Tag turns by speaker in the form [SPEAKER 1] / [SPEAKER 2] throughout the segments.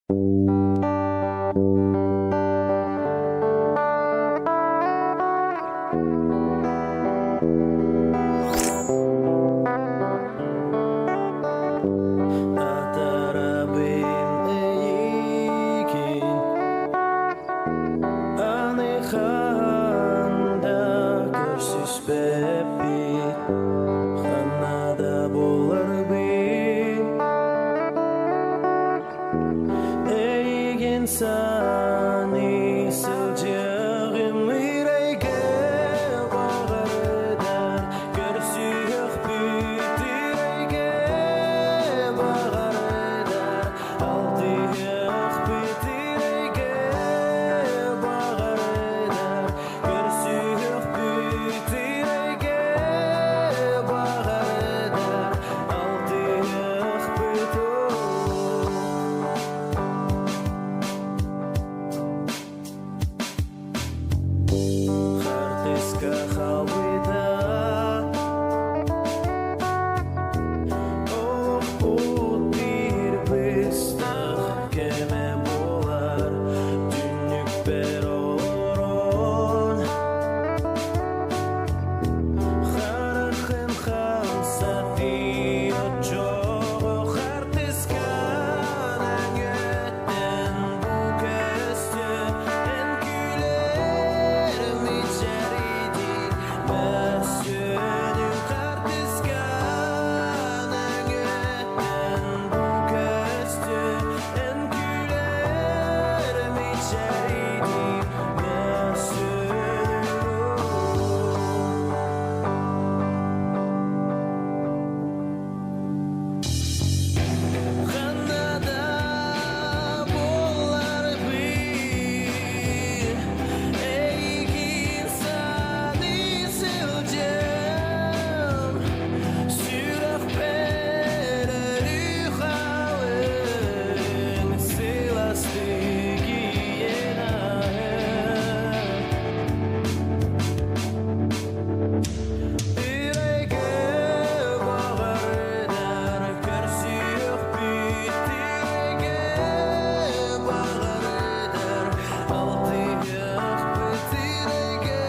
[SPEAKER 1] Атарабын эйигин Аны хаһан да көрсүспэппит Ханна да буларбын Эйигин саныы сылдьыаҕым Ырайга баҕардар Көрсүөхпүт ырайга баҕардар Алтыһыахпыт ырайга баҕардар Көрсүөхпүт ырайга баҕардар Алтыһыахпыт Хартыска халбыта Олохпут биир быстах кэмэ буолар Түннүкпэр олорон Харахын хамсатыы оччоҕо хартыскан өҥөттөн бу көстө эн күлэр мичээрдии мөссүөнүн хартыскан өҥөттөн бу көстө эн күлэр мичээрдии мөссүөнүн Ханна да буоларбын эйигин саныы сылдьан сүрэхпэр өрүү халыҥ сылаастык ийэн Үрэйгэ баҕардар көрсүөхпүт үрэйгэ баҕардар алтыһыахпыт үрэйгэ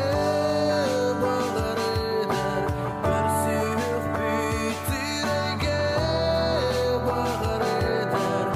[SPEAKER 1] баҕардар көрсүөхпүт үрэйгэ баҕардар алтыһыахпыт.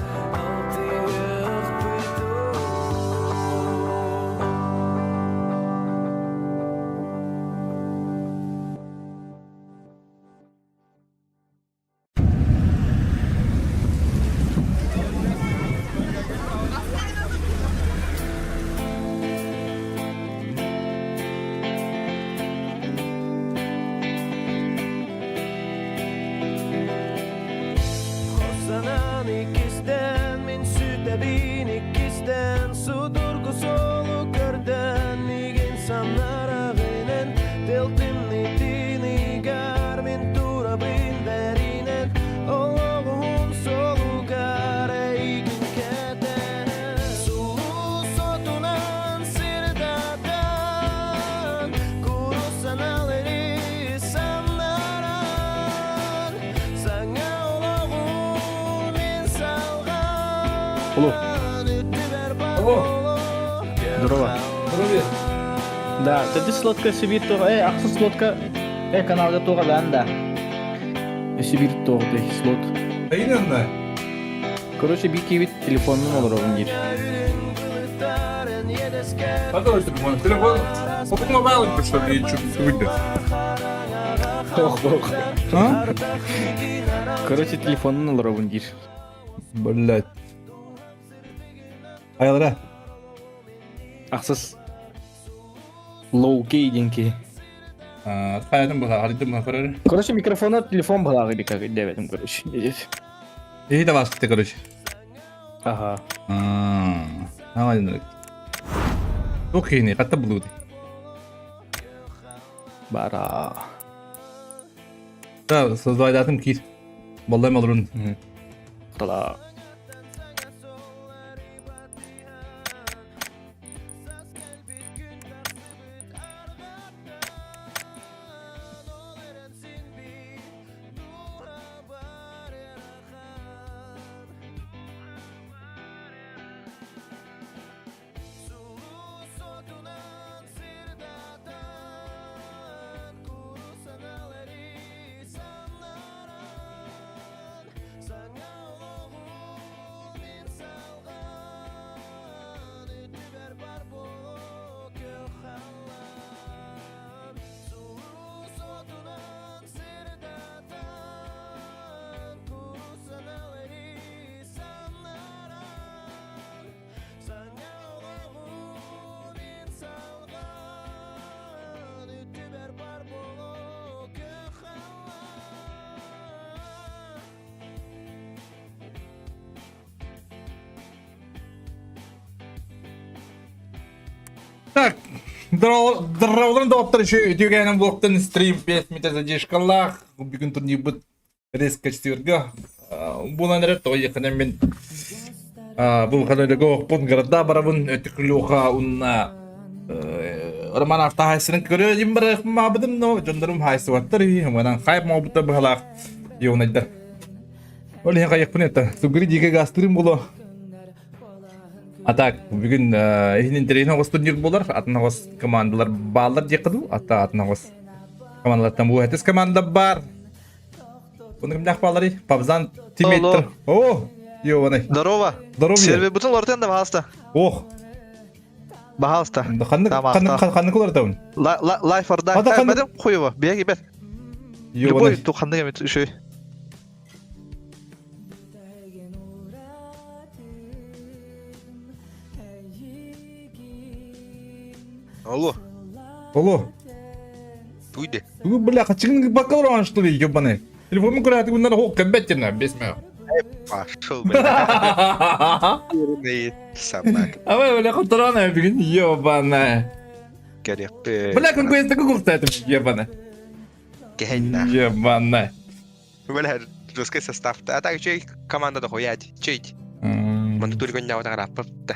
[SPEAKER 1] Санаан иккистэн мин сүтэбин иккистэн судургу суолу көрдөн миигин самнарагынан тыл тымнытыныгар мин турабын бэринэн олоҕум суолугар эйигин кэтэн сулус отунан сырдатан курус санаалары самнаран саҥа олоҕу мин
[SPEAKER 2] Алло.
[SPEAKER 1] салҕаан үрдүбэр бар
[SPEAKER 2] Алло.
[SPEAKER 1] Здорово.
[SPEAKER 2] Здоровье.
[SPEAKER 3] Да, ты сладко Сибирь туох, ахсыс слотка, каналга туох да. Сибирь туох слот.
[SPEAKER 2] Именно.
[SPEAKER 3] Короче, бикибит телефонун олоробун диир.
[SPEAKER 2] А давай телефон. Телефон. Покупал что ли, что выйдет.
[SPEAKER 3] Ох, ох.
[SPEAKER 2] А?
[SPEAKER 3] Короче, телефонун олоробун диир.
[SPEAKER 2] Блять. Айылра.
[SPEAKER 3] Ахсыс лоу-кей диэн киһи.
[SPEAKER 2] Хайатын быһа, харитын быһа көрөр.
[SPEAKER 3] Короче, микрофона телефон быһалаах или как диэбэтим, короче.
[SPEAKER 2] Эһи да басты, короче.
[SPEAKER 3] Ага.
[SPEAKER 2] Нормально. Туох киһини, хатта булуут.
[SPEAKER 3] Бара.
[SPEAKER 2] Да, создавайдатым киир. Баллайм олорун.
[SPEAKER 3] Тала.
[SPEAKER 2] Так, здороволорун доҕоттор еще үтүгэнэн блоктан стрим 5 метр задержкалаах бүгүн турнирбыт резко четверга буолан эрэр тоҕо диэххинэ мин бу ханарыга охпун города барабын өтүклүха унна Роман автохайсырын көрө дим барахмаабытым но дьоннорум хайсыбаттар манан хайп мообуттар быһалаах юнайдар ол иһин хайыппын это сугри диге гастырым боло А так, бүгүн иһин интэриэһин оҕус турнир буолар, атын оҕус командалар бааллар диэххэ дуу, ата атын оҕус командалартан бу хэтис команда бар. Бұны кімдәк бааларый? Пабзан тиммейттер. О, ёбаный.
[SPEAKER 4] Здорово.
[SPEAKER 2] Здоровье.
[SPEAKER 4] Сервер бутын лортен да, пожалуйста.
[SPEAKER 2] Ох.
[SPEAKER 4] Пожалуйста.
[SPEAKER 2] Ханнык ханнык ханнык олортабын?
[SPEAKER 4] Life or die. Бәдем хуево. Беги бер. Любой ту ханнык эмит үшөй.
[SPEAKER 5] Алло.
[SPEAKER 2] Алло.
[SPEAKER 5] Туйды.
[SPEAKER 2] Вы, бля, хачыгын бакалавр что ли, ебаный? Телефонун көрәтик bundan хоқ кәбәт бес мә.
[SPEAKER 5] Пошел, бля. Собака.
[SPEAKER 2] А вы, бля, хотарана бүгін, ебаная.
[SPEAKER 5] Керекпе.
[SPEAKER 2] Бля, конкурентті куртайтым, ебаная.
[SPEAKER 5] Кehенна.
[SPEAKER 2] Ебаная.
[SPEAKER 5] Бля, жесткий состав. А так чей команда дохуять? Чей? Маны только не да.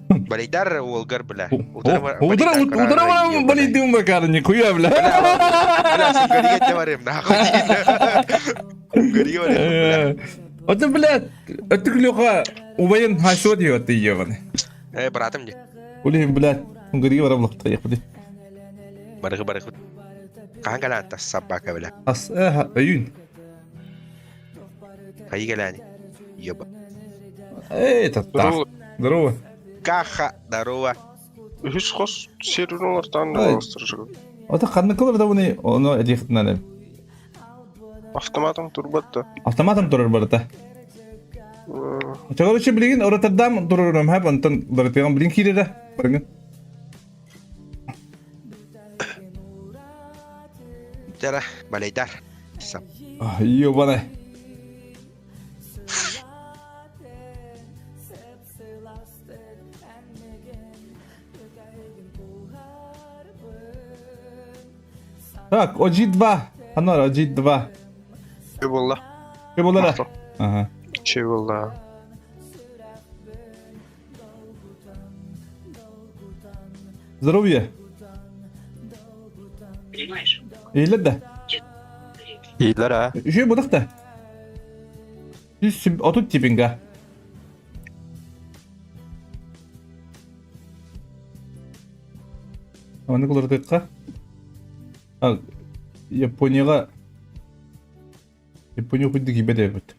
[SPEAKER 5] Балейдар Уолгар, бля.
[SPEAKER 2] Удара, удара, балейдым бакары, нихуя, бля.
[SPEAKER 5] Бля, сунгарига говорим, нахуй. Сунгарига говорим, бля.
[SPEAKER 2] Вот, бля, это клюха, убайын хайсо диyor ты ебаный.
[SPEAKER 5] Э, братым не.
[SPEAKER 2] Улин, блядь, сунгарига барам лохта ехали.
[SPEAKER 5] Барыгы, барыгы. Хаһан кэлээн собака, бля.
[SPEAKER 2] Ас, э, өйүн.
[SPEAKER 5] Хайы кэлээн. Еба.
[SPEAKER 2] Эй, это так. Здорово.
[SPEAKER 5] Каха, здорово.
[SPEAKER 6] Үһүс хос сервер олортан
[SPEAKER 2] Ай.
[SPEAKER 6] олостыржыгы.
[SPEAKER 2] Ота ханнык кылыр да буны, ону этихтинен.
[SPEAKER 6] Автоматом турбатта.
[SPEAKER 2] Автоматом турар барыта. Короче, билигин Роттердам турарым хэп, онтон Роттердам билин киирэрэ. Барыҥын.
[SPEAKER 5] Дьара, балейдар. Сап.
[SPEAKER 2] Ёбаный. Так, OG2. Анар, OG2.
[SPEAKER 6] Че болла?
[SPEAKER 2] Че болара? Ага.
[SPEAKER 6] Че болла?
[SPEAKER 2] Здоровье.
[SPEAKER 7] Понимаешь?
[SPEAKER 2] Ийлер да.
[SPEAKER 4] Ийлер а.
[SPEAKER 2] Үшөө будах да. 130 типинга. Аны кылырдыкка. А Японияга Япония хуйды кибе дебит.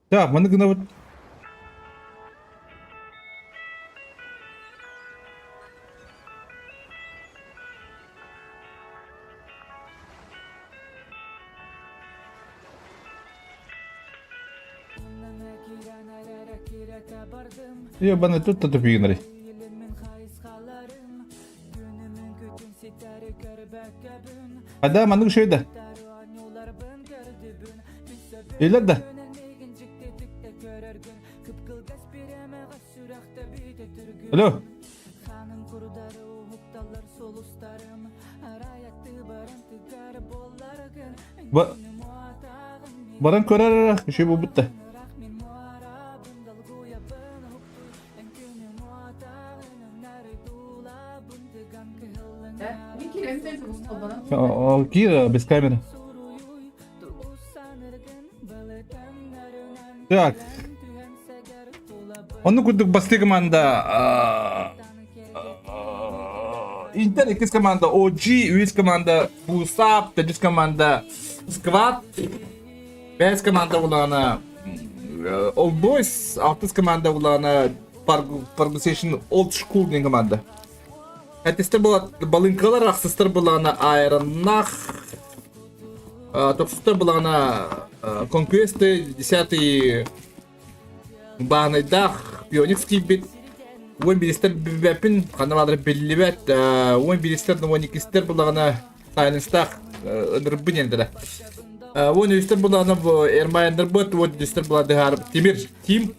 [SPEAKER 2] Так, маны гына вот Ебаный тут то тупигнери. Ада маннык шөйдө. Илер да. Алло. Ба Баран көрөр үшүй бу бутта. Кира без камеры. Так. Онну курдук басты команда Интер иккис команда OG, үс команда Бусап, төрдүс команда Сквад, бэс команда улаана Old Boys, алтыс команда улаана Pargusation Old School диэн команда. Этистер була балыҥкалар ахсыстар булаана Айроннах, тохсустар булаана Conquest, десятый Баанайдаах Пионикс киирбит. Уон биристэр билбэппин, ханна баалара биллибэт. Уон биристэр, уон иккистэр булаҕына Сайленстаах ынырбын диэнтэрэ. Уон үстэр булаҕына Эрмайндарбыт, уон үстэр була Тимир Тим.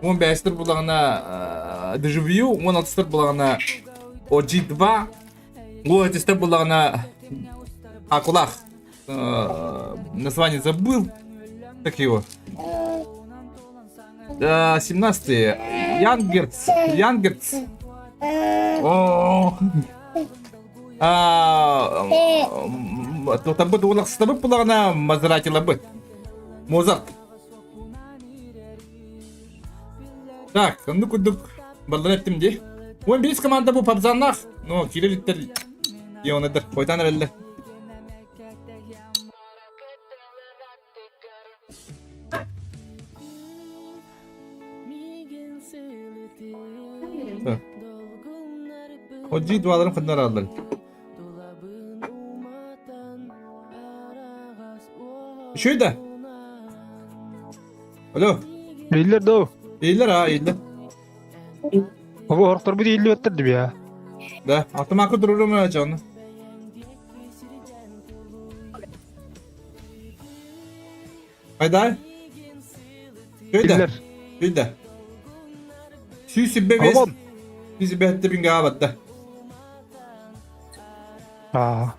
[SPEAKER 2] 15-тер булаҕына Дежавю, 16-тер булаҕына OG2, 17-тер булаҕына Акулах. Название забыл. Как его? 17-й. Янгерц. Янгерц. О, Тутарбыт уолахсытабыт булаҕына Мазератилабыт. Мозарт. Так, оннук курдук баллар эттим дии. Уон биис команда бу пабзаннаах. Но киирэ иликтэр Ионадар хойтан эрэллэр. Отжи дуаларын ханна араллар. Үчүгэй да? Алло.
[SPEAKER 6] Биллэр доо.
[SPEAKER 2] Ииллэр аа, ииллэр.
[SPEAKER 6] Оҕо орторбут ииллибэттэр дибия.
[SPEAKER 2] Да, автомакка турурум дьону. Хайдай? Күйдэ. Күйдэ. Сүүсүбэ бес. Сүүсүбэ хэтте бинге аабатта.
[SPEAKER 6] Аа.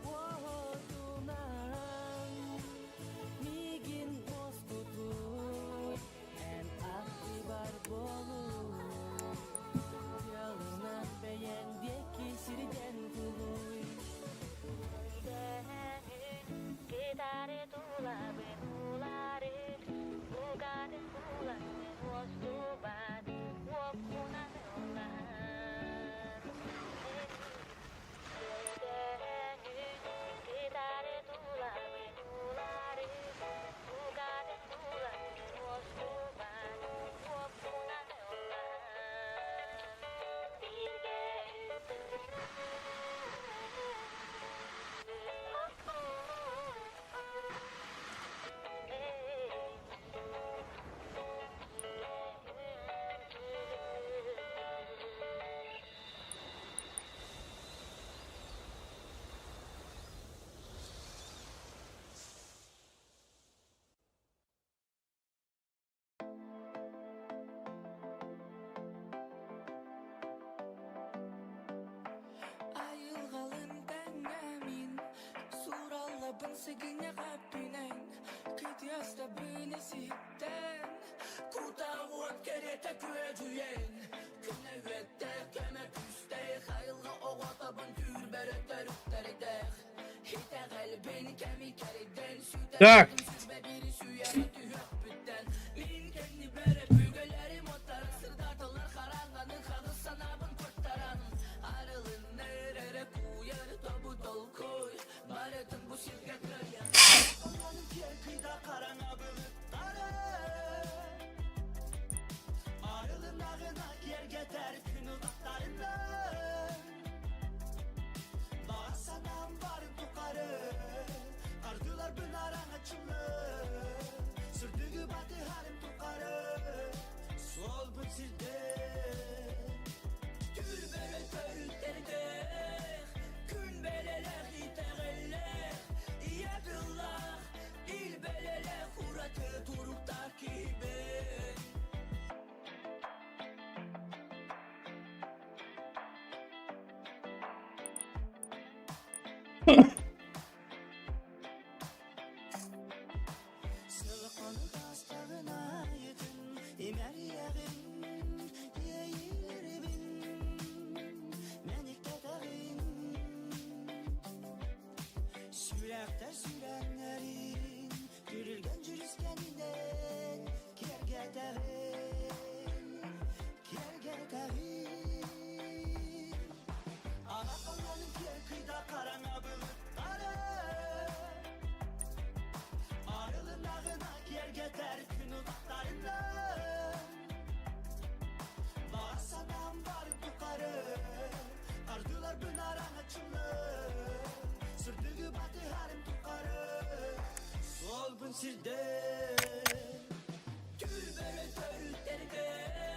[SPEAKER 2] Так.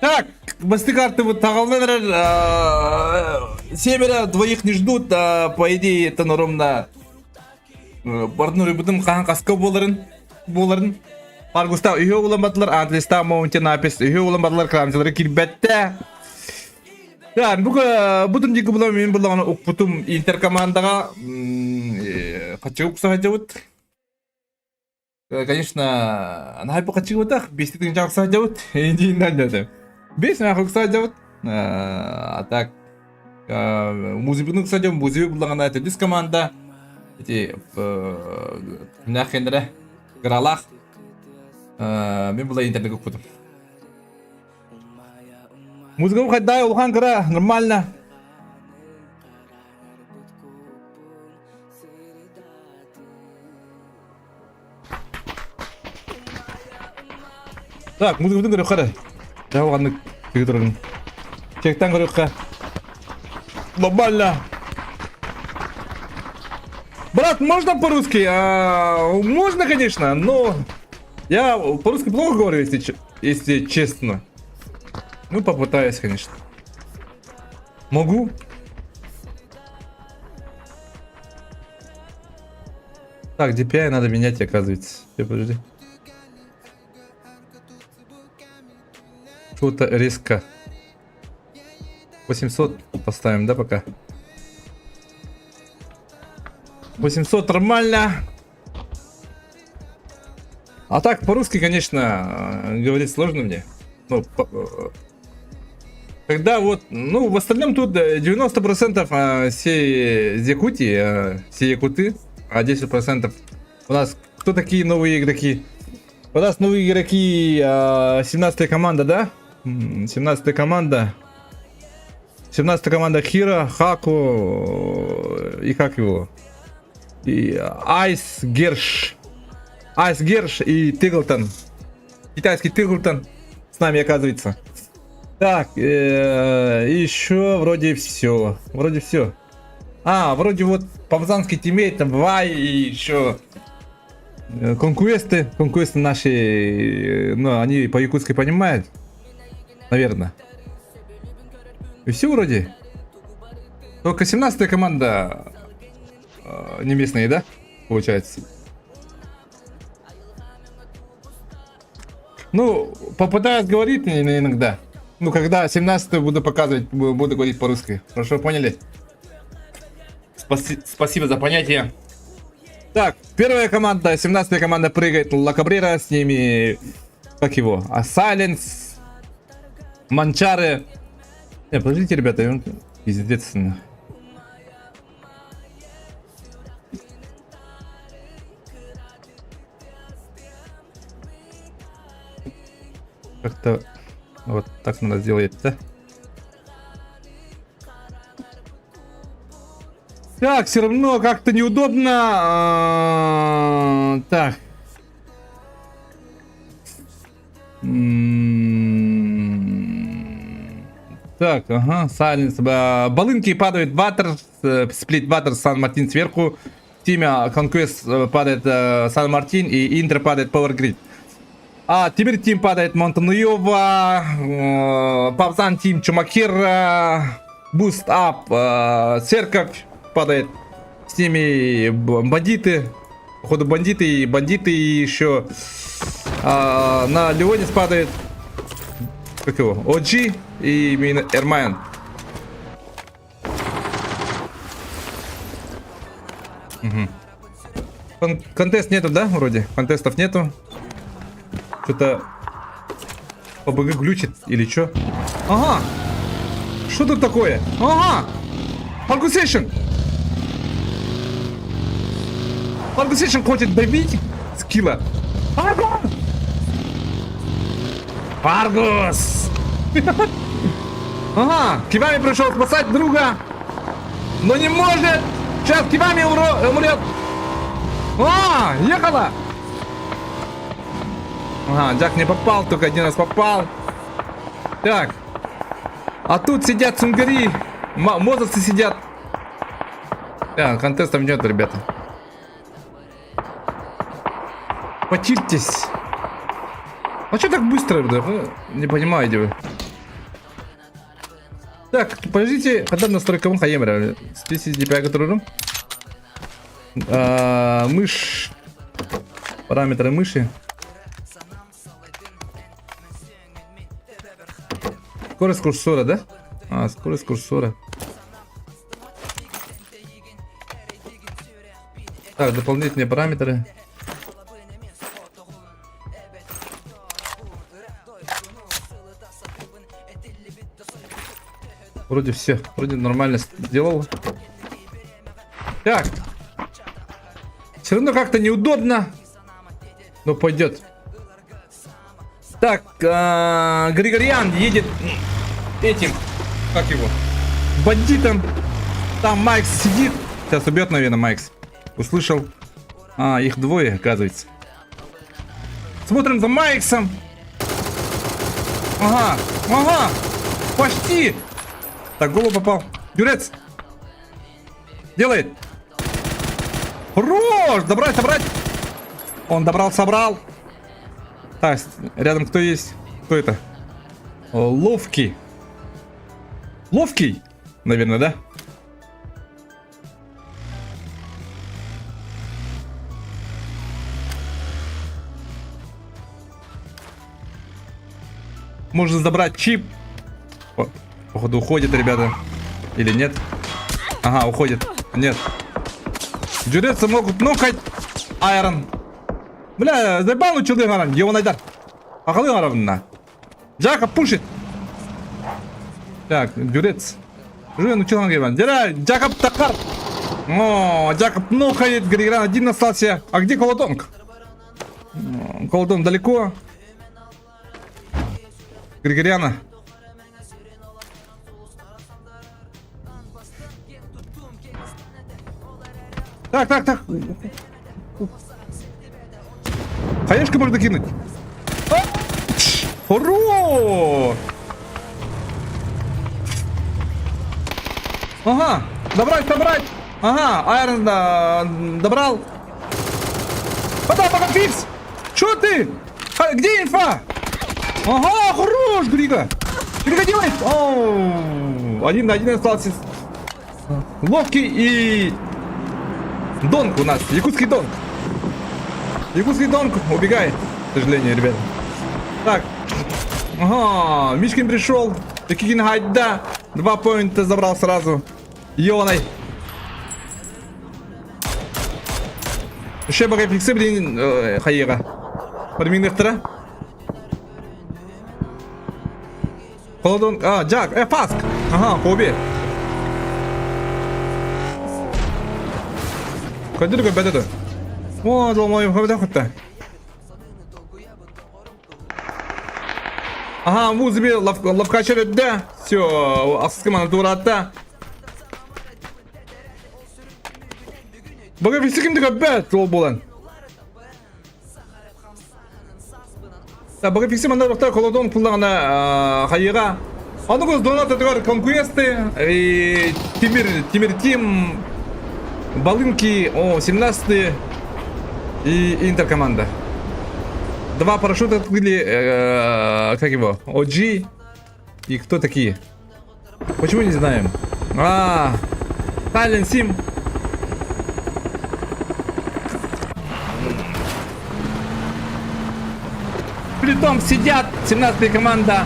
[SPEAKER 2] Так, бастакы картыбыт таҕыллан эрэр семеро двоих не ждут, по идее это ровно бардын уруйбутум хаһан хаска буоларын буоларын. Аргустаах үһү улан бардылар, Антлистаах Моунтин Апис үһү улан бардылар, Крамчылары кирбэттэ. Да, бу бу турнирга була мен буллаҕына укпутум Интер командаҕа хаччы укса сылдьабыт. Конечно, наһаа бу хаччы бести тыынча укса сылдьабыт. Индииннэн деді. Бес наһаа укса сылдьабыт. А так музыбыны укса сылдьабыт, музыбы буллаҕына төрдүс команда эти нахенere Кыралаах мин була интернетке укпутум. Музыкам хайдай улахан кыра нормально. Так, музыкабытын көрүөххэ эрэ. Дьэ, ханнык тыгы турарын. Чектан көрүөххэ. Нормально. Брат, можно по-русски? А, можно, конечно, но я по-русски плохо говорю, если, если честно. Ну, попытаюсь, конечно. Могу. Так, DPI надо менять, оказывается. Подожди. Что-то резко. 800 поставим, да, пока? 800 нормально. А так, по-русски, конечно, говорить сложно мне. Ну, по когда вот, ну, в остальном тут 90% все из Якутии, все якуты, а 10% у нас кто такие новые игроки? У нас новые игроки, 17-я команда, да? 17-я команда. 17-я команда Хира, Хаку и как его? И Айс Герш. Айс Герш и Тиглтон. Китайский Тиглтон с нами оказывается. Так, еще вроде все. Вроде все. А, вроде вот павзанский teammate, там Вай и еще конквесты. Конквесты наши, ну, они по-якутски понимают. Наверное. И все вроде. Только 17-я команда не местные, да? Получается. Ну, попытаюсь говорить иногда. Ну, когда 17 буду показывать, буду говорить по-русски. Хорошо, поняли? Спасибо за понятие. Так, первая команда, 17-я команда прыгает Ла Кабрера, с ними, как его, а Сайленс, Манчары. Не, подождите, ребята, пиздец. Как-то вот так надо сделать, да? Так, все равно как-то неудобно. А, так. Так, ага, Сайленс. Балынки падают, Ватер, Сплит Ватер, Сан-Мартин сверху. Тимя Конквест падает Сан-Мартин и Интер падает Power Grid. А, Тимир Тим падает Монтануева, Павзан Тим Чумакира, Буст Ап, Церковь падает. С ними бандиты. Походу бандиты и бандиты и еще на Леонис падает. Как его? OG и Эрмайн. Угу. Кон контест нету, да, вроде? Контестов нету. Что-то ОБГ глючит или что? Ага! Что тут такое? Ага! Фаргусейшн! Фаргусейшн хочет добить скилла. Фаргус! Фаргус! Ага, Кивами пришел спасать друга, но не может! Сейчас Кивами умрет! А, ехала! Ага, Джак не попал, только один раз попал. Так. А тут сидят сунгари. Мозовцы сидят. Так, контестом нет, ребята. Почистьтесь. А что так быстро? Да? Не понимаете вы. Так, подождите, когда настройка хаемра? Здесь DPI, который мышь. Параметры мыши. Скорость курсора, да? А, скорость курсора. Так, дополнительные параметры. Вроде все, вроде нормально сделал. Так. Все равно как-то неудобно, но пойдет. Так, а, Григорьян едет этим, как его, бандитом. Там Майкс сидит. Сейчас убьет, наверное, Майкс. Услышал. А, их двое, оказывается. Смотрим за Майксом. Ага, ага, почти. Так, голову попал. Юрец. Делает. Хорош! Добрать, собрать. Он добрал, собрал. Так, рядом кто есть? Кто это? Ловкий. Ловкий? Наверное, да? Можно забрать чип. О, походу уходит, ребята. Или нет? Ага, уходит. Нет. Дюрецы могут нокать. Айрон. Бля, заебал учил Айрон. Его найдар. Ахалы Айрон. Жака пушит. Так, Дюрец. Жуен учил Ангельман. Дера, Джакоб Такар. О, Джакоб нокает. Григорян один остался. А где Колодонг? Колодонг далеко. Григоряна. Так, так, так. Хаешка можно кинуть. А! Хорош! Ага, добрать, добрать. Ага, Айрон да, добрал. Потом, пока фикс. Чё ты? А, где инфа? Ага, хорош, Грига. Грига делает. Оу, один на один остался. Ловкий и Донг у нас, якутский Донг. Якутский Донг убегает, к сожалению, ребят. Так. Ага, Мишкин пришел. Кикин Гайда. Два поинта забрал сразу. Йоной. Еще пока фиксы, блин, хайера. Подминектора. Холодон, а, Джак, Фаск. Ага, Коби. Көдүр көбөтө. О, долмой көбөтө хотта. Ага, вузби лавкачер өттө. Все, асыскы мана туратта. Бага фикси кимди көбөт ол болан. Бага фикси мана рохта колодон пуллагана хайыга. Аны көз донат өтөгөр конкуесты и Тимир, Тимир Тим, Балынки, о, 17 и Интеркоманда. Два парашюта открыли, как его, OG и кто такие? Почему не знаем? А, Silent Sim. Притом сидят, 17 команда.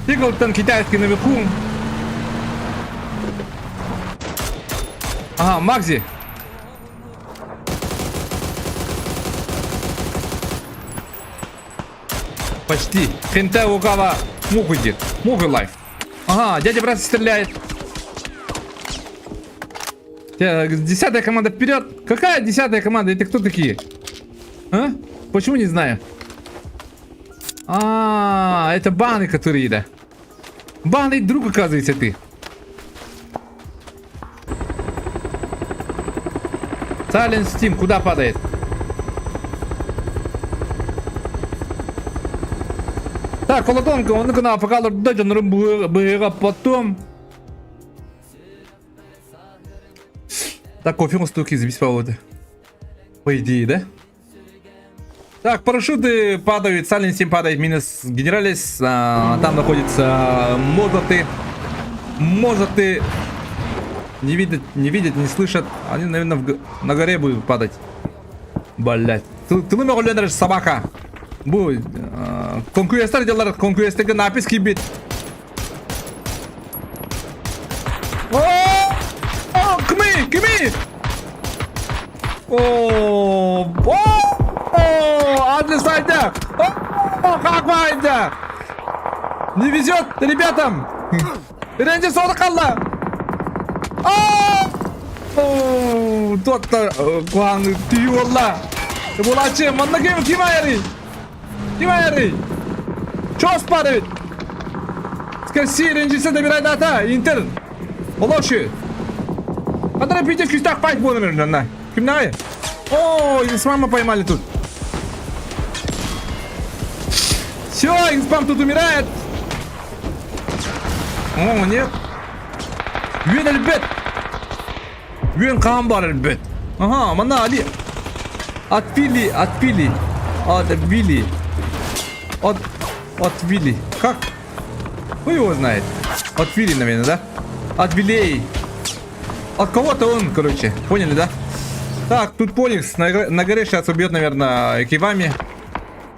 [SPEAKER 2] Иглтон китайский наверху. Ага, Макзи. Почти. Хентай Угава муху идет. Муху лайф. Ага, дядя брат стреляет. Десятая команда вперед. Какая десятая команда? Это кто такие? А? Почему не знаю? А, это баны, которые, да. Баны друг, оказывается, ты. Silent Steam куда падает? Так, Колотонка, он на пока потом. Так, кофе у стуки забеспокоит. По идее, да? Так, парашюты падают, Silent Steam падает, минус Генералис. А, там находится Мозаты. Мозаты не видят, не видят, не слышат. Они, наверное, на горе будут падать. Блять. Тылы собака. Бу, конкуренттар делар, конкуренттерге напис кийбит. Сайда! О, как Вайда! Не везет ребятам! Рэнди сода қалла! О, Тотта куһаҕан түһүү буолла. Булачы, манна ким ким айарый? Ким айарый? Чос бар эбит. Скорси Рэнджисе добирает дата. Интер. Олоши. Который пидет кустах файт буолан наверное. Ким най? О, Инспама поймали тут. Все, Инспам тут умирает. О, нет. Үөн өлбөт. Үөн хаһан баар өлбөт. Ага, манна Али. Отпили, отпили. Отбили. От, отвили. Как? Кто его знает? Отвили, наверное, да? Отвилей. От кого-то он, короче. Поняли, да? Так, тут Поликс на горе сейчас убьет, наверное, кивами.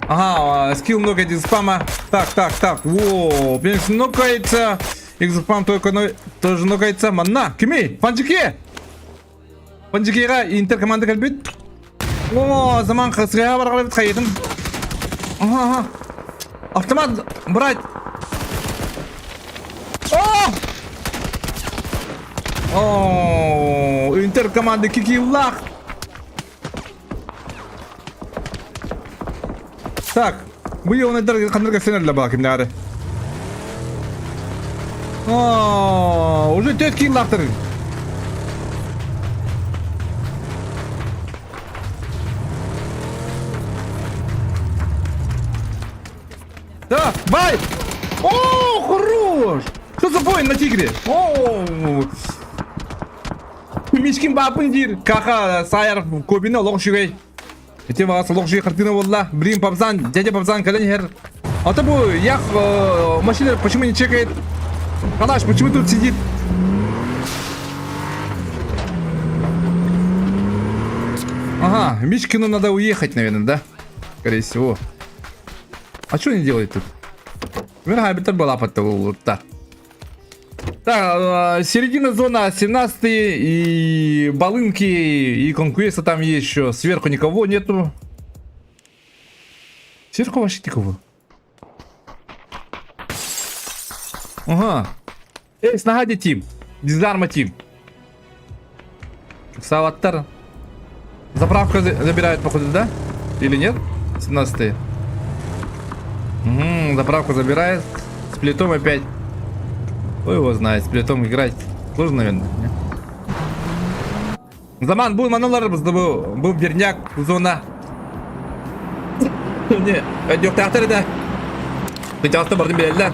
[SPEAKER 2] Ага, скилл много спама. Так, так, так. Во, Пеникс нокается. Экзспам только но, тоже нокается. Манна, кимий, Панчики! Панчикига Интер команда кэлбит. О, заман сыга баргалыбыт хайытын. Ага, ага. Автомат брать. О! О, Интер команда Кикиллах. Так, бу йонайдар ханнарга сенерле баа кимнээри. О, уже төрт киллахтар. Да, бай! О, хорош! Что за воин на тигре? О, Мишкин баапын диир. Каха саайар Кобины олох үчүгэй. Ити баҕас олох үчүгэй хартыына буолла. Блин, Папзан, дядя Папзан кэлэн иһэр. А то бу Ях машина почему не чекает? Калаш, почему тут сидит? Ага, Мишкину надо уехать, наверное, да? Скорее всего. А что они делают тут? Мир хабитер была под Так, середина зона 17 и Балынки, и Конквеста там есть еще. Сверху никого нету. Сверху вообще никого. Ага. Эй, снагади тим. Дизарма тим. Саваттар. Заправку забирают, походу, да? Или нет? 17 Угу, заправку забирает. С плитом опять. Ой, его знает, с плитом играть. Сложно, наверное. Не? Заман был манулар, был, был верняк, зона. Не, өйдүөхтээхтэр да. Кычаҕаста бардым билэллэр.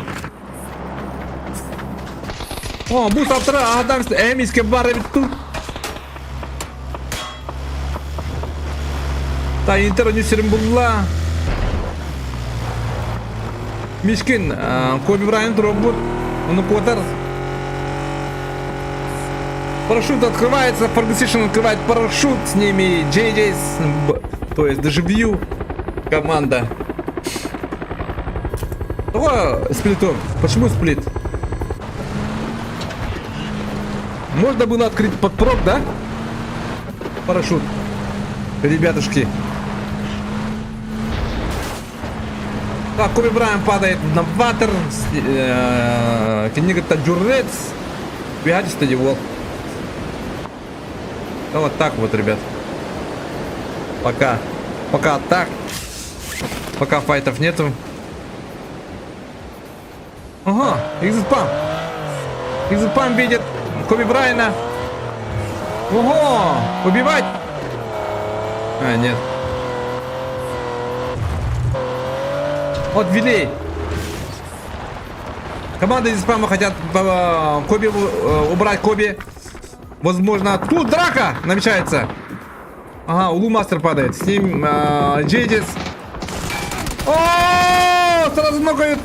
[SPEAKER 2] О, бу саптара адам эмиске бар эбит тут. Та Интер сирин булла. Мишкин, Коби Брайант робот, он квотер. Парашют открывается, Фаргусишин открывает парашют с ними, Джей Джейс, то есть Дежавью команда. О, сплитом. Почему сплит? Можно было открыть подпрок, да? Парашют. Ребятушки. Так, Коби Брайан падает на ватер. Книга Таджурец. Бегайте стадион. Да вот так вот, ребят. Пока. Пока так. Пока файтов нету. Ага, Экзитпам. Экзитпам видит Коби Брайана. Ого! Убивать! А, нет. Вот Вилей. Команда из спама хотят Коби убрать Коби. Возможно, тут драка намечается. Ага, Улу Мастер падает. С ним Джейдис. О, сразу нокают.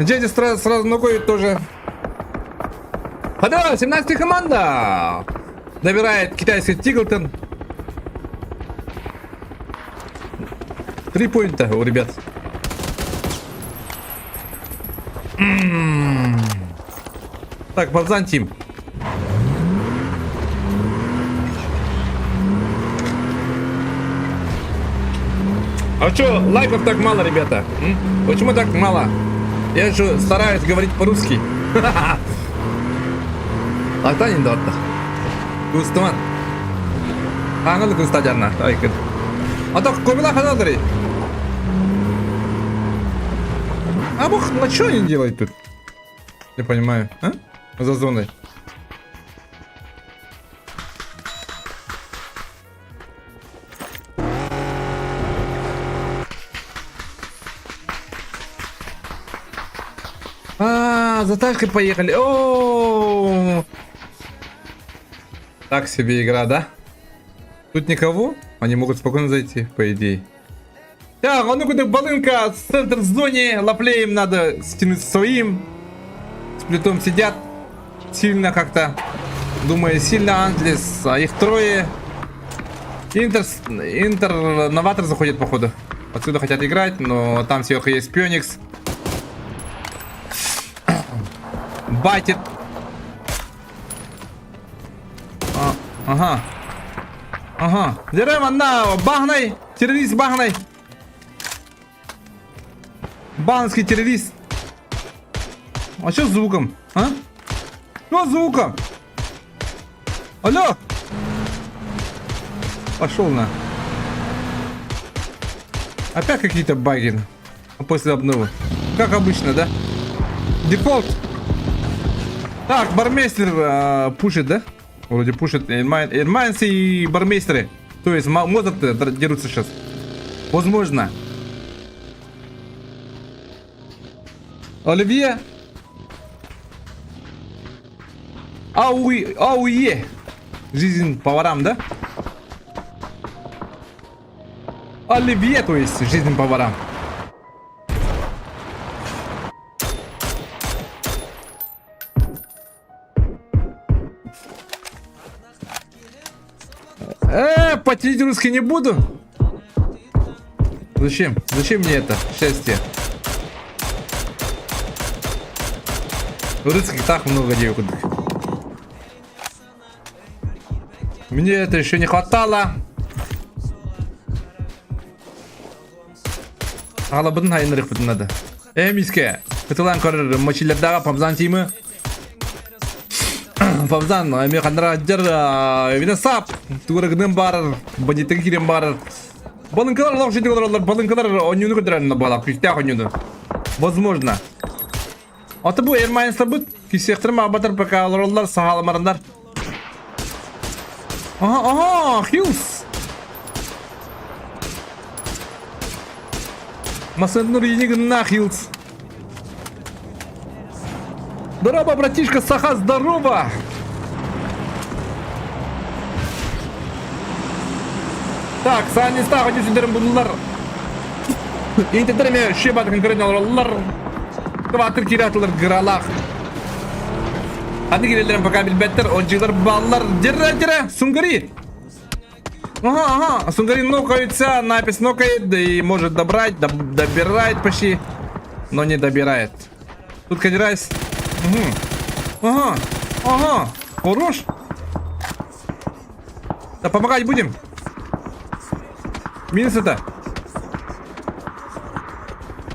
[SPEAKER 2] Джейдис сразу, сразу нокают тоже. Хода, 17 команда. Добирает китайский Тиглтон. 3 поинта у ребят. Так, Бавзан Тим. А что, лайков так мало, ребята? М? Почему так мало? Я же стараюсь говорить по-русски. Артанин да отта. Кустаман. Аңыл кустаjarna. Айкын. А так комила ханадри. А бог, на что они делают тут? Не понимаю. А? За зоной. А, за тачкой поехали. О! Так себе игра, да? Тут никого? Они могут спокойно зайти, по идее. Так, а ну куда балынка, центр в зоне, лаплеем надо стянуть своим. С плитом сидят. Сильно как-то. Думаю, сильно Антлис. А их трое. Интер, Интер новатор заходит, походу. Отсюда хотят играть, но там сверху есть Пеникс. Батит. А, ага. Ага. Дерем одна. Багнай. Террорист Багнай. Банский террорист. А что с звуком? А? Что с звуком? Алло! Пошел на. Опять какие-то баги. После обновы. Как обычно, да? Дефолт. Так, бармейстер э, пушит, да? Вроде пушит Эрмайнс и бармейстеры. То есть Моцарт дерутся сейчас. Возможно. Оливье. Ауи, ауе. Жизнь поварам, да? Оливье, то есть, жизнь поварам. Э, потеть русский не буду. Зачем? Зачем мне это счастье? Русских так много девок. Мне это еще не хватало. Аҕалабытын хайыннарыахпытын надо. Э, миске. Кытылан көрөр мочилердаға Пабзан тимы. Пабзан, эми ханнара дьар винасап. Тугурагынан барар, бандиттыгы кирен барар. Балынкалар олох житик олороллор, балынкалар онньууну көрдөрөр бала, күүстээх онньууну. Возможно. Аты бу Эрмайнстабыт кисиэхтэрин маабатар пока олороллор саһааламараннар. Ага, ага, Хьюз! Масыннур гына Хилс. Здорово, братишка Саха, здорово! Так, Саниста, хоть сюдерім бұдылар. Интердер шебат конкретно олар. Кватыр киратылар гыралах. Ханны кирелерин пока билбэттэр, отжыглар баллар. Дера, дера, Сунгари. Ага, ага, Сунгари нокается, напись нокает, да и может добрать, добирает почти, но не добирает. Тут Кадирайс. Угу. Ага, ага, хорош. Да помогать будем. Минус это.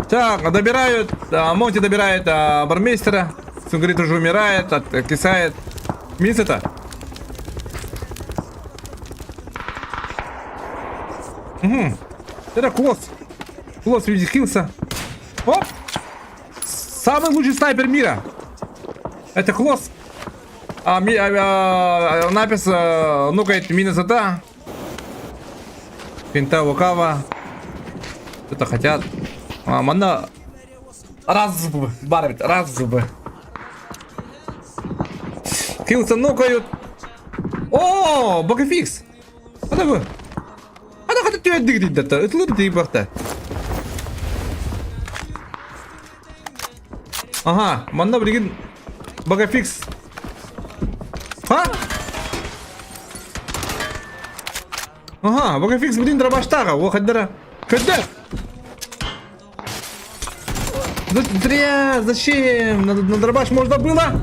[SPEAKER 2] Так, добирают, а, Монти добирает а, бармейстера. Сунгари тоже умирает, откисает. Минус это. Угу. Это Клосс. Клосс видит Хилса. Оп! Самый лучший снайпер мира. Это Клосс. А, ми, а, а, напис, а, ну-ка, минус это. Финта Вокава. Это хотят. А, манна. Раз барбит, раз зубы. Хилса нокают. О, Бакафикс. Это вы. Ана хата түөддик дата. Ытылыр дии барта. Ага, манна билигин Багафикс. Ха? Ага, Багафикс билин дробаштага, о хаддара. Көддөр. Зря, зачем? На, на дробаш можно было?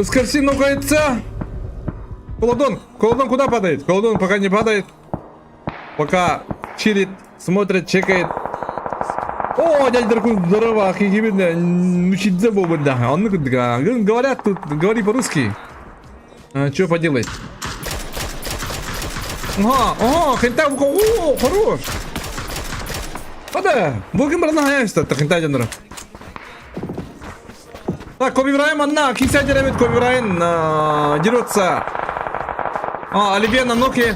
[SPEAKER 2] Скорси нокается. Колодон. Колодон куда падает? Колодон пока не падает. Пока. чилит, смотрит, чекает. О, дядя Дракон, здорово, Хигибин, буолбут да. Оннук говорят тут, говори по-русски. Что поделать? Ага, ага, хентай, о, хорош. Хада, бүгүн барна хайа хентай дьоннор. Так, Коби Брайан манна, кисә деревит Коби Брайан дерется. А, Оливье на ноги.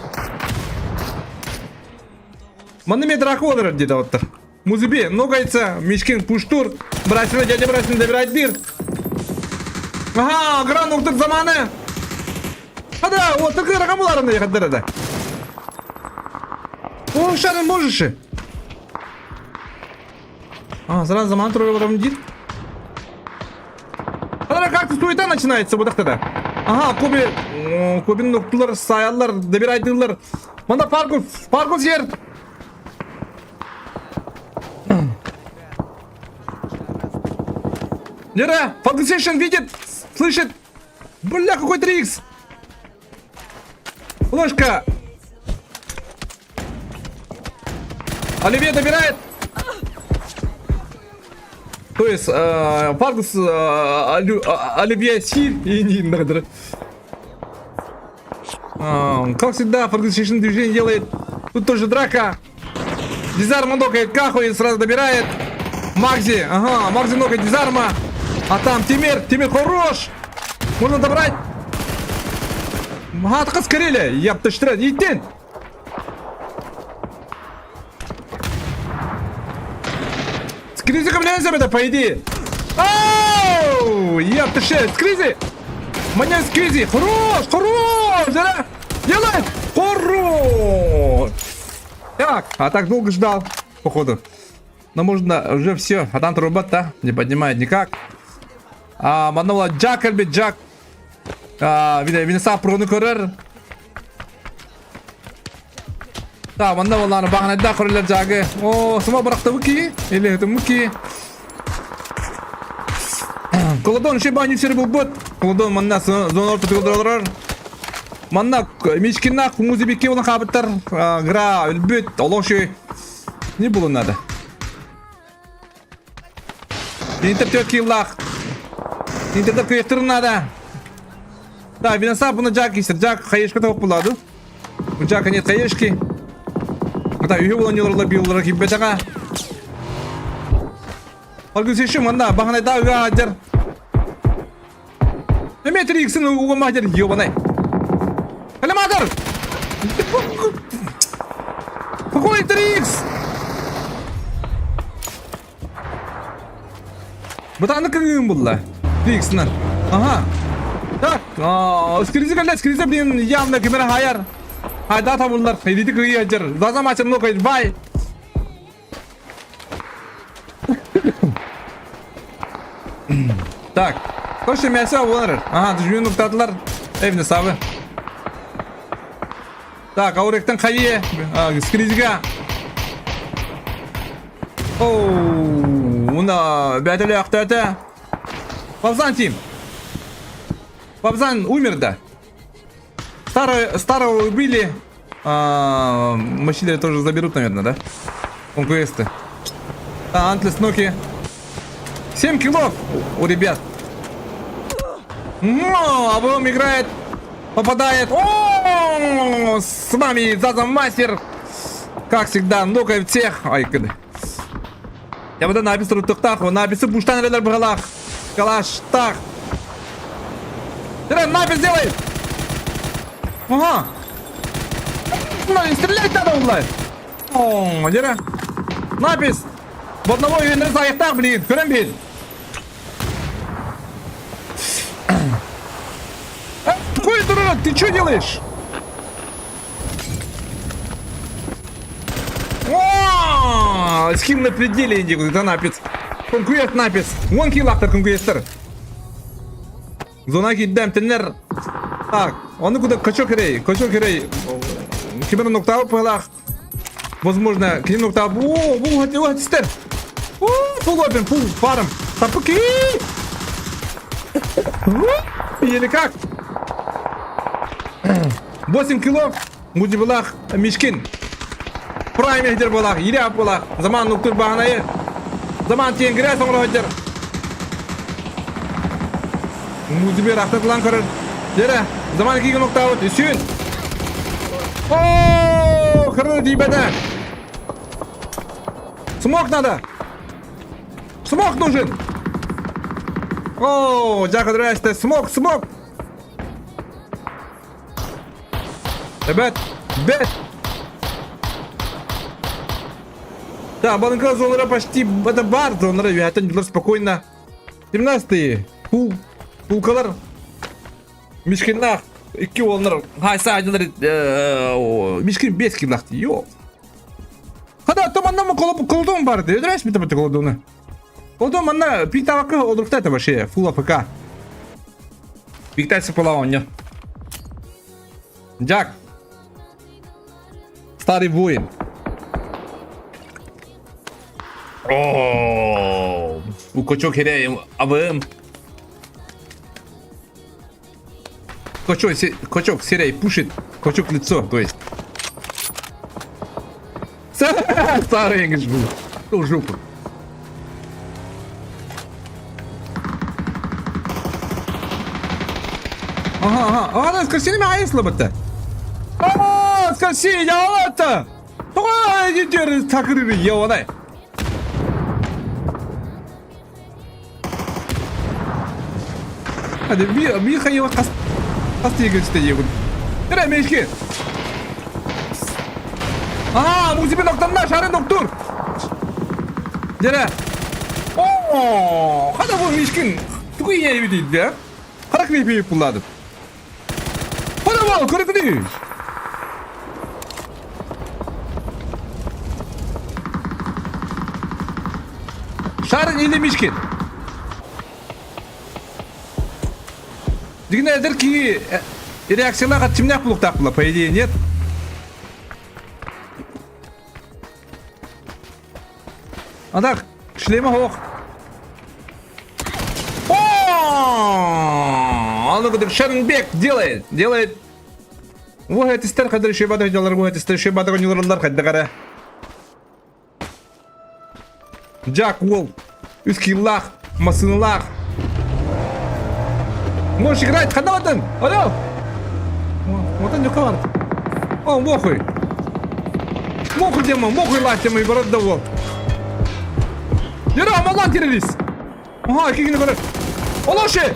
[SPEAKER 2] Манна мен драка олар деді оттар. Музыби, ногайца, Мишкин пуштур, Брасина, дядя Брасина добирает бир. Ага, гран уктыр заманы. Хада, вот такой ракамуларында яхаддара да. О, шарын можешь. А, сразу заман турар дит. Хада, как суета начинается вот тогда. Ага, Коби, Кобин ноктулар, саяллар, добирайдылар. Манда Фаргус, Фаргус ер. Лера, Фаргусейшн видит, слышит. Бля, какой 3х. Ложка. Оливье добирает. То есть Фаргус Оливье Сир и не надо. Как всегда, Фаргусейшн движение делает. Тут тоже драка. Дизарма нокает Каху и сразу добирает. Макзи, ага, Макзи нокает Дизарма. А там Тимир, Тимир хорош. Можно добрать. Ага, скорее, я б иттен. Скризи кабляется это, по идее. Оу, я б скризи. Меня скризи, хорош, хорош, да? Делай, хорош. Так, а так долго ждал, походу. Но можно уже все, а там труба-то не поднимает никак. А, манола Джак, альби Джак. А, вида, прону көрөр. Да, манна болланы бағанайда көрелер жагы. О, сама быракты буки. Или это муки. Колодон ще баню сері бұл. Колодон манна зона ортасы. Манна мичкина музыбики olan кабыттар. Гра, үлбүт, олоши. Не было надо. Интер киллах. Интер кыйыктыр надо. Да, Виносап буна Джак истер. Джак хаешка тауып булады. У Джака нет хаешки. Да, үйе болан йоларла биолар кибетага. Алгы манна бағанайда гадер. Эме триксин уга мадер ёбанай. Алематор! Какой трикс? Бутаны кым булла? Трикснар. Ага. Так, скризи калля, скризи, блин, явно камера хаяр. Хайда табылар. Идите кыйы Заза мачыр ну бай. Так. Точно мясо олар. Ага, жүн нуктадылар. Эвне сабы. Так, ауректен хайе. Скризига. Оу, уна бәтеле актата. Павзан тим. Павзан умер, да. Старого, старого убили. А, машины тоже заберут, наверное, да? Конквесты. А, Антлес Ноки. 7 килов у ребят. Ну, АВМ играет. Попадает. О, с вами Заза Мастер. Как всегда, нокает всех. Ай, кыды. Я буду напис руттухтах, написы буштан релер бгалах. Калаш, так. Напис делай! Ага. Ну, стрелять надо, улай. О, Дера. Напис. В одного юнер аяқтақ, блин, көрем бит. Какой дурак, ты что делаешь? О, схим на пределе, иди, это напис. Конкурест напис. Вон киллактар конкурестер. Зона киддем теннер. Так, оны куда качок керей, качок керей. Кибер ноктау пылах. Возможно, кини ноктау. О, бу хати, о, стер. О, фул опен, фул фарм. Тапуки. Еле как. 8 кило. Мудибулах Мишкин. Прайм иһдер буолаах, ире буолаах. Заман нуктур баһанайы. Заман тиэнгирэ соҥроһоддер. Музыбер ахтатылан көрөр. Дere, заман киген октаабыт үсүн. О, кырды тиийбэтэ. Смок надо. Смок нужен. О, жака здрасте. Смок, смок. Эбэт, бэт. Да, балынка зонара почти это бар зонара үһәтен дьулар спокойно. 17 пул пулкалар Мишкиннах икки уолнар хайса адылар Мишкин бес киллах йо. Хада томанна колдун барды. Өдрәс бит бит колдуны. Колдун манна питавакы олдурукта это вообще фул АПК. Пиктайсы пола оння. Джак. Старый воин. О, у кочок херей АВМ. Кочок, кочок серей пушит, кочок лицо, то есть. Старый English был. Ну, жопу. Ага, ага. Ага, скорсини ме айыслабыта. Аа, скорсини ялата. Тоға жетер такыры яванай. Hadi bir bir hayva kas kas diye geçti diye. Nereye meşki? Aa, музыка доктор шарын доктор. Дere. Оо, хада бу мишкин. Тугу ийэ дейді. Хара клипи пуллады. Хада бу, көрөкүдү. Шарын или Мишкин? Дигин эдер киһи реакциялаах чимнээх булуктаах була, по идее, нет? А так, шлема хоох. О! Аны кудук Шарнбек делает, делает. Уһа тистер хадыр шебада жалар уһа тистер шебада нюларлар хаддагара. Джак уол, үс киллаах, массыыналаах. Можешь играть, ханна бардын? Алло! Отан юкка бар. О, мохуй. Мохуй дема, мохуй лахтема и барат да уол. Yürü aman террорис. Ага, кигини көрөр. Олоши!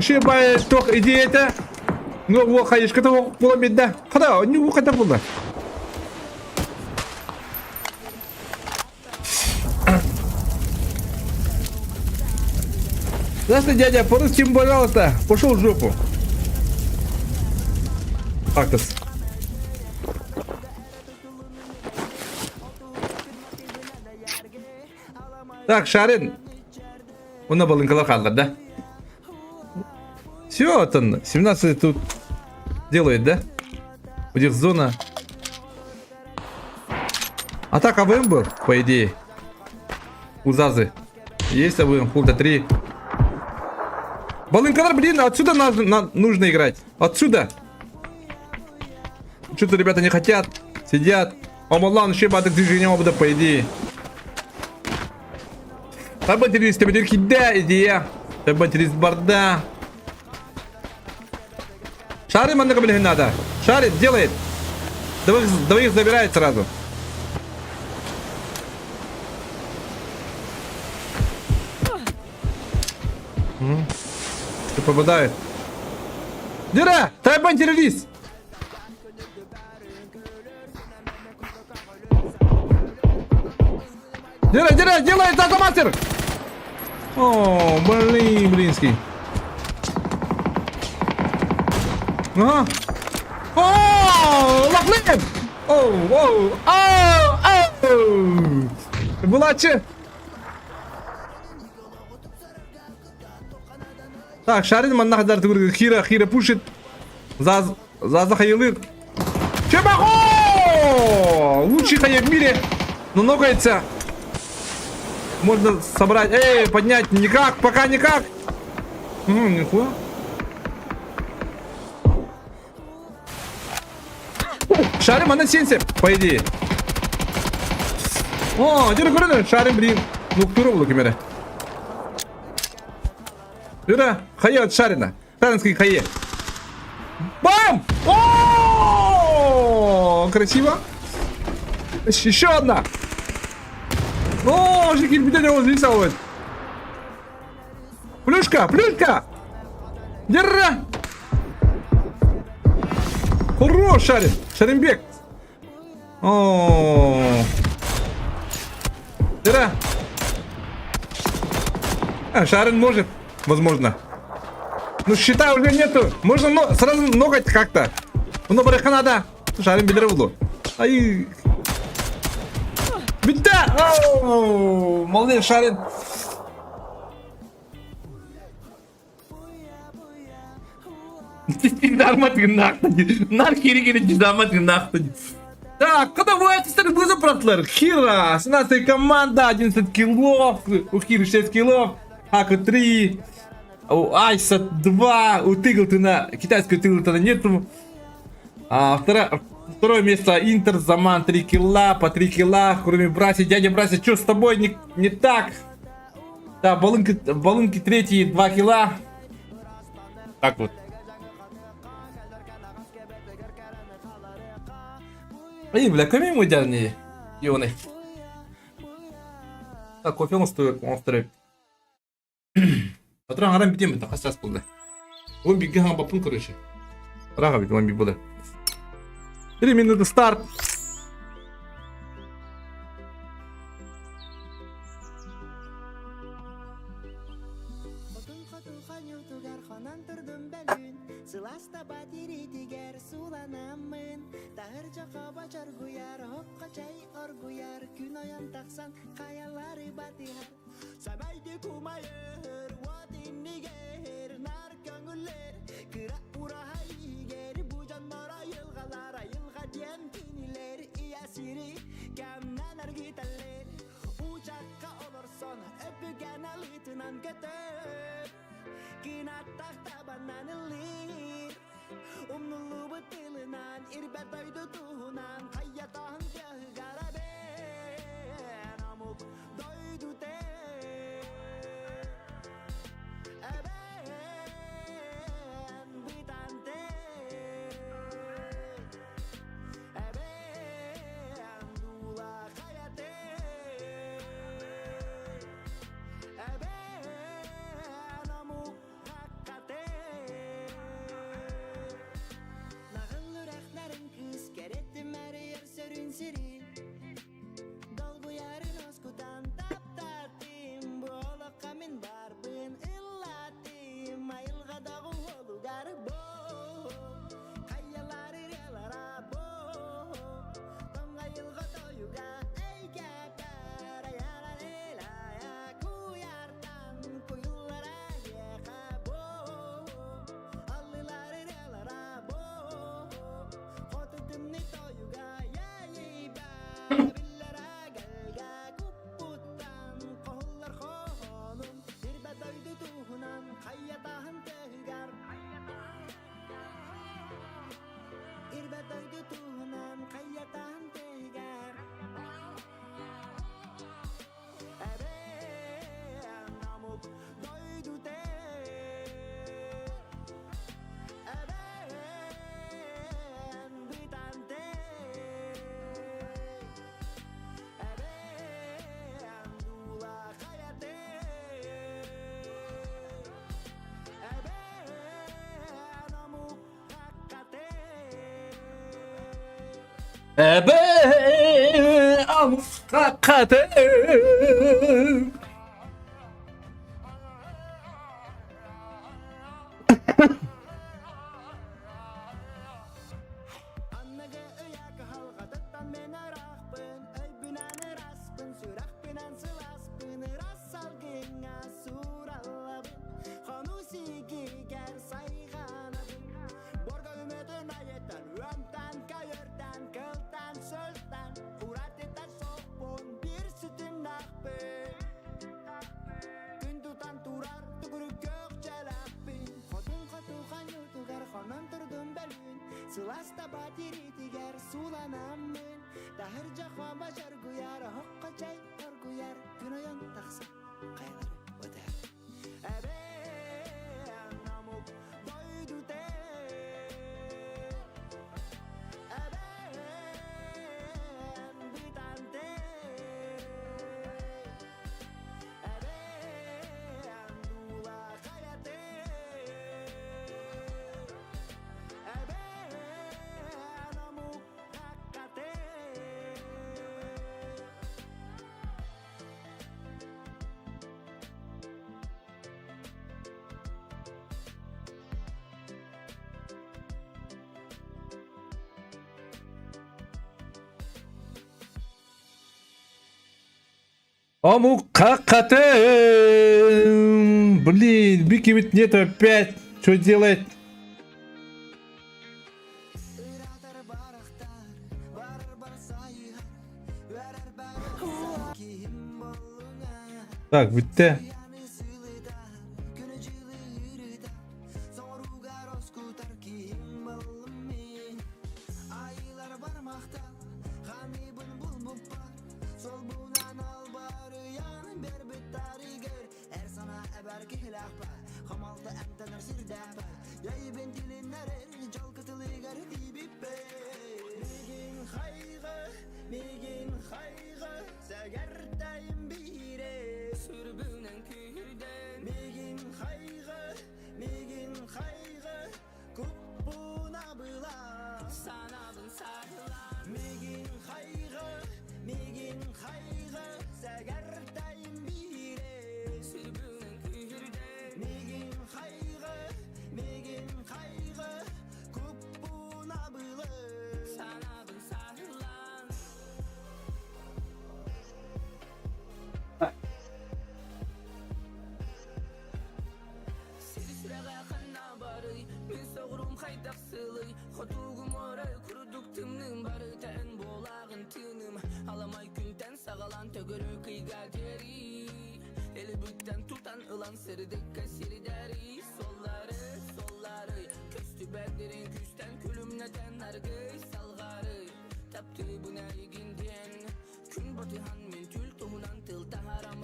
[SPEAKER 2] Ши бай тох идеята. Ну, уол хайышката була бидде. Хада, не ухата була. Здравствуй, дядя, по-русски, пожалуйста. Пошел в жопу. Кактус. Так, Шарин. Уна балынкалар хааллар, да? Все, вот 17 тут делает, да? У них зона. А так АВМ был, по идее. У Зазы. Есть АВМ, фулта 3. Балынкалар, блин, отсюда на, на, нужно играть. Отсюда. Что-то ребята не хотят. Сидят. Омоллан еще бадык движение обда, по идее. Таба террорис кидә идея. Таба террорис барда. Шары манныга блин надо. Шарит, делает. Двоих, двоих забирает сразу. Ты попадает. Дыра! Тайбан террорист! Дыра, дыра, делает мастер! О, блин, блинский. Ага. О, Лахлин! Оу, оу, оу, оу! Булачы! Так, Шарин манна хадар тугур Хира, Хира пушит. Заз, Заза хайылыр. Чебаго! Лучший хае в мире. Но ногается. Можно собрать. Эй, поднять. Никак, пока никак. Нихуя. Шарим манна сиэн сеп, по идее. О, дьэ көрөн шарим блин, нуктура булу ким эрэ. Юра, хайа от Шарина. Шаринский хайе. Бам! О, красиво. Еще одна. О, кирпича не возле Плюшка, плюшка! Держи! Хорош, Шарин! Шаринбек! О, Держи! А, Шарин может, возможно. Ну, щита уже нету. Можно но, сразу ноготь как-то. Ну, барыха надо. Шарин билер буду. Ай. Бүттэ! Молодец, Шарин. Нар кири Так, когда вы эти бызы протлер? Хира, 17 команда, 11 киллов, у Хиры 6 киллов, Хаку 3, у Айса 2, у Тыглтона, китайского Тыглтона нету. А, второе место Интер, Заман 3 килла, по 3 килла, кроме братья, дядя братья, что с тобой не так? Да, Балынки третий, 2 килла. Так вот. Ай, бля, кому ему идеальный Ионы? Так, кофе он стоит, он стоит. Атран харам битем, так хасас болды. Он бигге хан бапын, короче. Рага бит, он биг болды. 3 минуты старт. Эбэ, амускакаты. Омук хакатын! Блин, Бики ведь нет опять. Что делать? Так, бүттэ.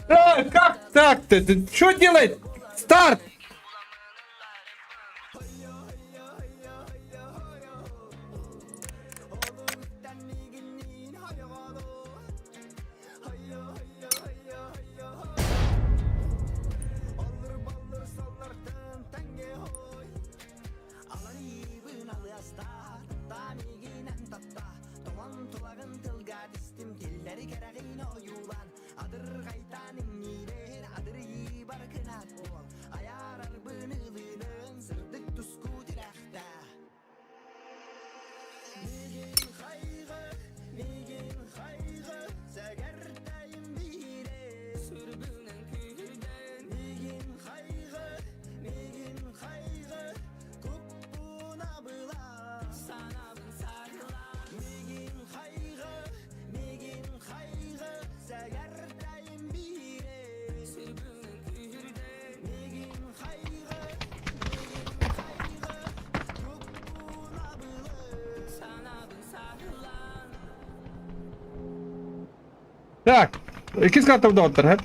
[SPEAKER 2] А, как так-то? Ты что делает? Старт! Так, иккис картам доҕоттор, һэ?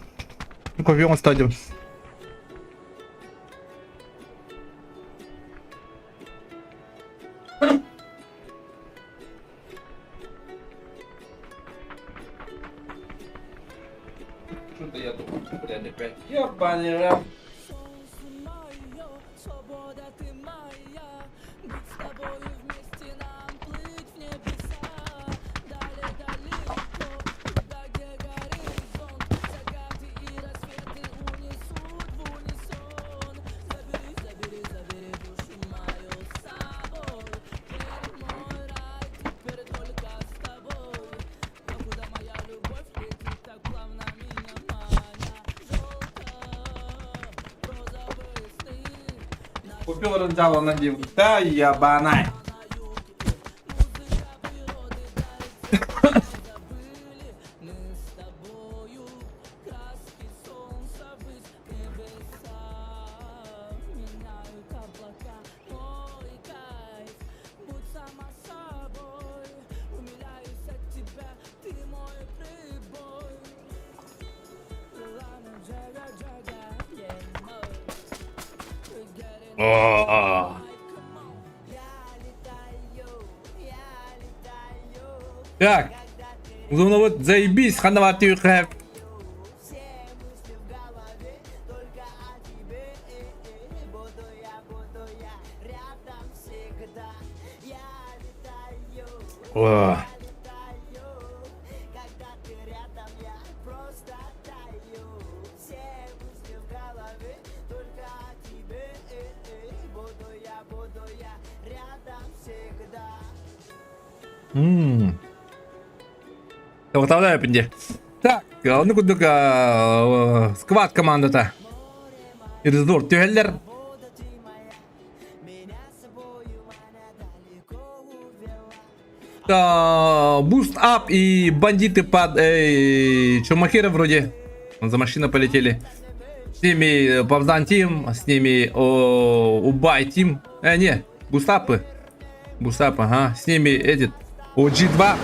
[SPEAKER 2] Кофе оҥостоодьум. Что-то я думаю, блядь, опять. Ебаный раб. Купил рандала на диву. Да ебанай. О. Так. Ну вот заебись, ханна баар О. Мм. Тоҕотоҕо дии. Так, ону курдук сквад командата Резорт түһэллэр. Буст Ап и бандиты под Чумахера вроде за машина полетели. С ними Павзан Тим, с ними Убай Тим. Не, Бустапы. Бустап, ага. С ними этот OG2.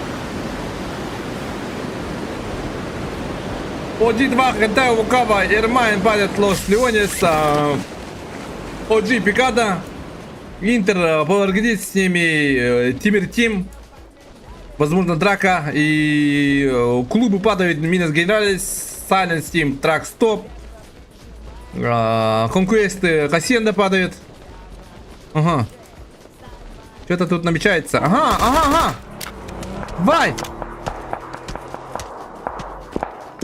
[SPEAKER 2] OG2, Хентай Лукава, Эрмайн падает Лос Леонис, OG Пикада, Интер, Power с ними, Тимир Тим, возможно драка, и клубы падают, Минус Генералис, Silence Team, Трак Стоп, Конквесты, Хасенда падает. Ага. Что-то тут намечается. Ага. Вай!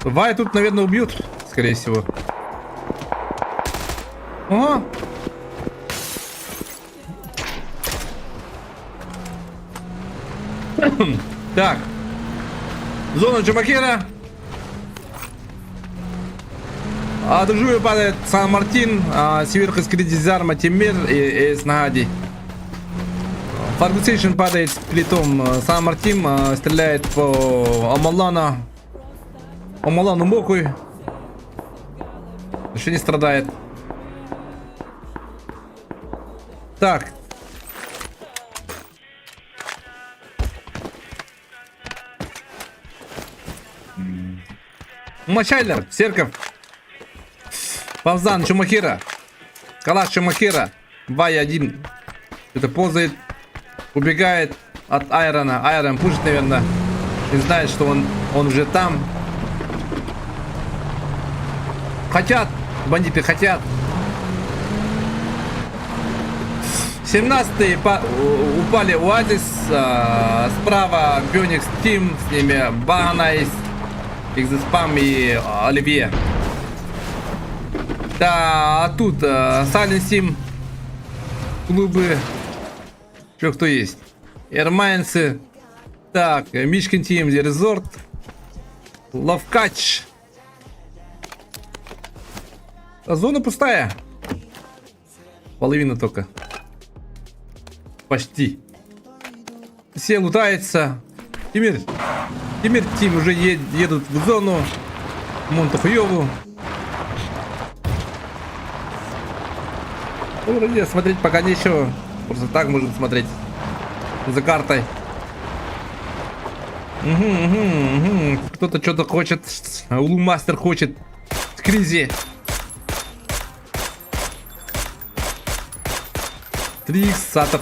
[SPEAKER 2] Вай тут, наверное, убьют, скорее всего. Ага. Так. Зона Джумакера. А Дружуя падает Сан-Мартин, а сверху с Кридизарма Тимир и Снагади. Фаргусейшн падает с плитом. Сан-Мартин стреляет по Амалана. Амалану Мокуй. Еще не страдает. Так. Мачайлер, Серков. Павзан, Чумахира. Калаш Чумахира. Вай один. Это ползает. Убегает от Айрона. Айрон пушит, наверное. Не знает, что он уже там. Хотят. Бандиты хотят. 17-е упали Оазис. Справа Бёникс Тим. С ними Баганайс, Экзоспам и Оливье. Да, а тут Silent Team. Клубы. Еще кто есть? Эрмайнсы. Так, Мишкин Тим, Резорт. Ловкач. А зона пустая. Половина только. Почти. Все лутаются. Тимир Тим уже едут в зону. Монтахуеву. Ну, вроде смотреть пока нечего. Просто так можно смотреть. За картой. Угу. Кто-то что-то хочет. Улумастер хочет. Кризи. 3 сатов.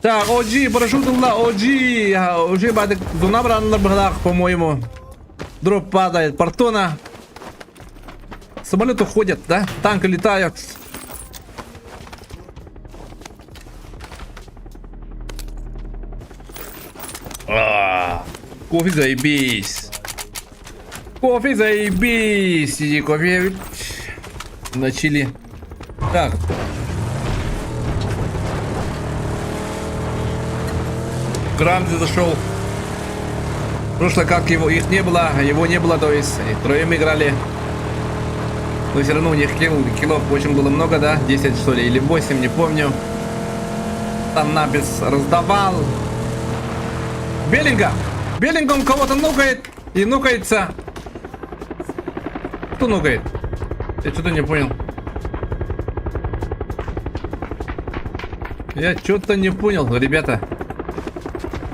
[SPEAKER 2] Так, OG, парашют OG. Уже бадык зона по-моему. Дроп падает. Портона. Самолеты уходят, да? Танки летают. Кофе заебись. Кофе заебись. Сиди, кофе. Начали. Так. Грамзи зашел. Прошлое как его их не было, его не было, то есть троем играли. Но все равно у них киллов очень было много, да? 10 что ли, или 8, не помню. Там Набис раздавал. Беллинга! Беллингом кого-то нукает и нукается. Кто нукает? Я что-то не понял. Я что-то не понял, ребята.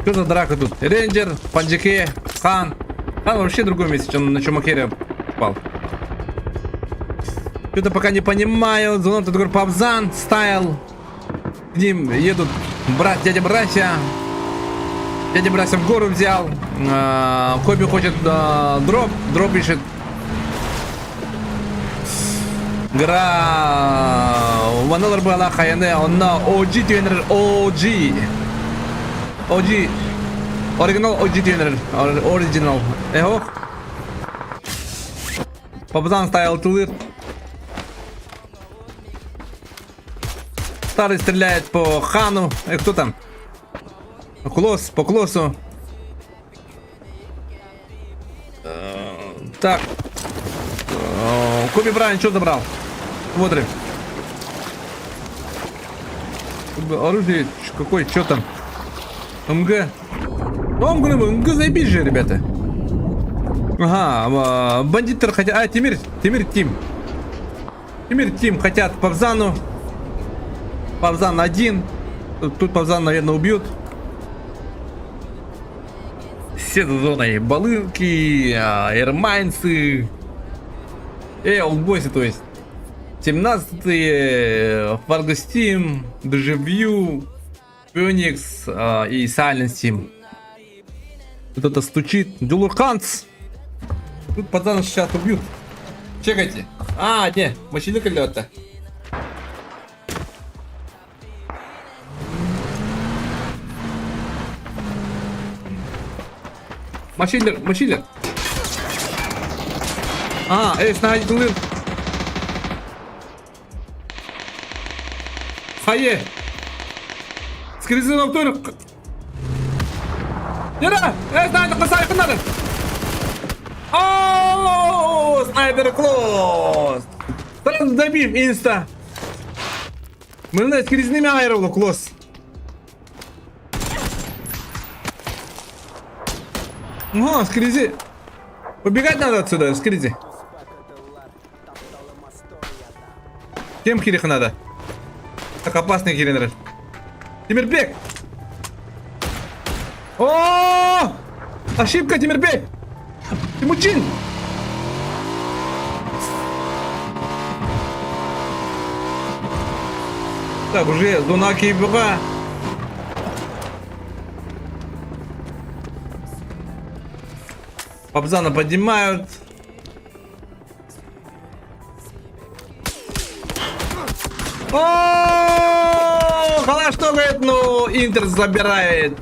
[SPEAKER 2] Что за драка тут? Рейнджер, Панджике, Хан. Хан вообще в другом месте, чем на Чумакере попал. Что-то пока не понимаю. Звонок тут Павзан, стайл. К ним едут брат, дядя Брася. Дядя Брася в гору взял. А, Коби хочет а, дроп. Дроп ищет. Гора Ваналар была хаяне, онна OG тренер OG. OG. Оригинал OG тренер. Оригинал. Эхо. Папазан ставил тылыр. Старый стреляет по Хану. Э, кто там? Клосс, по Клосу. Э, так. Э, Коби Брайан что забрал? Смотрим. Оружие какой, что там? МГ. Ну, МГ, МГ заебись же, ребята. Ага, бандиты хотят... А, Тимир, Тимир Тим. Тимир Тим хотят Павзану. Павзан один. Тут Павзан, наверное, убьют. Все за зоной. Балынки, эрмайнцы. Олдбойсы, то есть. 17-е, Фарго Steam, Дежавью, Феникс и Silent Steam. Кто-то стучит. Дюлурханц! Тут пацана сейчас убьют. Чекайте. А, не, машина лета. Машинер, машинер. А, эй, снайпер. Хайе. Скризин тур. Yürü! Эй, снайпер, касай, надо. О, снайпер клоз. Сразу добим инста. Мы скризными аэробло клоз. Ага, скризи. Убегать надо отсюда, скризи. Кем кириха надо? Так опасный киринер. Тимирбек! О! Ошибка, Тимирбек! Тимучин! Так, уже Дунаки Буга. Папзана поднимают. О, Халаш говорит, ну, Интер забирает.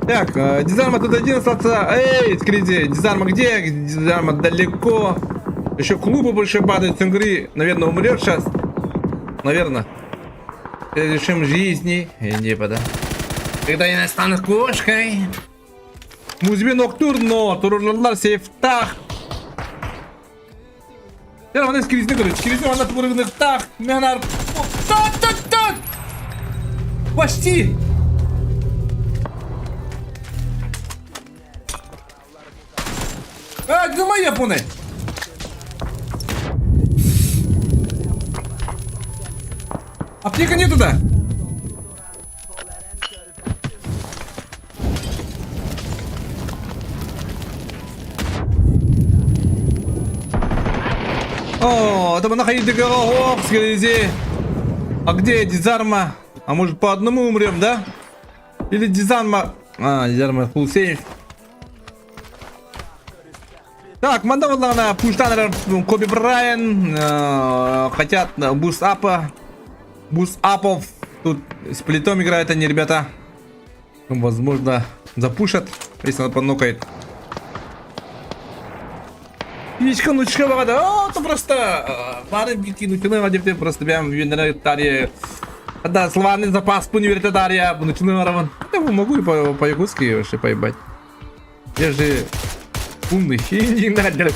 [SPEAKER 2] Так, Дизарма тут один остался. Эй, скрите, Дизарма где? Дизарма далеко. Еще клубы больше падают. Цунгри, наверное, умрет сейчас. Наверное. Решим жизни. Не пода. Когда я стану кошкой. Музбе ноктурно, турурлар сейфтах. Я вона скрізь не короче, скрізь вона турурнах. Менар. Так, так, так. Почти. А, где моя пуны? Аптека нету, да? О, это мы находили скризи. А где дизарма? А может по одному умрем, да? Или дизарма... А, дизарма full сейф. Так, Мандавалана, Пуштанер, Коби Брайан. Хотят буст апа. Буст апов. Тут с плитом играют они, ребята. Ну, возможно, запушат, если она понукает. Ичка, нучка, бага, О, это просто... Бары бити, нучины, вадим, просто прям винер, Да, словарный запас по университетария, нучины, мараван. Я могу и по-якутски вообще поебать. Я же умный. Не надо.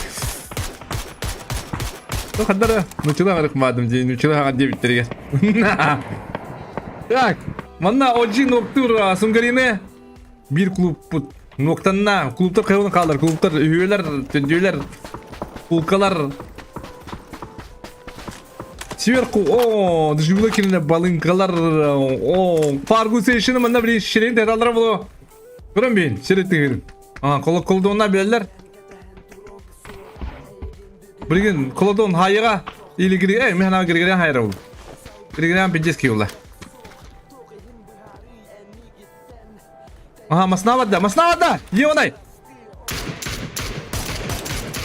[SPEAKER 2] Ну, хадара, нучина, рахмадом, день, нучина, 9 3. Так, манна OG Ноктур Сунгарине. Бир клуб Ноктанна, клубтар хайван қалар, клубтар үйелер, түндейлер, кулкалар. Сверху, о, дежурно кириле балынкалар, о, фаргу сейшini манна bir şirin detaylar bu. Görün bin, şirin. А, колдуна билелер. Билигин Колодон хайыга или Григорий, мен ана Григорий хайра ол. Григорий пиздец киула. Ага, масна вода, масна вода! Ебаный!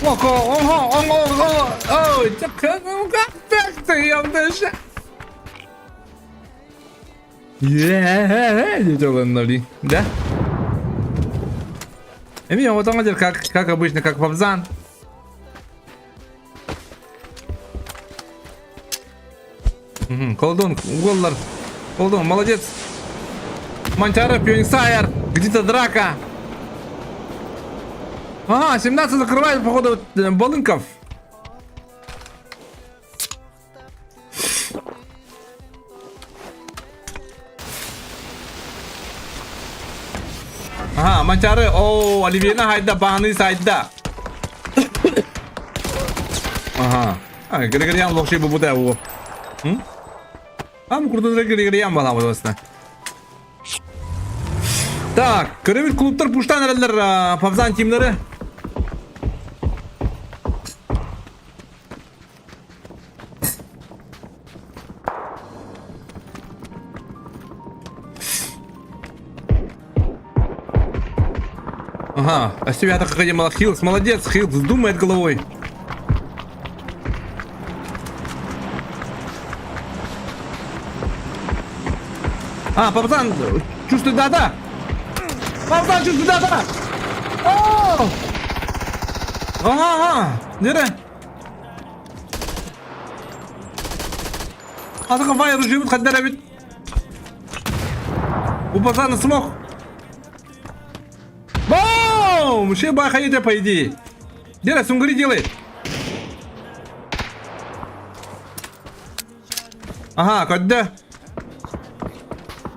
[SPEAKER 2] Ого, ого, ого, ого, ой, так ты, я дальше. Да? Эми вот он как, как обычно, как Павзан. Колдун, Уоллар. Колдун, молодец. Монтяра, Пионисайр. Где-то драка. Ага, 17 закрывает, походу, Балынков. Ага, Манчары, о, Оливьена хайда, Баны сайда. Ага. А, Григориан лохши бу бу бу. Ам курдун Григориан бала болосна. Так, көрөбүт клубтар пуштан эрэллэр Павзан тимнары. Ага, а себя так как Хилс, молодец, Хилс думает головой. А, пацан, чувствует, да-да. Пацан, чувствует, да-да. О! Ага, ага, нere? Атака файр ружье хаддара бит. У пацана смог. Бум! Ще бахаете, по идее. Дера, сунгри делает. Ага, когда?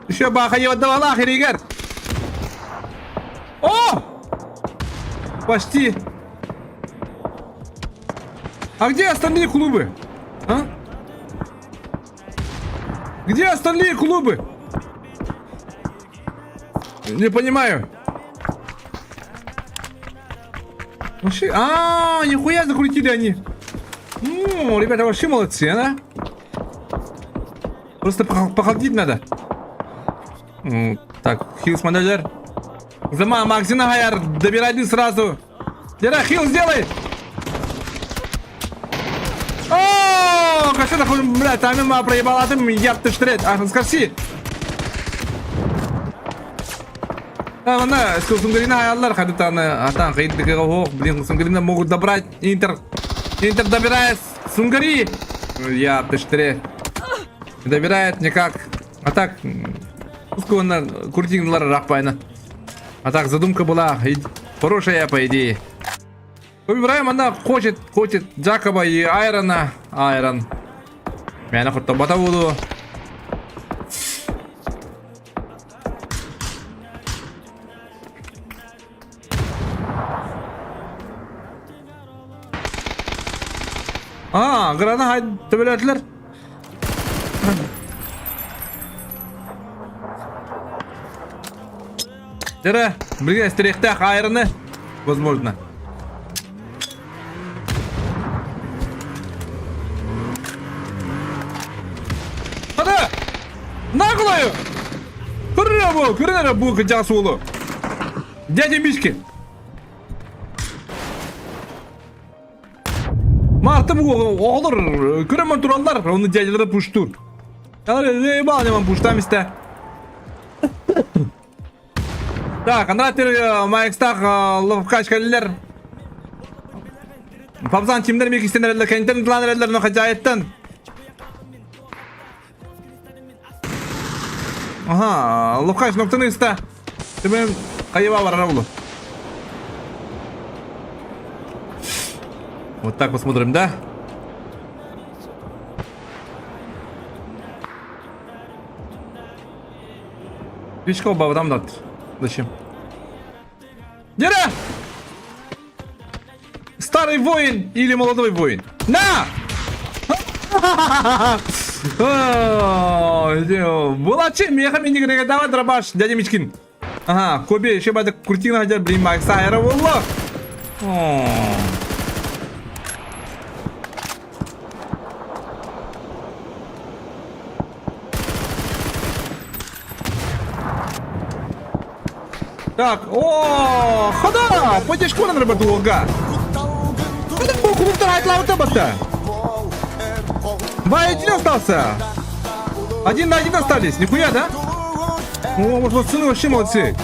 [SPEAKER 2] Еще бахае отдавала, Херигер. О! Почти. А где остальные клубы? А? Где остальные клубы? Не понимаю. Вообще... А, нихуя закрутили они. Ну, ребята, вообще молодцы, а? Просто походить надо. Так, хилс менеджер. Зама, Максина Хаяр, добирай сразу. Дера, хил сделай! О, кашета хуй, бля, там има проебала ты, я ты штрет. А, скажи. Ана, Сунгарина аяллар хадытаны, атан кыйдыгы ох, блин, Сунгарина могут добрать Интер. Интер добирает Сунгари. Я ты штрет. Добирает никак. А так, Ускуна куртинглар рахпайна. А так, задумка была хорошая, по идее. Выбираем, она хочет, хочет Джакоба и Айрона. Айрон. Меня хоть тобота буду. А, грана хай төбеләтләр. Дәрә, билген стерехтәх айрыны, возможно. Hadi! Наглую! Көрүнэ бу, көрүнэ бу кыдьаҕас уолу. Дядя Мишки. Мартым оҕолор көрөмөн тураллар, оны дядялары пуштур. Ебал неман пуштам истэ. Так, Андратер Майкстах ловкач кэллэр. Пабзан тимдер мекистен кентен планерлер но хозяйттан. Ага, ловкач ноктаны иста. Тебе хайва варавлу. Вот так посмотрим, да? Пичко бабам дат. Зачем? Дера! Старый воин или молодой воин? На! Была чем? Меха мне не давай дробаш, дядя Мичкин. Ага, Коби, еще бы крутина хотя, блин, Макс Айра, волла. Так, о, хода! Поддержку на работу, Это был клуб айтлаута батта. Два один остался. Один на один остались. Нихуя, да? О, вот пацаны вообще молодцы.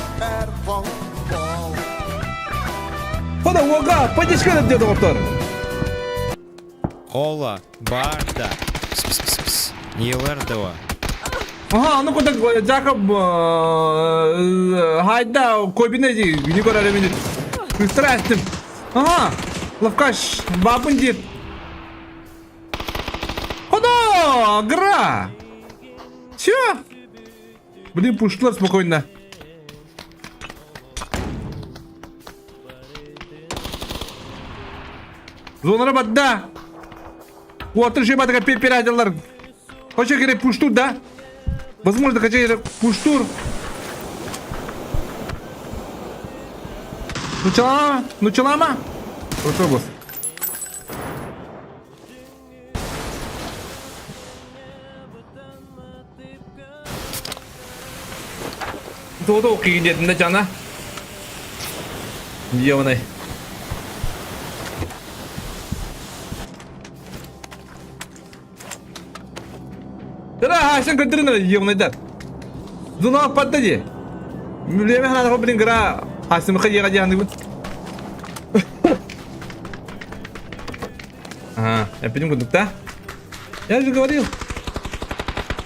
[SPEAKER 2] Хода, ога, поддержка на деда доктор.
[SPEAKER 7] Ола, Барда, Пс-пс-пс-пс, Елердова.
[SPEAKER 2] Ага, ну куда Жакоб хайда кобине ди, не көрөр эмини. Страстым. Ага, лавкаш, бабын дит. Хода, гра. Все. Блин, пушлар спокойно. Зонара бадда. Уотыр же бадга пеперадилар. Хоча керек пуштур, да? Возможно, хотя керек пуштур. Ну челама, ну челама. Хорошо, босс. Тугу кийин диэтин да жана. Ебаный. Да, Айсен көтөрүн ебаныйдар. Зуна падда ди. Үлеме хана блин гра. Асым хыйга дианыбын. Ага, я пойдем куда-то. Я же говорил.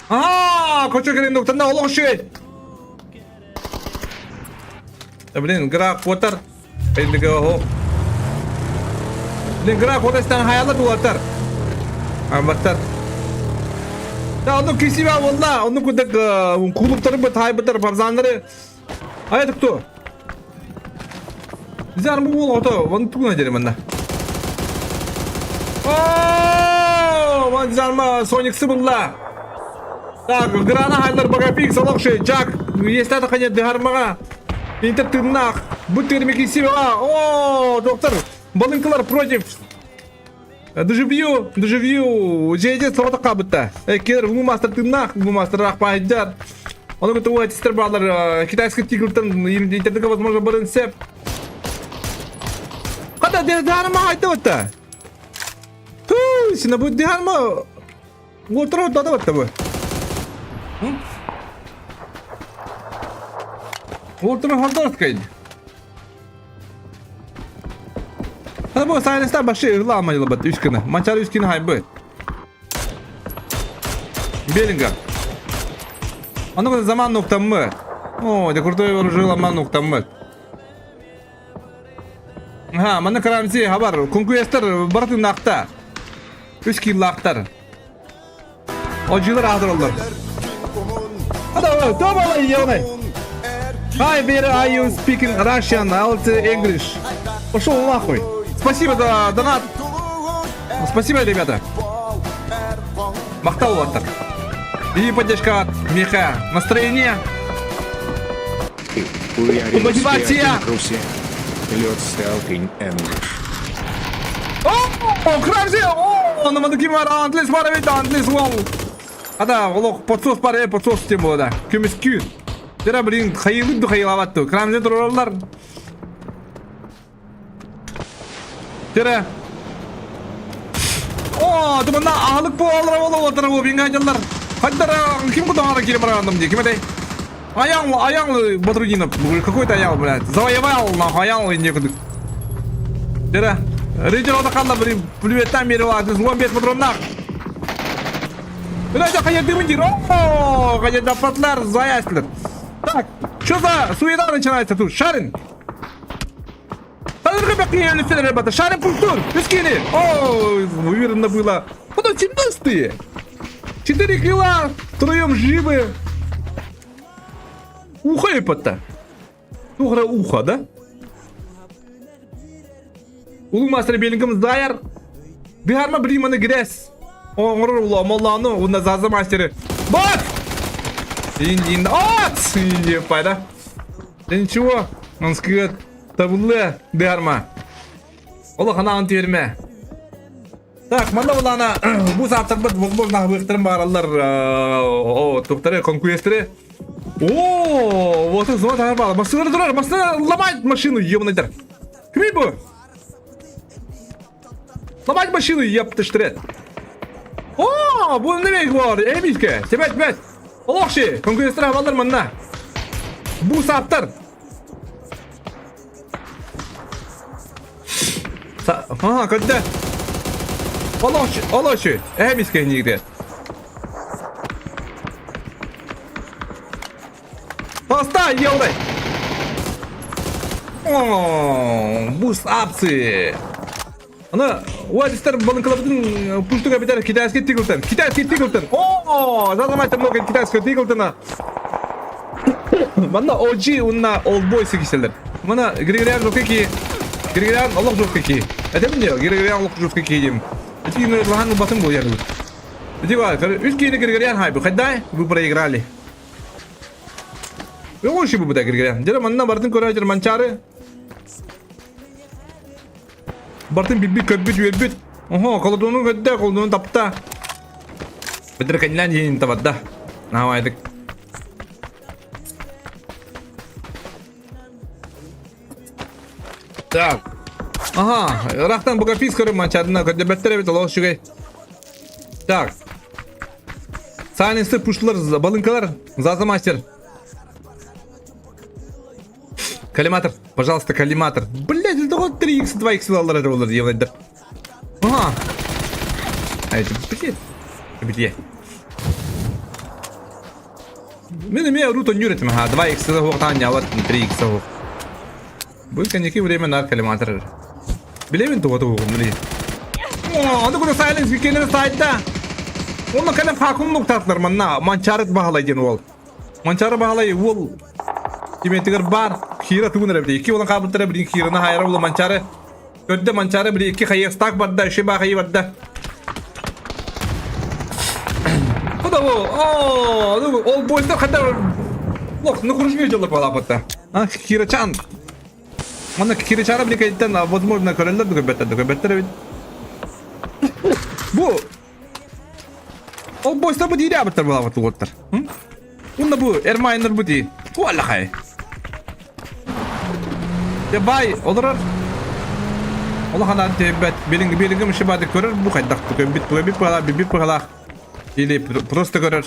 [SPEAKER 2] А, кочо керен доктор на олох шей. Да блин, гра квотар. Блин, гра квотар стан хаялар булатар. Амбаттар. Да, onu кисибе волла, onu кудак кулуптары бит хайбытар парзаннары. А это кто? Зар бу бол ото, вон тугна дерем анда. О, вон зарма Соник сыбылла. Так, грана хайлар багапик салакшы, Джак, есть это конец дыгармага. Интер тымнах, будь кисибе. О, доктор, балынкалар против Доживью, доживью, жеде соғды қабытта. Келер, бұл мастер тымнах, бұл мастер рахпайдар. Оны күтіп ойтистер балар, китайский тигртан интернетке возможно барын сеп. Қада дехарма айтты отта. Ту, сина бұл дехарма отыра отта отта бұл. Отыра хордорс кайд. Hadi bu sayesinde başı ırla almayalı bat üç kını. Maçar üç kını hay bu. Белинга. Аны заман ноктамы. О, да крутой вооружил аман ноктамы. Ха, маны карамси хабар. Конкуэстер бартын нақта. Үч киллақтар. Ожилар адыролар. Hadi tamam yonay. Hi, Vera, are you speaking Russian, alt English? Пошел нахуй. Спасибо за донат. Спасибо, ребята. Махтал вот так. И поддержка от Меха. Настроение. Мотивация. О, Крамзи! О, на мадакимар антлис барабит антлис вау. Ада, олох подсос бар, подсос тем было да. Көміс күй. Жара, блин, хайылы ду хайылаватту. Крамзи туралар. Жара. О, тумана ахлык бу алра боло отыр бу бинга жаллар. Хаддара ким куда ара кире барандым ди. Ким этэй? Аял, аял Батрудинов. Какой-то аял, блядь. Завоевал, нахуй, аял и некуда. Жара. Рейдер ода қалла, блин, плюеттан бері алады. Злом бет патроннах. Блядь, қая дымын О, қая дапатлар, заяслар. Так, что за суета начинается тут? Шарин. Ребята. Шарин пультур. Пескини. О, уверенно было. Потом 17 4 килла. Втроем живы. Ухо епата. Тухра ухо, да? Улу мастер белингім даяр. Биharma блиманы грязь. Оңрор ула молланы, уна заза мастеры. Бат! Ин от! Иди пайда. Да ничего, он сказал, табулы биharma. Ола хана терме. Так, манда булана бу сааттар бит возможно выхтырым баралар о токтары конкуренттери. О, вот это вот она Машина турар, машина ломать машину, ебаный Кими бу? Ломать машину, еб ты штрет. О, бу неме бар, эмиске. Себет бет. Олохши, конкуренттер абалар манна. Бу саптар. Ага, когда? Олохши, олохши. Эмиске нигде. Постай, елдай! О, бус апсы! Аны Уадистер балынкалабытын пуштуга битер китайский тиглтон. Китайский тиглтон. О, зазамайте много китайского тиглтона. Манна OG унна Old Boys киселер. Мана Григориан жокеки. Григориан олох жокеки. Это мне Григориан олох жокеки дим. Эти лахан батын бу яры. Эти бар, үс киини Григориан хайбы. Хайдай, вы проиграли. Лучше бы Григориан. Дера манна бартын көрө манчары. Бартын билбит, көрбүт, үөрбүт. Оһо, колодуну көрдө, колодуну тапта. Бедер кэннилээн иһин табарда. Наамайдык. Так. Ага, ырахтан бугапис көрүм манчарына көрдөбөттөр эбит олох үчүгэй. Так. Сайленсер пушлар, балынкалар, Заза мастер. Коллиматор, пожалуйста, коллиматор. Блять, это вот 3х, 2х аллар это болар диэн Ага. А это, блять. Блять. Мин эмиэ урут онньуур этим, ха, 2х уохтаан ньаалар 3х уох. Бу кэнники время нар коллиматор. Билэбин туга тугун били. О, аны куда сайленс кикенер сайтта. Онно кэлэн хакун нуктатлар манна манчарыт баһалай диэн уол. Манчары Баһылай уол кимиэтигэр баар Кира тугун эрэ билий. Икки уолан хаалбыттара билин Кираны хаайара була Манчары көрдө Манчары били икки хайыастаах барда, үчү баахайы барда. Куда бу? Оо, ну ол бойстар хата Лох, ну кружки дьоллор балаапатта. А, Кирачан. Манна Кирачана били кайттан, возможно, көрөллөр да көрбөттөр да көрбөттөр эбит. Бу Ол бойстар бу диирэ абыттар балаабат уоттар. Уонна бу Эрмайнер бу дии. Туаллахай. Де бай олорор. Улахан тиэбэт. Билиҥ билиҥҥи мышыбады көрөр бу хайдах көмбүт туэбит пыһалаах бибит пыһалаах. Или просто көрөр.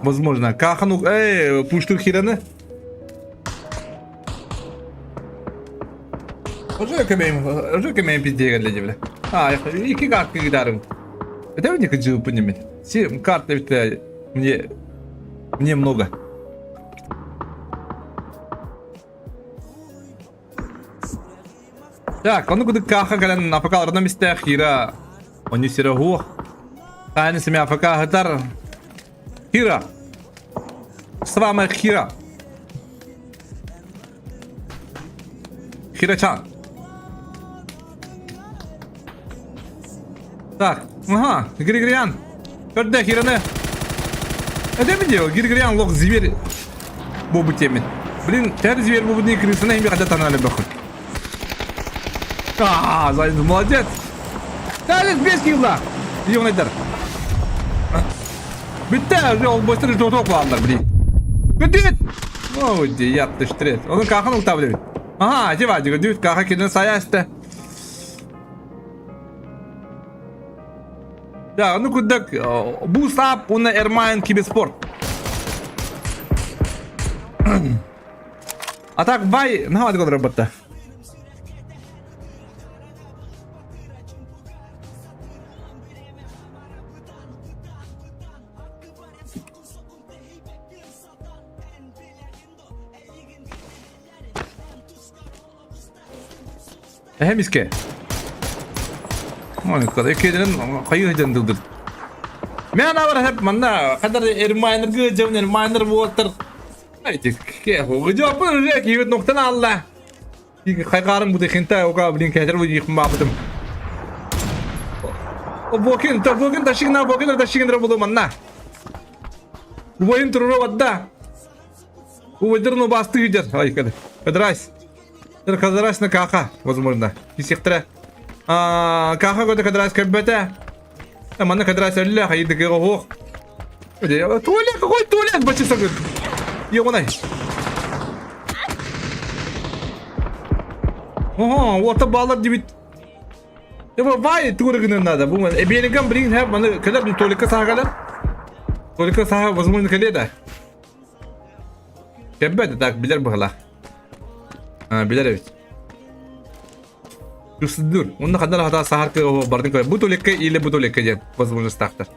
[SPEAKER 2] Возможно. Кахан эй, пуштур хираны. Уже көмейм, уже көмейм пиздеге келе бile. А, икки карты гитарым. Это мне хочу понимать. Все карты это мне мне много. Так, ону кудук каха кэлэн АФК-ларынан истэ Хира. Они сире хуох. Тааны семи АФК хытар. Хира. С вами Хира. Хирачан. Так, ага, Григориан. Көрдө Хираны. Это ми дело? Григориан лох зверь бобу темит. Блин, тэр зверь бобу не крысына ими хотя танали бахут. А, молодец. Талис без килла. Ёнайдар. Бүттэ, уже ол быстро жоток бааллар, блин. Бүттүт! Ой, япты штрет. Onun кахан улта билебит. Ага, дива, дива, дүйт каха кинен саясты. Да, ну кудак, бустап, уна Эрмайн киберспорт. А так, бай, наһаа работа. Эһэ миске. Ой, эккиэдэрин хайыы сылдьан дылдыр. Мен абар хеп манна хадar эрмайнерге жабын эрмайнер буолтар. Айти ке жоппун уже киибит нуктан алла. Хайгарым бу дехинта ока блин кәдер бу дихм бабытым. Бокин, та бокин ташигна бокин ташигна буду манна. Воин туру вадда. Уводерну басты идет. Ай, кадрась. Кадрась на каха, возможно. Исехтре. А, каха года кадрась кабета. Манна кадрась алля, хайды гох. Туалет, какой туалет, бачиса. Ёбаный. Ого, вот баллар дебит. Вай, тугу гынан надо. Бу эбиэнигам билигин хэп маны кэлэр только саха кэлэр. Только саха возможно кэлиэ да. Кэлбэт так билэр быһалаах. А, билэр эбит. Күсүдүр. Онно ханна хата сахар бардын көр. Бу тулекке или бу тулекке диэн возможностаахтар.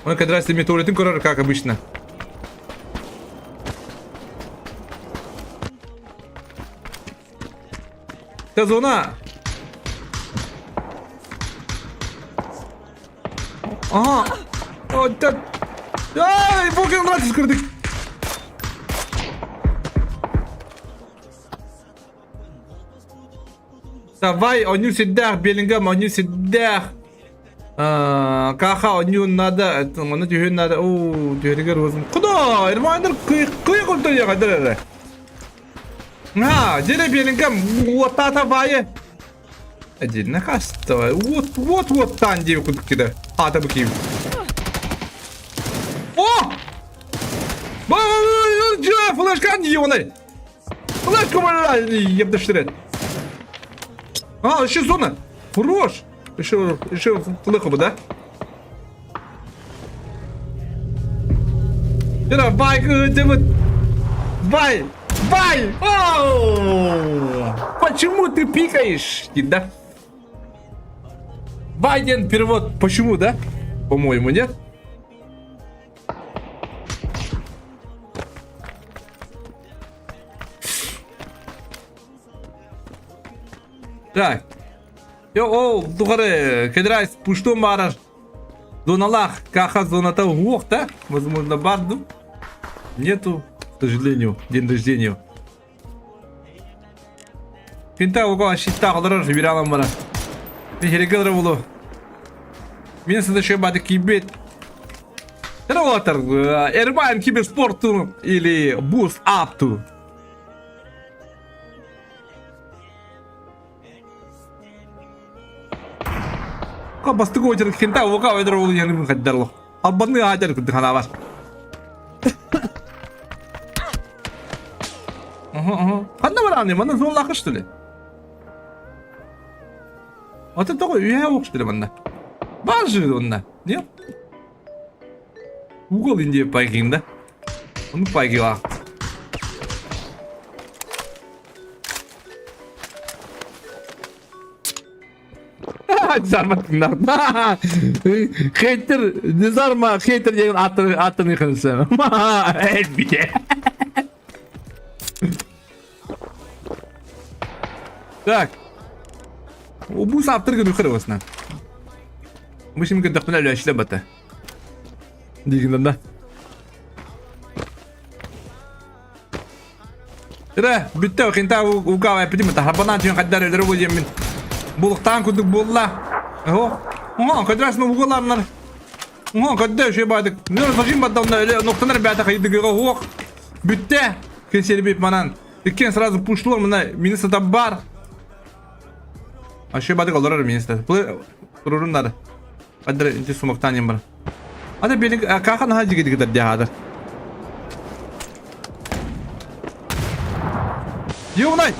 [SPEAKER 2] Он когда с ними туалетын көрөр, как обычно. Та зона! Ага! О, да! Ай, Богдан Ратис кырдык! Давай, онньуу сирдээх, Беллингем, онньуу сирдээх. Каха онньуун надо, онно түһүөн надо. Уу, түһэригэр уозум. Куда? Эрмайнер кый кый культур кайдар эрэ. На, дьэ Беллингем, уоттаата баайы. Отдельно каста. Вот, вот, вот там диэбит курдук кида. Аата бу киим. О! Флешка ебаный! Флешку ебдыштырет. А, еще зона! Хорош! Еще, еще флеху да? Бай, бай, бай! Оу! Почему ты пикаешь? Да? Байден перевод почему, да? По-моему, нет? Так. Йо, ол тухары кедрайс пуштун баарар. Зоналаах, каха зоната уох, да? Возможно, барду. Нету, к сожалению, день рождения. Кента уга щита олорор биралам бара. Херегелер болу. Мен сында еще бады кибет. Ротор, Эрбайн киберспорту или Буст Апту. Бастыгы очер кента уга өдөр ол яны хаддарлы. Албаны ажар күдү хана бар. Ханна бараны, мана золлахы что ли? Аты тоҕо үөһэ уох что ли манна? Бар же онно, нет? Угол Индия пайгин да? Ону пайгила. Зарма Хейтер, не зарма, хейтер деген атын атын ыхынсын. Элбите. Так. Бу саптыр гын үхэр осна. Бу шим кырдахпына үлэшле бата. Дигин да. Эрэ, бүттэ хинта угаава эппитим харбанан түн хаддар өлөрө бу диэммин. Булуктаан курдук буолла. О, оҥо, көдрәс угуларнар. Оҥо, көддө үчүгэй баайдык. Нөр зажим бадда онно өлө нохтанар бээтэ хайдыгыга уох. Бүттэ. Кесербит манан. Иккиэн сразу пушлар мына министр бар. А еще бадык олорор министр. Турурун надо. Адыр инти сумактан бар. Ада били кахан ха жиги дигидер дяхадыр. Ёбнай!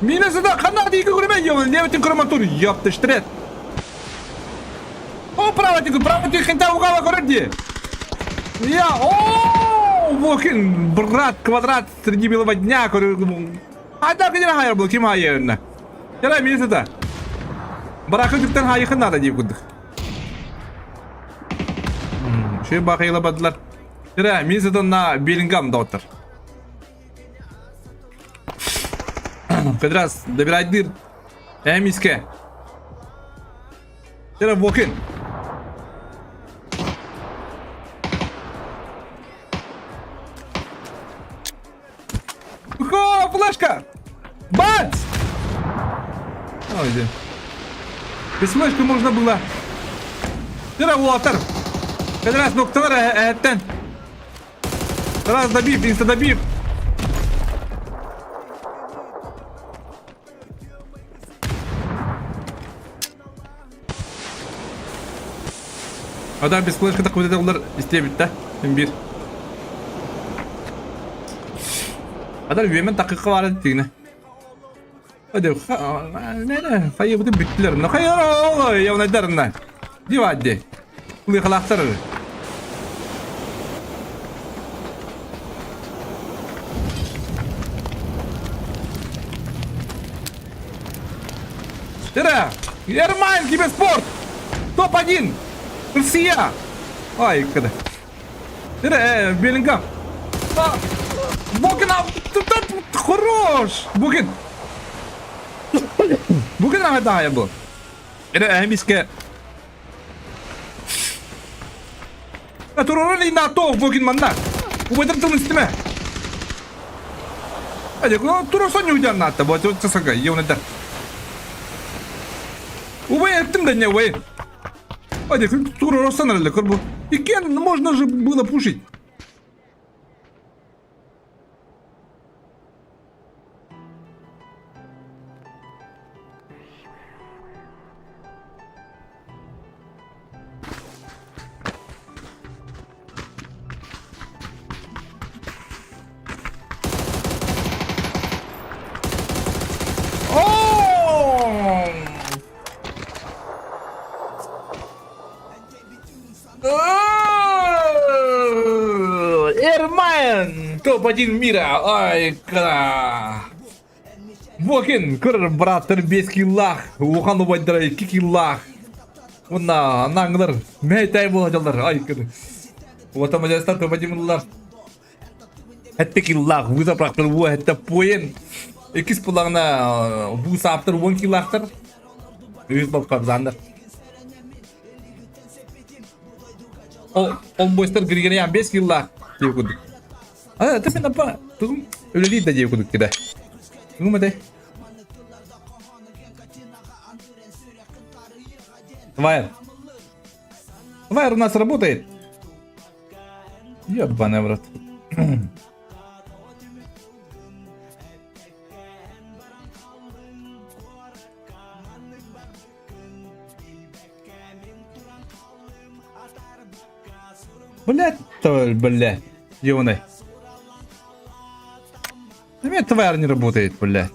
[SPEAKER 2] Минесida ханна дейкі көрме, ёбнай, левый көрмә тур, ёптыштырет. О, право тику, право тику, хинта угала көрер ди. Я, о, Вокин, брат, квадрат среди белого дня, А так не хайр был, ким хайырна. Яра минесida. Баракы дүктен хайыхын надо деп күдік. Шөй бақайла бадылар. Яра минесida на Беллингам да отыр. Кыдрас, добирай дыр. Эмиске. Яра Вокин. Хо, флешка! Бац! Ой, да. Без флешки можно было. Яра уолаттар. Кыдрас, нокталар эттен. Раз добив, инста добив. Ада без флешка такой олар истебит да. Бир. Адар үөмэн такыкка баар тигне. Hadi ne хайы бутун бүттүлэр. На хайы явнайдарына. Дивадди. Лыхалахтар. Тыра! Ерман, киберспорт! Топ-1! Россия! Ай, когда. Тыра, Беллингам! А! Букин, а, хорош! Букин! Букин ағай бұл. Эре әмиске. Туророн и НАТО Букин манна. Убайдар тылын истеме. Hadi, турорсон не НАТО, вот вот сага, еунедар. Убай эттим да не, убай. Hadi, турорсон әлі көр Икен, можно же было пушить. О! Эрмайн! Топ-1 мира! Ай, кра! Бокин, көр браттар 5 киллах, Ухан убайдара 2 киллах. Уна, анаңлар, мәйтай боладалар, ай, көр. Ота мажастар топ-1 мыллар. Хәтте киллах, выза практар, уа, хәтте поен. Икис пулаңна, бу саптыр 10 киллахтар. Үз болып қабзандар. Ол бойстар Григорян 5 киллах деп кудук. А, ты мен апа, тугум өлелейді да деп кудук кеде. Тугум эте. Вайер. Вайер у нас работает. Ёбаный в рот. Блять, блядь. Ёбаный. У меня тварь не работает, блядь.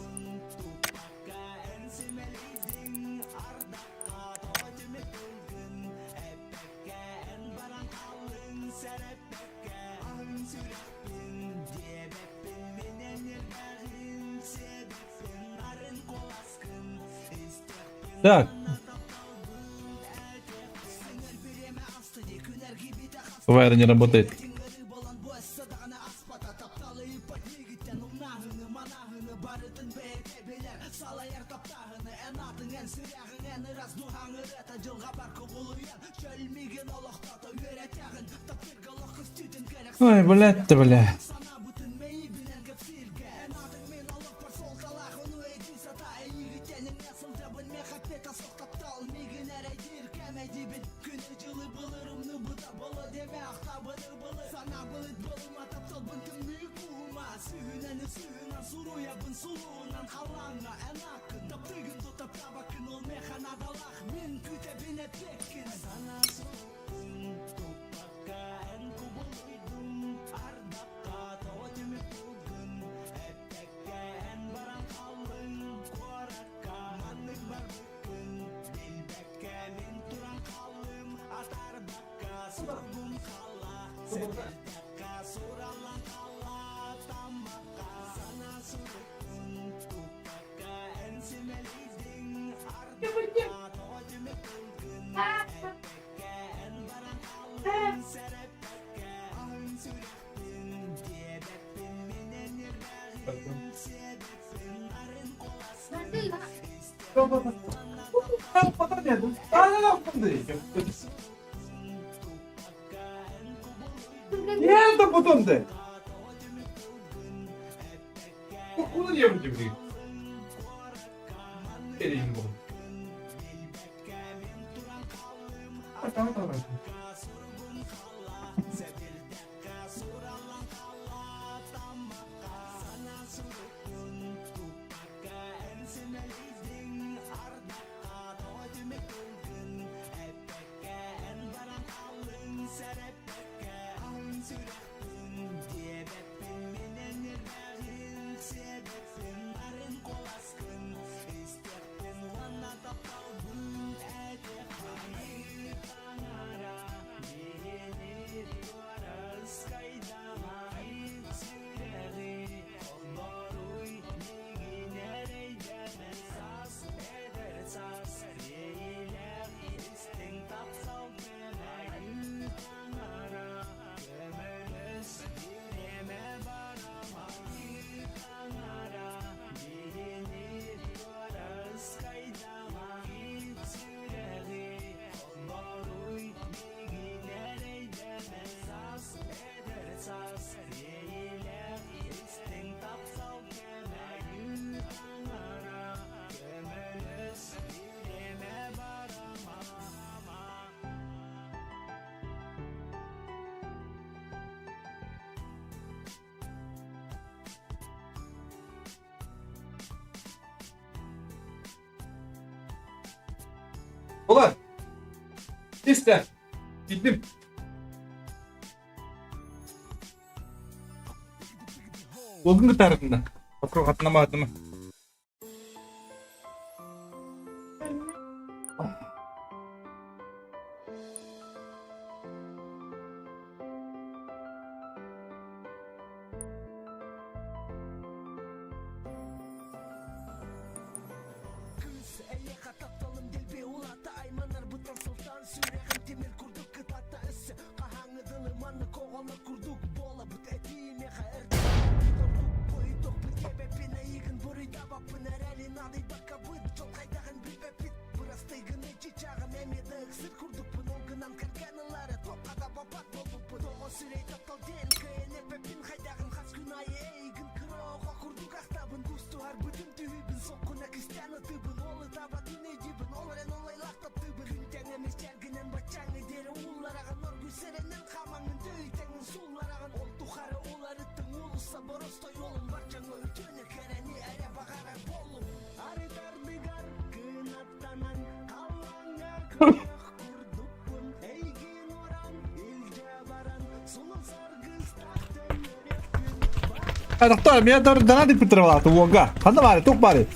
[SPEAKER 2] Так. Вайер не работает. Ой, блядь ты, бля. Ола. Истэ. Киирдим. Уолгун кытаарытында. Округ хатынама хатынама. Доктор, меня тоже донаты пытырвалаты уога. Ханна бары, тух бары.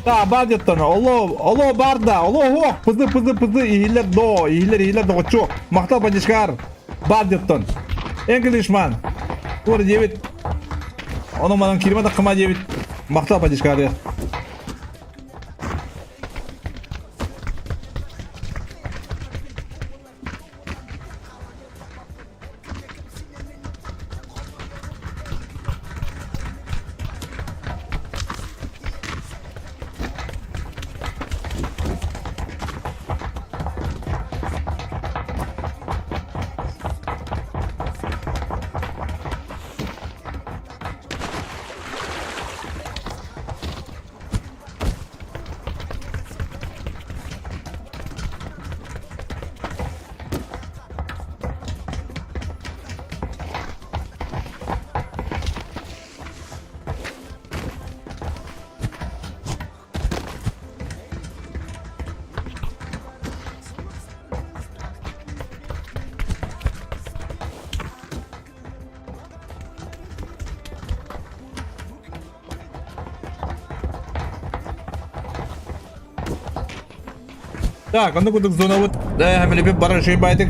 [SPEAKER 2] Да, бар деттон, оло, оло бар да, оло хуох, пызы, пызы, пызы, иһиллэр до, иһиллэр, иһиллэр доҕоччу. Махтал поддержкар, бар деттон. Englishman. Тур диэбит. Ону манан киирмэ таххыма диэбит. Махтал поддержкар. Так, онно курдук зонабыт хэмилипи бары үчүгэй баайдык.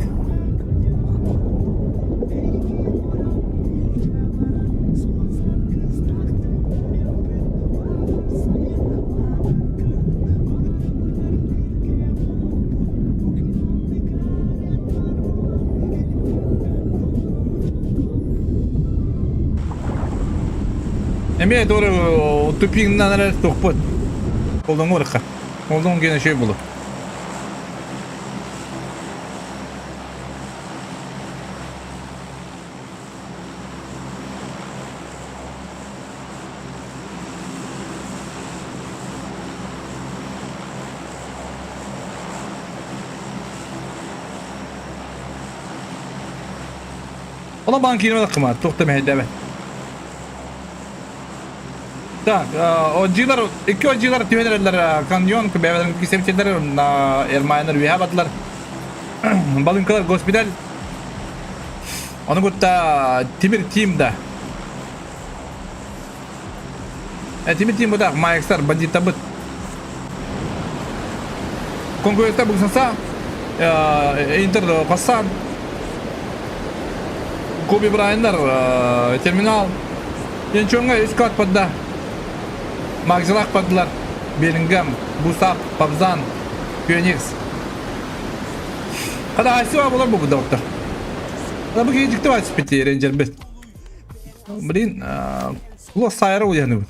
[SPEAKER 2] Эмиэ тугу тупигынан эрэ тухпут. Колдоҥҥо барыахха. Колдоҥ гена үчүгэй буолуо. Ону баан киирмэ кыма, туох да мэһэйдээбэт. Так, отдьыылар, икки отдьыылар түһэн эрэллэр каньон, бэйэлэрин кисэбитэллэр, Эрмайнар үөһэ бардылар. Балыҥкалар госпиталь. Ону кытта Тимир Тим да. Тимир Тим бытах, Майкстар, бандиттарбыт. Конкуренттар буксанса, Интер Пассан, Коби Брайандар, терминал. Янчоҥҥа үс кат падда. Макзилах паддылар. Беллингем, Бусап, Пабзан, Феникс. Хада айсыва болар бу доктор. Бу киһи дьикти спити рейнджербит. Блин, лос сайра уяны.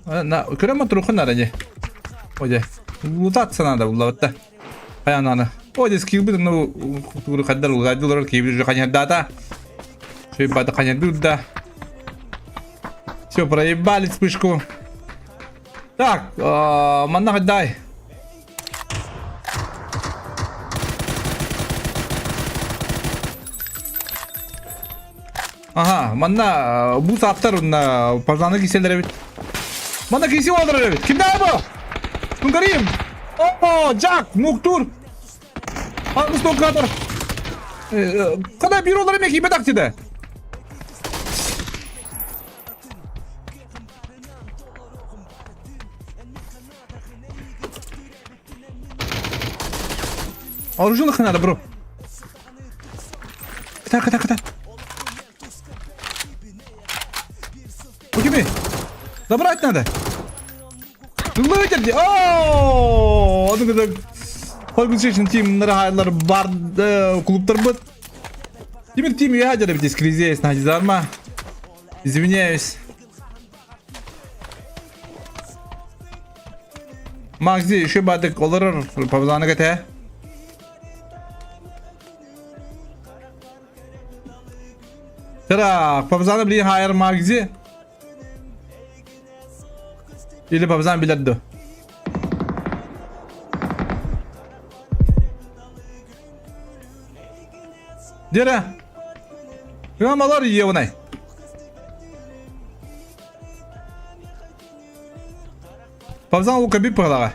[SPEAKER 2] На, көрөм турухун наране. Оде. Лутаться надо буллабытта. Хайананы. Оде скилбит, ну, туру хаддар улгадылар кибир же ханядата. Шибата ханядуда. Все, проебали вспышку. Так, манна дай. Ага, манна бу саптар уонна пожарный киселер эбит. Манна киси олорор эбит. Кимдээ бу? Кунгарим! О, Джак, Муктур! Август кадр. Када бюролары меки бедак диде. Оружие надо, бро. Кыта, кыта, кыта. Кутими. Забрать надо. Лыдер. О, Аныгы Organization Team нырахайлар бар клубтар быт. Тимир Team ядер бит кризис на дизарма. Извиняюсь. Макси еще бадык олорор павзаны кете. Так, павзаны блин хайр Макси. Или павзан билерді. Дere. Гамалар ебанай. Павзан лука би пыгалага.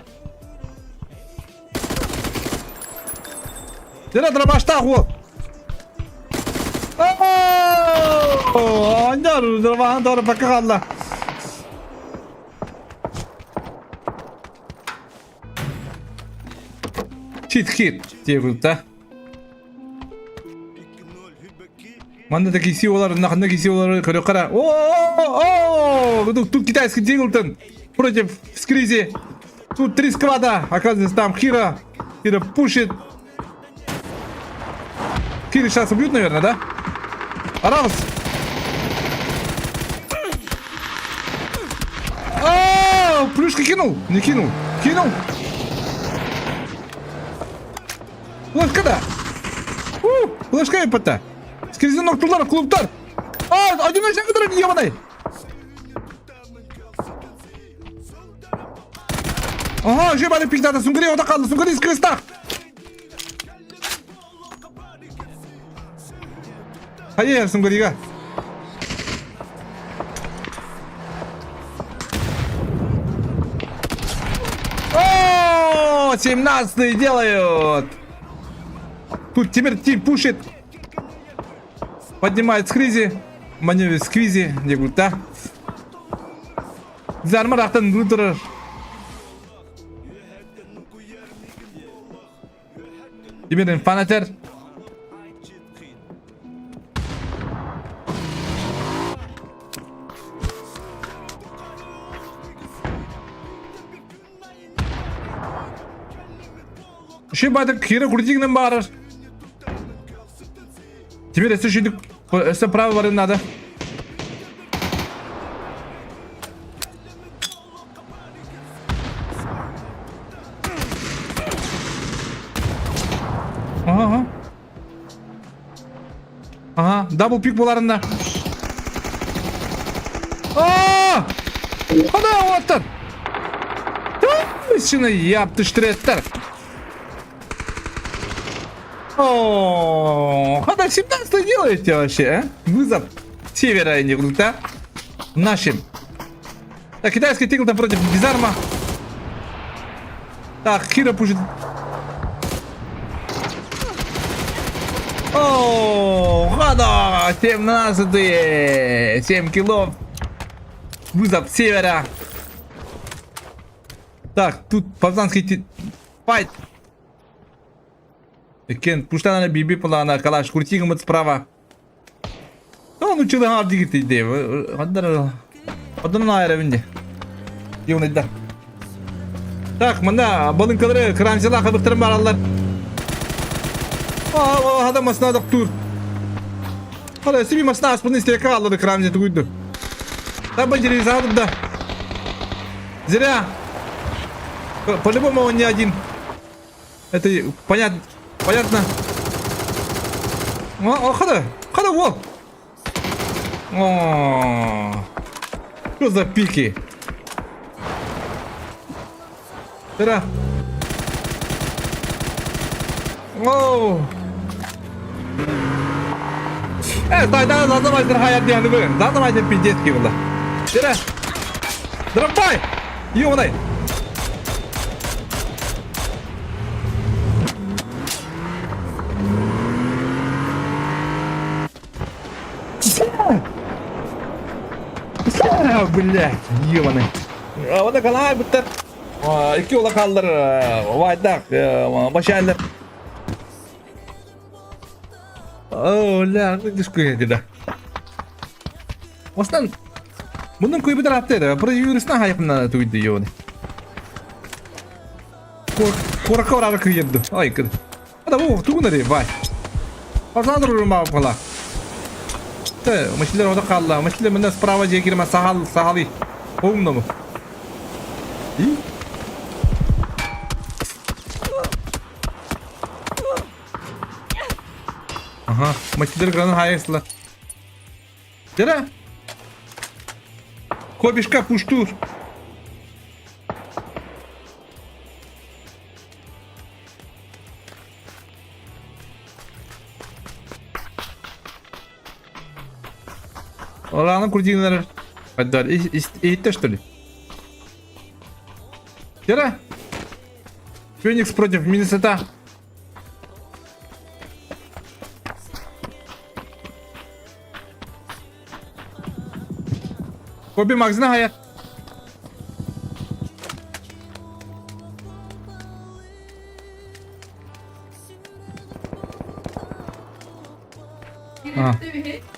[SPEAKER 2] Дere дробаштах ол. Андар дробахан дора пока қалла. Чит хит диэбит да. Манна да киси олар, нахна киси олар көрө О, о, тут, тут китайский Диглтон против Скризи. Тут три сквада. Оказывается, там Хира. Хира пушит. Хира сейчас убьют, наверное, да? Аравс. О, плюшка кинул. Не кинул. Кинул. Флешка да. Флешка епата. Скризи ноктулар, клубтар. А, одиночный который ебаный. Ага, жебаны пиктата, сунгри ота қалды, сунгри скрестах. Hayır, сунгрига. О, 17 делают. Тут теперь Тим пушит. Поднимает скризи. Маневр сквизи. Не да? Зармар ақтан тұрар. Теперь фанатер. Еще бадыр кира курдигнен барыр. Теперь если еще если право барын надо. Ага, ага. Ага, дабл пик боларында. А! Ана оттар. Точно яптыштыреттер. О, а 17 делаете вообще, а? Вызов севера не да? Нашим. Так, китайский тигл там против Дизарма. Так, Хиро пушит. О, хада! 17 7 килов. Вызов севера. Так, тут павзанский файт. Кен, пуштана биби палана калаш куртигымыт справа. Ну, чылыга дигит иде. Хандар. Адан айра винде. Юнайдар. Так, мында балынкалары крамзила кабыктырым баралар. А, адам масна доктор. Хала, сиби масна аспын истека алды крамзи тугуйду. Там бандери да. Зря. По-любому он не один. Это понятно. Понятно. О, о, хада, хада, во. О, что за пики? Зря. Оу. Э, дай, дай, дай, давай, дорогая, я не вы. Да, давай, пиздец, было. Зря. Дропай! Ёбаный! А, блядь, ебаный. Оны қалай бұттар. Икки улахаллар, вайдақ, башайлар. О, ля, дискуя да. Осынан Bunun күйбүтер атты еді. Бір юрисына хайқына туйды ебаный. Куракка барары күйерді. Ай, кыды. Ада бу тугунары бай. Азандыр урма бала. Те, мышлер ода қалла. Мышлер мында справа же кирма сахал сахали. Умному. И? Ага, мышлер гранын хайысла. Дера. Кобишка пуштур. Оранын курдинлер. Отдали. И что ли? Дера. Феникс против Миннесота. Коби магазина hayat.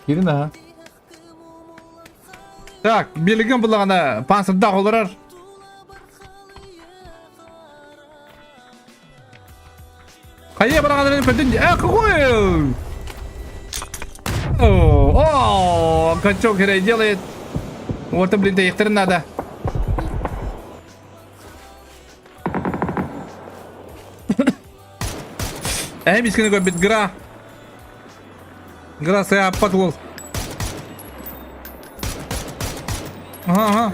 [SPEAKER 2] Кирин аха. Так, билигин булаҕына пансырдаах олорор. Хайа бараҕаларын көтүн... Э, какой? О, качок делает. Вот, блин, да их надо. Э, мискин көбүт гра. Гра саяппат уол. Ага, ага.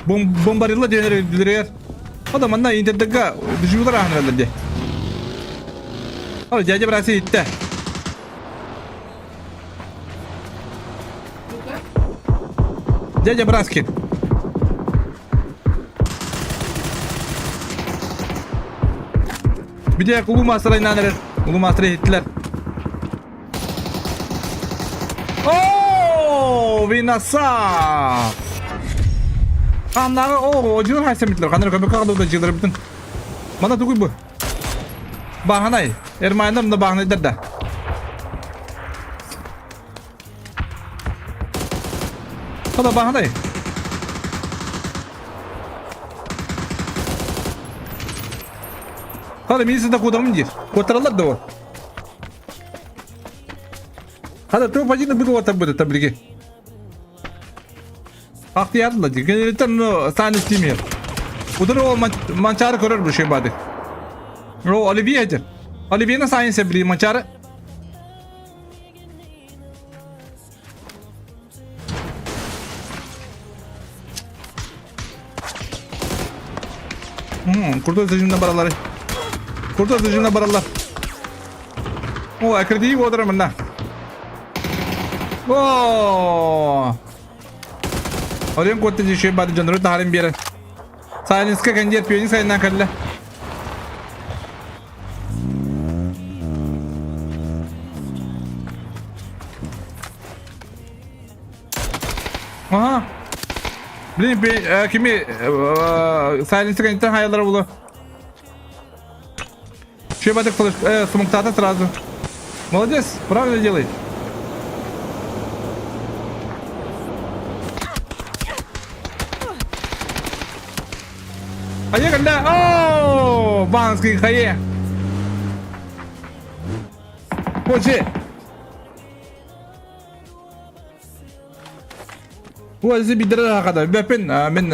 [SPEAKER 2] Бом бомбарилла диэн билэригэр. Ода манна интердега дежурдар аһынараллар дии. Ол дядя братцы иттэ. Дядя Браскин. Бүтэ улуу маастар айнаан эрэр. Улуу маастар иһиттилэр. Оо, винаса! Ханнааҕы оо, одьулар хайсаммыттар. Ханнары көмөккө хаҕалыбыта дьиэлэрбитин. Мана тугуй бу? Бааһынай. Эрмайнар мында бааһынайдар да. Хада бааһынай. Хада милиция да куудамын диир. Куоттараллар да ол. Хада топ один был вот будет таблиги. Ахтиярла ди. Генератор ну сани стимер. Удар ол манчары көрөр бу şey бады. О, Оливия дир. Оливияны сайын себили манчары. Курдук зажимна бараллар. Курдук зажимна бараллар. О, аккредит бодра манна. О! Орен куотта дьиэ бары дьоннору таһарын биэрэн. Сайленска кэндиэр пионик сайыннаан кэллэ. Ага. Блин, кими Сайленска кэнниттэн хайалара булу. Чебатык флеш, смоктата сразу. Молодец, правильно делает. Хайа кэллэ. О, банский хайа. Хоче. Уазы бидера хада. Бәпен, мен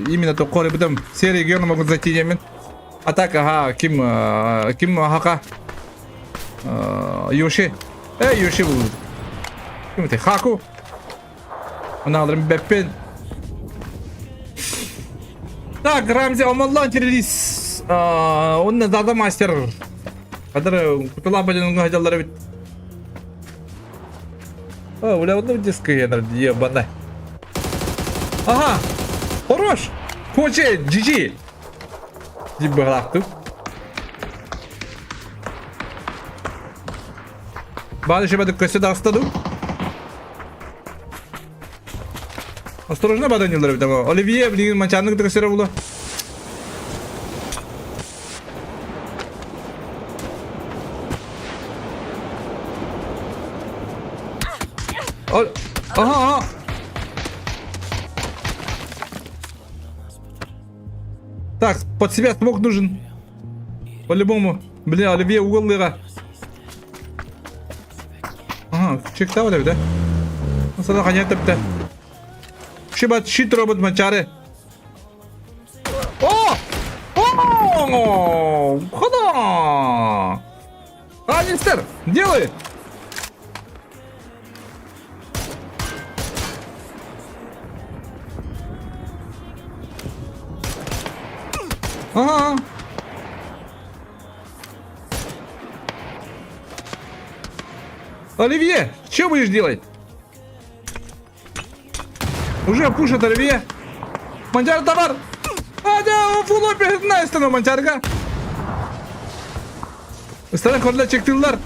[SPEAKER 2] именно то коры бутам серия региона могут зайти мен. А так, ага, ким, ким хака? Йоши. Йоши был. Ким это? Хаку. Аналарым бәппен. Так, Рамзи Омаллан террорист. Он дада мастер. Кадыр кутула баден хадаллары бит. О, бля, одну диск ебаная. Ага! Хорош! Хоче, GG! Дибалакту. Баады шебады көсө дастаду. Осторожно баданьылар эбит ама. Оливье билигин манчааны кытта көстөрө буолуо. Ага, ага. Так, под себя смог нужен. По-любому. Блин, Оливье угол Ага, чектау да? Сана ханя тепте. Шибат щит робот мачаре. О! О! Хода! Алистер, делай! Ага. Оливье, что будешь делать? Уже пушит Оливье. Манчар товар. А, да, фуло перед Манчарга. Ыстана көрдө чектилер.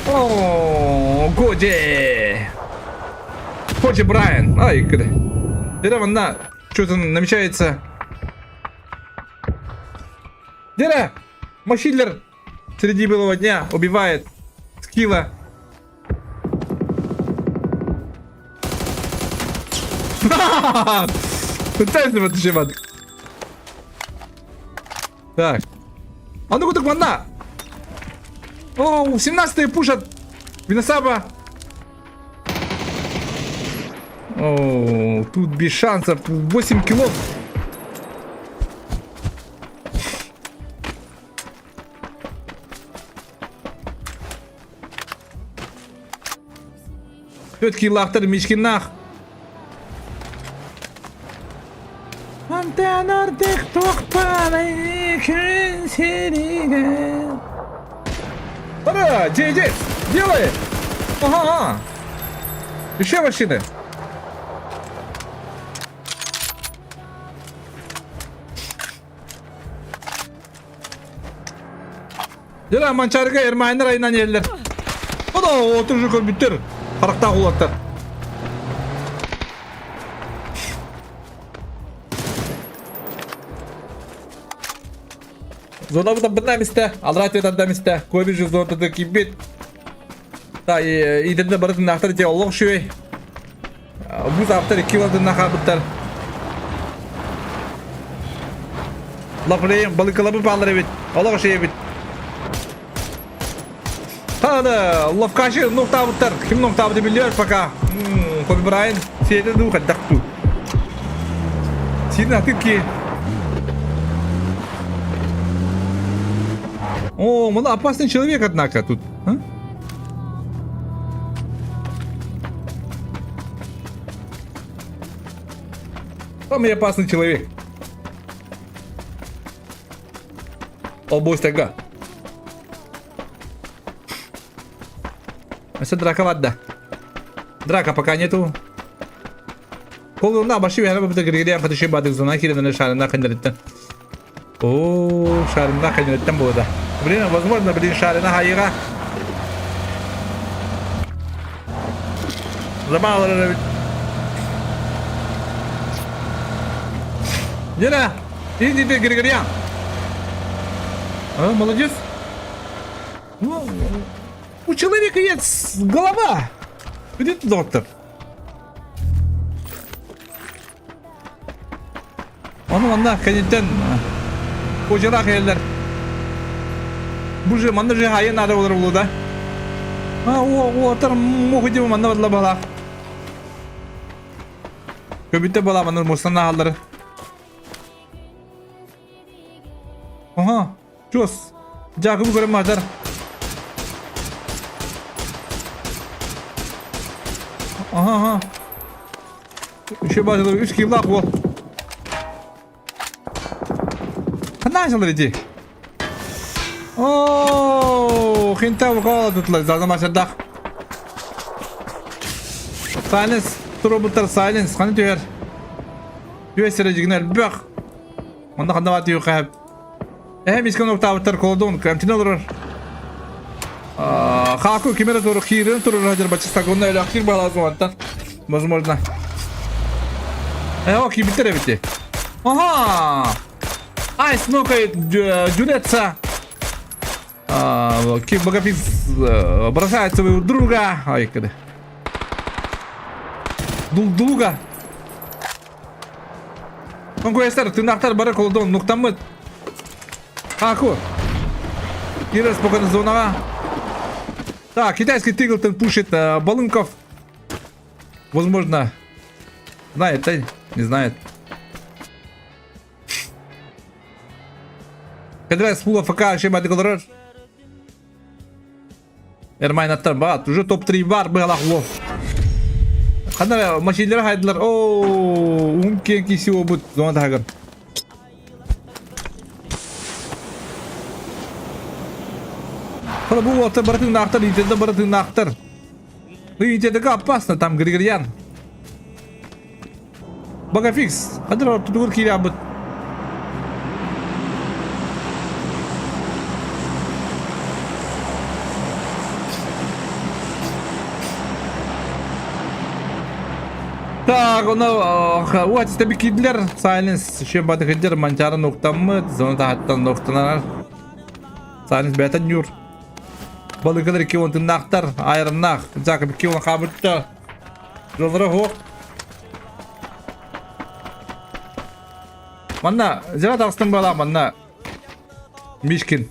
[SPEAKER 2] О, Годи. Коди Брайан. Ай, кыды. Дера манна что-то намечается. Дера, Махиллер среди белого дня убивает Скилла. Так. А ну-ка так манна! О, 17-е пушат! Виносаба! О, тут без шансов. 8 килов. Түөрт киилаахтар Мишкиннаах. Мантан ардых туохпалай күн сиригэр. Пора, иди, делай! Ага, ага. Еще машины. Дьэ, Манчаарыга Эрмаайнар айынан иһэллэр. Ода, отужу көрбүттэр. Харахтаах уолаттар. Зонабыт абытна мистэ, алраа түөт мистэ, куэби же зонатыды кийбит. Та иденде барытын автор те олох шүей. Бу автор икки уолатын хаабыттар. Лапрейм балыкалабы баалар эбит. Олох шей эбит. Хана, ловкаши нуктабыттар. Ким нуктабыты билер пока. Коби Брайан сиэте ду хаддах ту. Син атыки. О, он опасный человек, однако, тут. А? Самый опасный человек. Обусь тага. Өссө драка барда. Драка пока нету. Колуна башы бәһәрә бу григриан патышы бадык зона киренен шарына кындырыттан. О, шарына кындырыттан булды. Блин, возможно, блин, шарына хайыга. Замалары. Дера, иди ты, Григориан. А, молодец. Ну, у человека есть голова. Где ты, доктор? Ону манна кэнниттэн кожалаах иһэллэр. Бу же манна же хайа наада болар буолуо да. А, уотар мух дима манна бадла балаах. Көбүттэ бала манна мустан ааллары. Ага, чуос. Дьаакыбы көрөн маатар. Ага, ага. Еще базилар үс килаах уол. Ханна сылар ити? Оо, хинта букала тутлар, заза масырдах. Silence, туробуттар silence, ханы түһэр. Түһэ сирэ дьигинэ элбэх. Онно ханна баар түһүөххэ сөп. Эһэм искэн уктаабыттар колодун карантин олорор. Хаку ким эрэ туру киирэн турар сылдьар бачыстак онно өлөөхтүүр баҕалаах мантан. Возможно. Э, киирбиттэр эбити. Ага! Айс нокает Дюнеца. Богофикс бросает своего друга. Ай, когда. Друга. Конкуренттар, тыыннаахтар бары колдон нуктаммыт. Аку. Кирас спокойно зонаҕа. Так, китайский Тиглтон пушит Балынков. Возможно, знает, да? Не знает. Когда с ФК чем это Эрмайн аттар баат, уже топ-3 бар быһалах уол. Ханна машиналар хайдылар. Оо, уһун киэн киси буолбут зона таһыгар. Хала бу уолаттар бары тыыннаахтар, иитэллэр бары тыыннаахтар. Ну иитэллэргэ опасно, там Григорьян. Багафикс, хадыр ортотугар киирээбит. Так, оно уат истэби киирдилэр. Silence еще батыхыддер манчарын уктаммыт, зона таһаттан уктанар. Silence бэйэтэ ньур. Балыгылар икки уонтуннаахтар, айраннаах, Жакоб икки уон хаабытта. Жоллара суох. Манна, зира тахстым бала, манна Мишкин.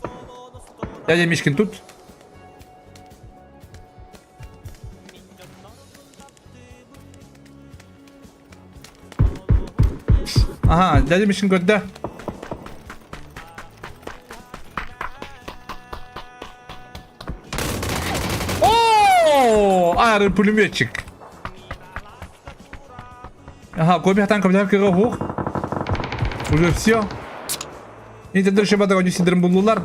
[SPEAKER 2] Дядя Мишкин тут. Ага, дядя Мишкин көрдө. О, аэропулеметчик. Ага, копия танков для кыга Уже все. Интендер шебата они сидерм буллулар.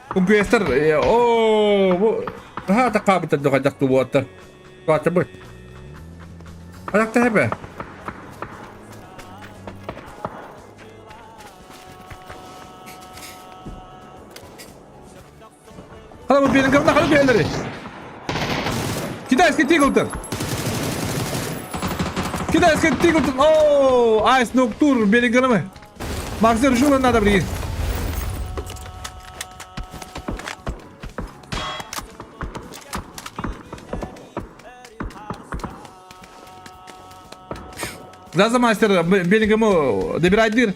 [SPEAKER 2] Компьютер, о, бу Ха такаабыта дохадах тубуота. Каатабы. Адакта хэбэ. Хала бу биэрин кымна хала биэлэри. Китайский Тиглтон. Китайский Тиглтон. О, Айс Ноктур Беллингемы. Максим Жула надо блин. Заза мастер Беллингему добирать дыр.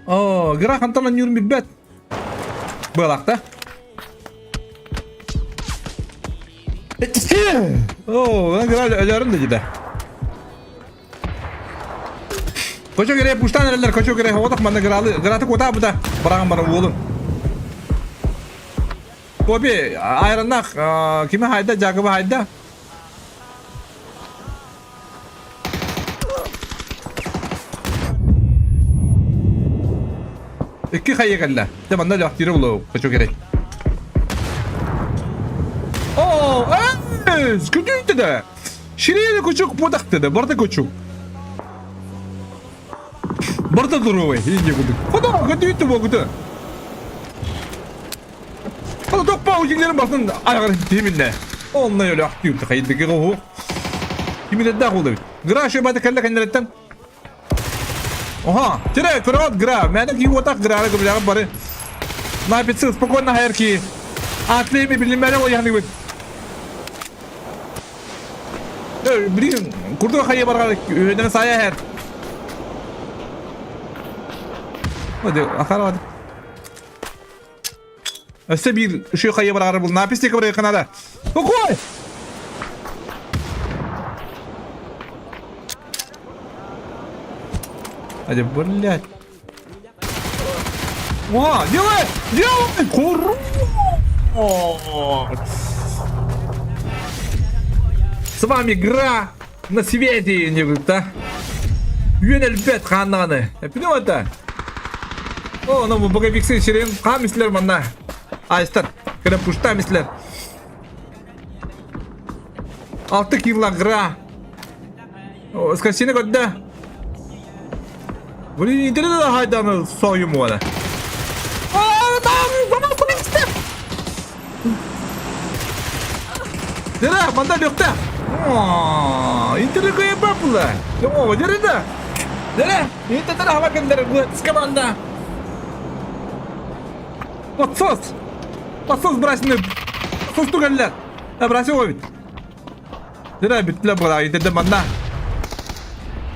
[SPEAKER 2] О, гра хантан нюрмибет. Былахта. О, гра өлөрүн да деді. Кочо керек пуштан эрэллэр, кочо керек оҕотох манна гралы, граты куотаа бута, бараҕан бара уолун. Коби, айраннах, кими хайда, Жакоба хайда. Икки хайа кэллэ. Дьэ манна лөхтиирэ булуо, кочо керек. О, э, күтүйді да. Ширейлі кучук путахты да, барда кучук. Барда здоровый, иди кудык. Хода, күтүйді богуды. Хода токпа үжиңлерин басын аяғын тиминне. Онна өлі ақтүйді қайдыгы қоғу. Киминедді ақулды. Гра шөбәді кәлі кәнереттен. Оха, тире, көрөт гра. Мәні ки отақ грары көбіләғі бары. Напитсы спокойно хайырки. Атлейми билинмәлі ол яғни бит. Блин, курдуга хайа барган өйдөн сая хер. Hadi, akar hadi. Өссө биир үчүгэй хайа бараары бул напис диэки барыахха наада. Какой? Hadi, блядь. О, делай! Делай! Куру! С вами игра на свете, не да? Үөн элбэт хааннаҕаны. Эппитим это. О, ну боговиксы сирин хаамислер манна. Айстар, кэлэн пуштамислер. 6 килограмм. Скорсина көрдө. Блин, интернет хайдан союм уола. Дера, манда лөкте. Интернет көйе бапыла. О, дера. Дера, интернет хава кендер команда. Подсос. Подсос брасины. Подсос тугаллар. Брасил бит. Дера бүттүлэр быһалаах итирдэ манна.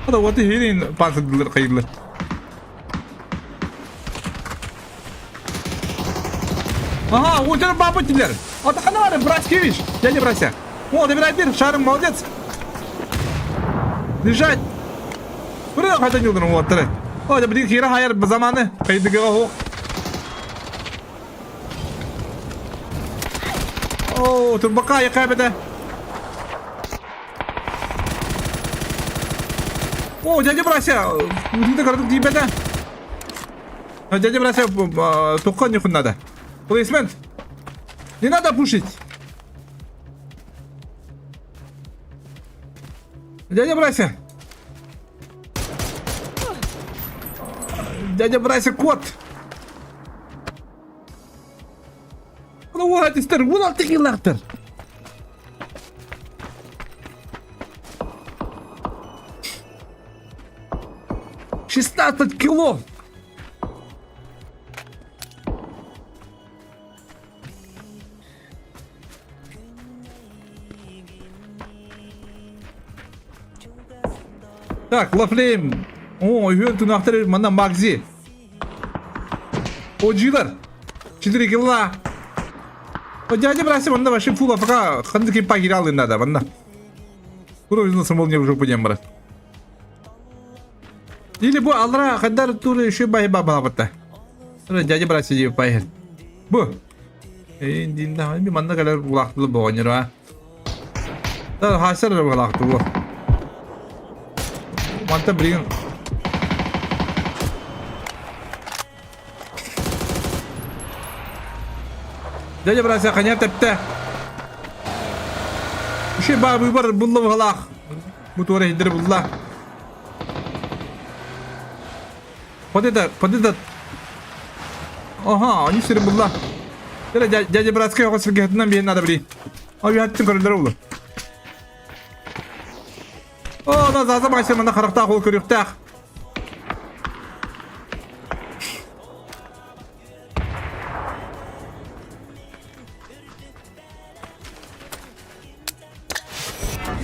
[SPEAKER 2] Хата вот иһирин пансырдылар хайыылар. Ага, вот баба тилер. Вот хана Браскевич, дядя Брася. О, добирай бир, шарым, молодец. Лежать. Бұрын қайта нюлдырым вот тыры. О, да блин, хира хайыр заманы. Қайдыгыға хоқ. О, турбака якабеде. О, дядя Брася, ты городок дибеде. Дядя Брася, только не надо. Плейсмент. Не надо пушить. Дядя Брася. Дядя Брася кот. Ну вот, истер, вон ты лактер. 16 кило! Так, Лафлейм. О, үһүөн тунахтар манна Магзи. Ожилар. 4 килла. О, дядя Брася, манна вообще фул АФК. Ханды кем пагиралы надо, манна. Кура өзүнүн самол не уже пойдем, брат. Или бу алра хандар туры еще бай баба батта. Дядя Брася дип пайыр. Бу. Эйин би манна кэлэр булаахтылы боҕонньоро. Да хаасар эрэ булаахты бу. Мантан билигин Дядя Брася ханя тэптэ. Үшей баа быыбар булла быһалаах. Бу туора иһдэр булла. Вот это, вот это. Ага, они сири булла. Дядя, дядя братская оҕо сиргэһитинэн биһин надо бри. Ой, хаттын көрөлөр улу. О, да, заза баайса манна харахтаах ол көрүөхтээх.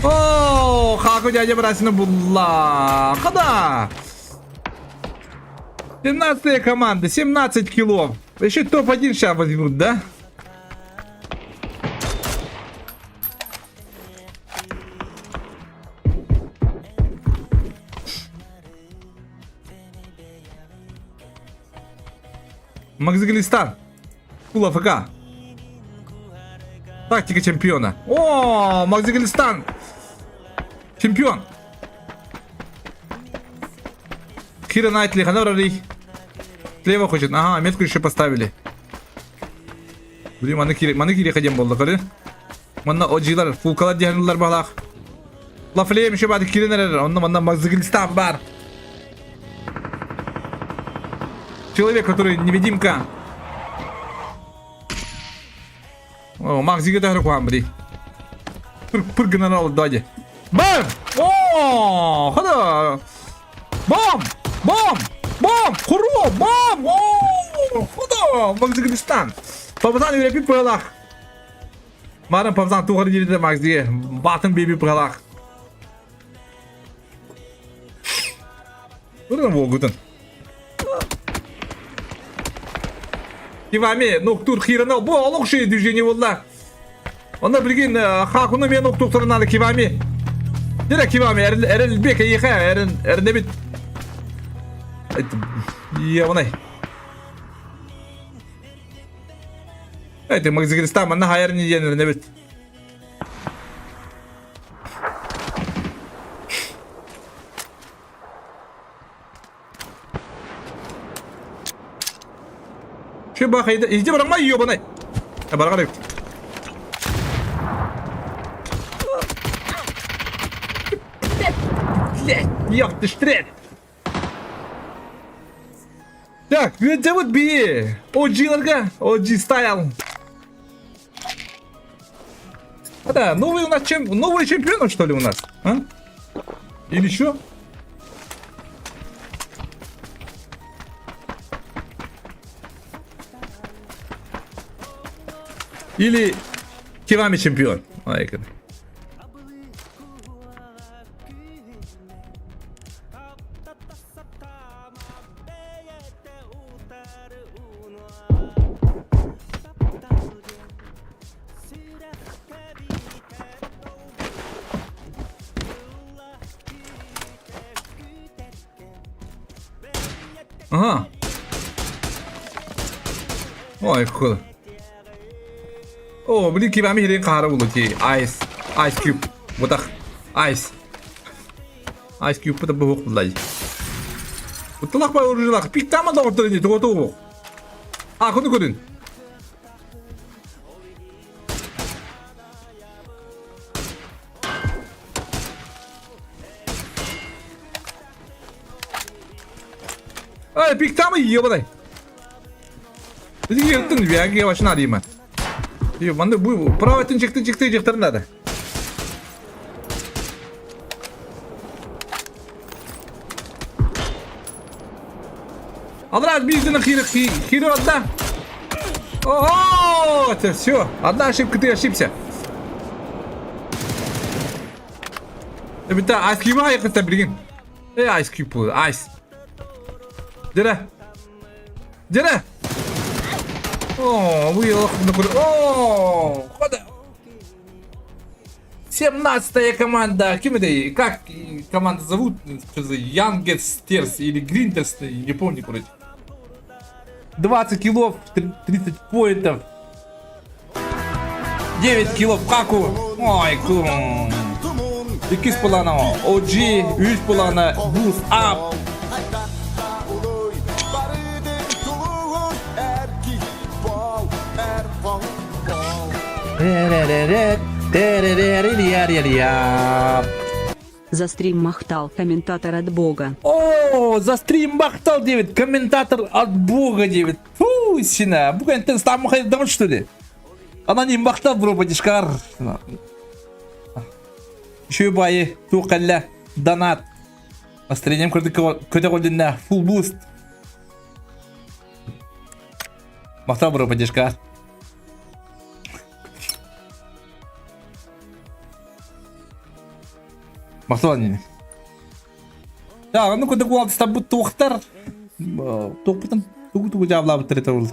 [SPEAKER 2] О, Хаку дядя Брасина булла. Хада! 17 команда, 17 кило. Еще топ-1 сейчас возьмут, да? Максигалистан. Фул АФК. Тактика чемпиона. О, Максигалистан. Чемпион. Кира Найтли, Ханора Слева хочет. Ага, метку еще поставили. Блин, маны кире, маны кире ходим болды, көрі. Манна ожилар, фулкалар диһанылар балах. Лафлеем еще бады киренер, онна манна Максигалистан бар. Человек, который невидимка. О, Максига тахры куам, бри. Пыр, пыр гынан алды, давайте. Бам! О, хода! Бам! Бам! Бам! Хуро! Бам! О, хода! Максигалистан. Папазан үйрепи пылах. Марын папазан туғыр жерде Максиге. Батын беби пылах. Бұрын волгутын. Ивами, ну тур хирана, бу олох шей движение болла. Онда билген хакуну мен октуктурунаны Кивами. Дире Кивами, эрел бек еха, эрен эрне бит. Я онай. Это Макзигристан, манна хайр не ден эрне бит. Şu bakaydı. İzci bırakma yiyor bana. Ya bana garip. Блять, ёпты штрек! Так, ыалдьабыт бии! OG-ларга, OG style. А да, новый у нас чем... Новый чемпион, что ли, у нас? А? Или что? Или Кивами чемпион. Ай, Ага. Ой, куда? О, блин, кибами хирин кахара булути. Ice. Ice Cube. Бутах. Ice. Ice Cube это бу булай. Уталах ба оружилах. Пиктама да ортырын тугу тугу. А, куну көрүн. Эй, пиктама ебаный. Ертін вяги башына деймін. Манды бу право чыкты чыкты жыктырын надо. Алраз бизнес хири хири одна. Ого, это все. Одна ошибка, ты ошибся. Это Ice Cube айқын білген. Эй, Ice Cube, Ice. Дере. Дере. О, вы О, хода. 17-я команда. Кем это? Как команда зовут? Что за Янгестерс или Гриндерс? Не помню, короче. 20 килов, 30 поинтов. 9 килов каку. Ой, кум. Иккис полана OG, үс полана Boost Up.
[SPEAKER 8] За стрим махтал комментатор от бога.
[SPEAKER 2] О, за стрим махтал 9, комментатор от бога 9. Фу, сина, бүгін стам хайдам что ли? Аноним махтал бро подишкар. Еще байы, туқалла, донат. Настроением көте қолдына, full boost. Махтал бро подишкар. Махтал аноним. Так, ну куда куалды табы туқтар. Туқпытын, тугу тугу жабла бітірі болды.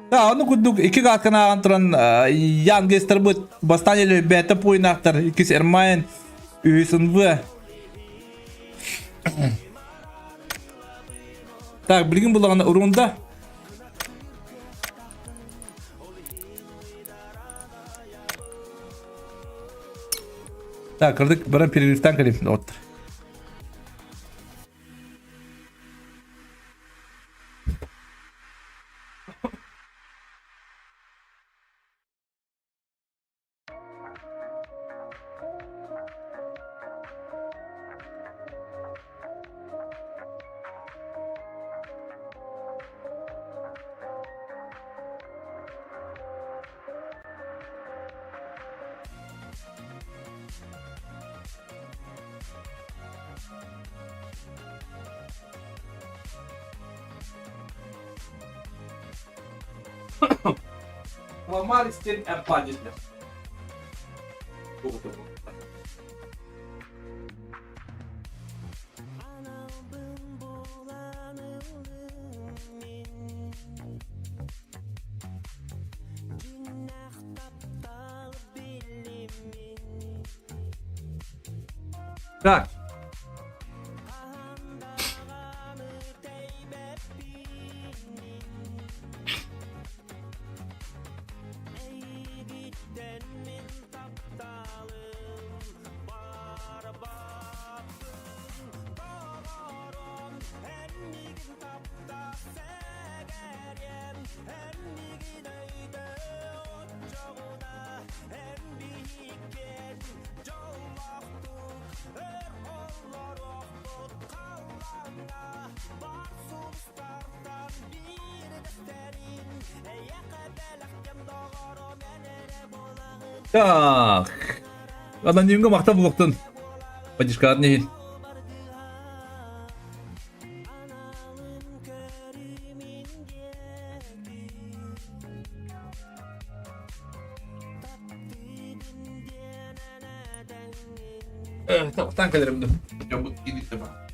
[SPEAKER 2] Да, ну кудук iki гаткана антуран Ян Гестер бут бастан бета пуйнактар икис Эрмайн ҮСНВ. Так, билгин булагана урунда. Так, кырдык баран перерывтан калим оттыр. Ломали стиль эмпадитлер. Так. Так. Анонимга махтал булуктун. Поддержкаларын иһин. Тохтан кэлэрим дуу. Дьоммут киирдэ ба.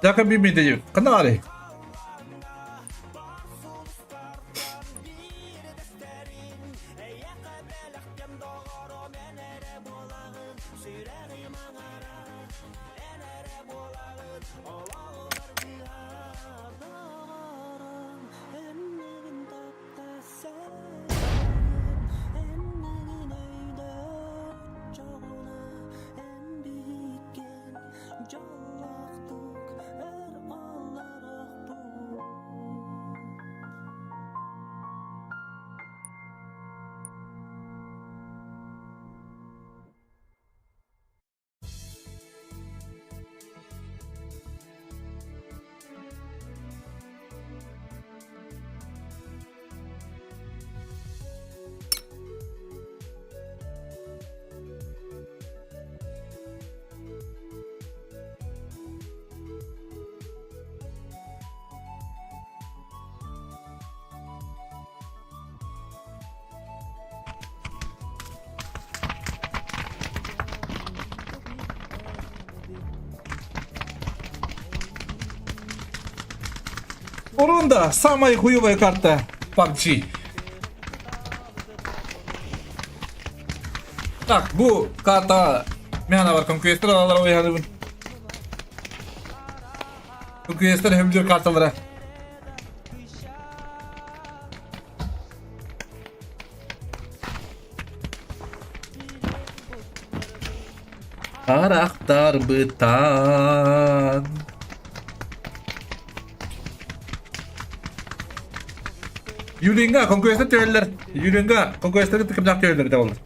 [SPEAKER 2] Жака бимейді Қандай қарай? Орунда самая хуевая карта PUBG. Так, бу карта мен бар конкуренттер алалар ойнадым. Конкуренттер хөмдүр карталара. Харахтарбытан. Юлинга конкуренттер төөллөр. Юлинга конкуренттер кымнак төөллөр да болар.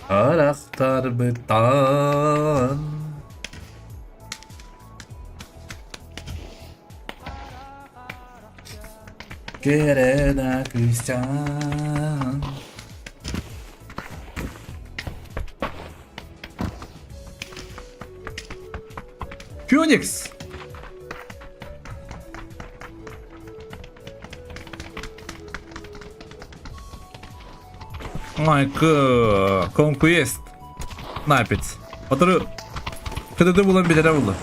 [SPEAKER 2] Харахтарбыттан Кэрэ да кыысчаан Феникс! Майк Conquest Напец. Батыры КДД булан билэрэ булла.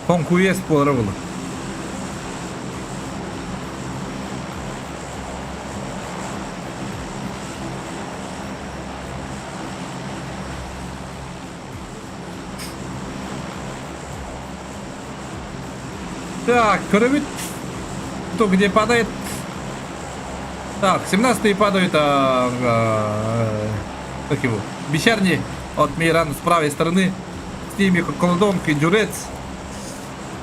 [SPEAKER 2] Conquest буолара булла. Так, көрөбүт. Кто где падает? Так, 17-й падают, как его, Вечерний от Мейран с правой стороны. С ними Колодонг и Дюрец.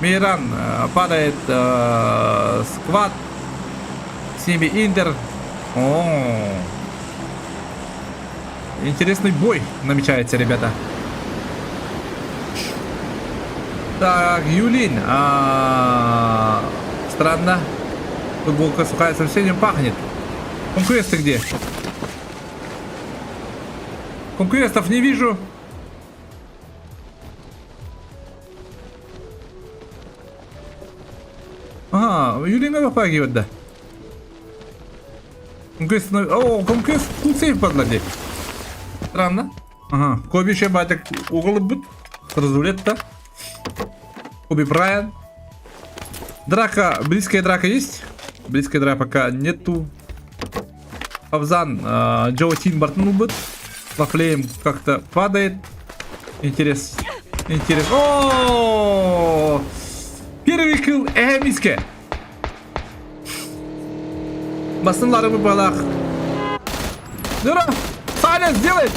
[SPEAKER 2] Мейран падает Сквад. С ними Индер. О, Интересный бой намечается, ребята. Так, Юлин. Странно. Футболка сухая совсем не пахнет. Конквесты где? Конквестов не вижу. Ага, Юлина попагивает, да. Конквест, о, конквест тут сейф падла дии. Странно. Ага, Коби еще батик угол бут. Разулетта. Коби Брайан. Драка, близкая драка есть? Близкая драка пока нету. Павзан, Джо Тин Бартон бут. Лафлеем как-то падает. Интерес. Интерес. О! Первый килл Эмиске. Басынлары бу балах. Нура! Сайленс делает!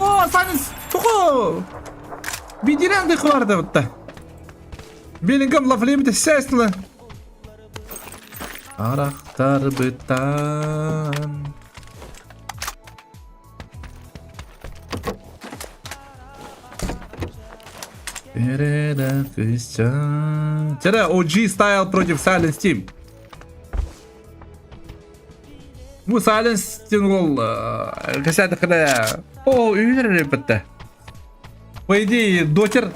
[SPEAKER 2] О, Сайленс! Тухо! Бидирен дыхварда вот-то. Беллингем Лафлеем естественно. Арахтарбытан. Тире OG Style против Silence Team. Бу Silence Team ол кэсээтэххинэ о үүнэр эбиттэ. По идее дотер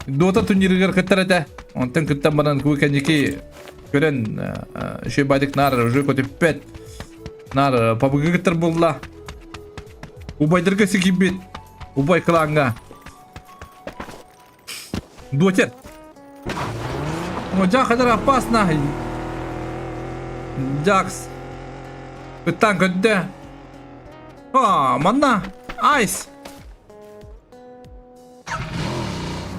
[SPEAKER 2] Дота турнирыгар кыттар этэ. Онтон кыттан баран кэнники көрөн үчүгэй баайдык наар уже көтүппэт. Наар пабыгы кыттар буолла. Убайдарга сикийбит. Убай кылааҥҥа. Дотер. О, Джак, это опасно. Джакс. Ыттан көрдө. А, манна. Айс.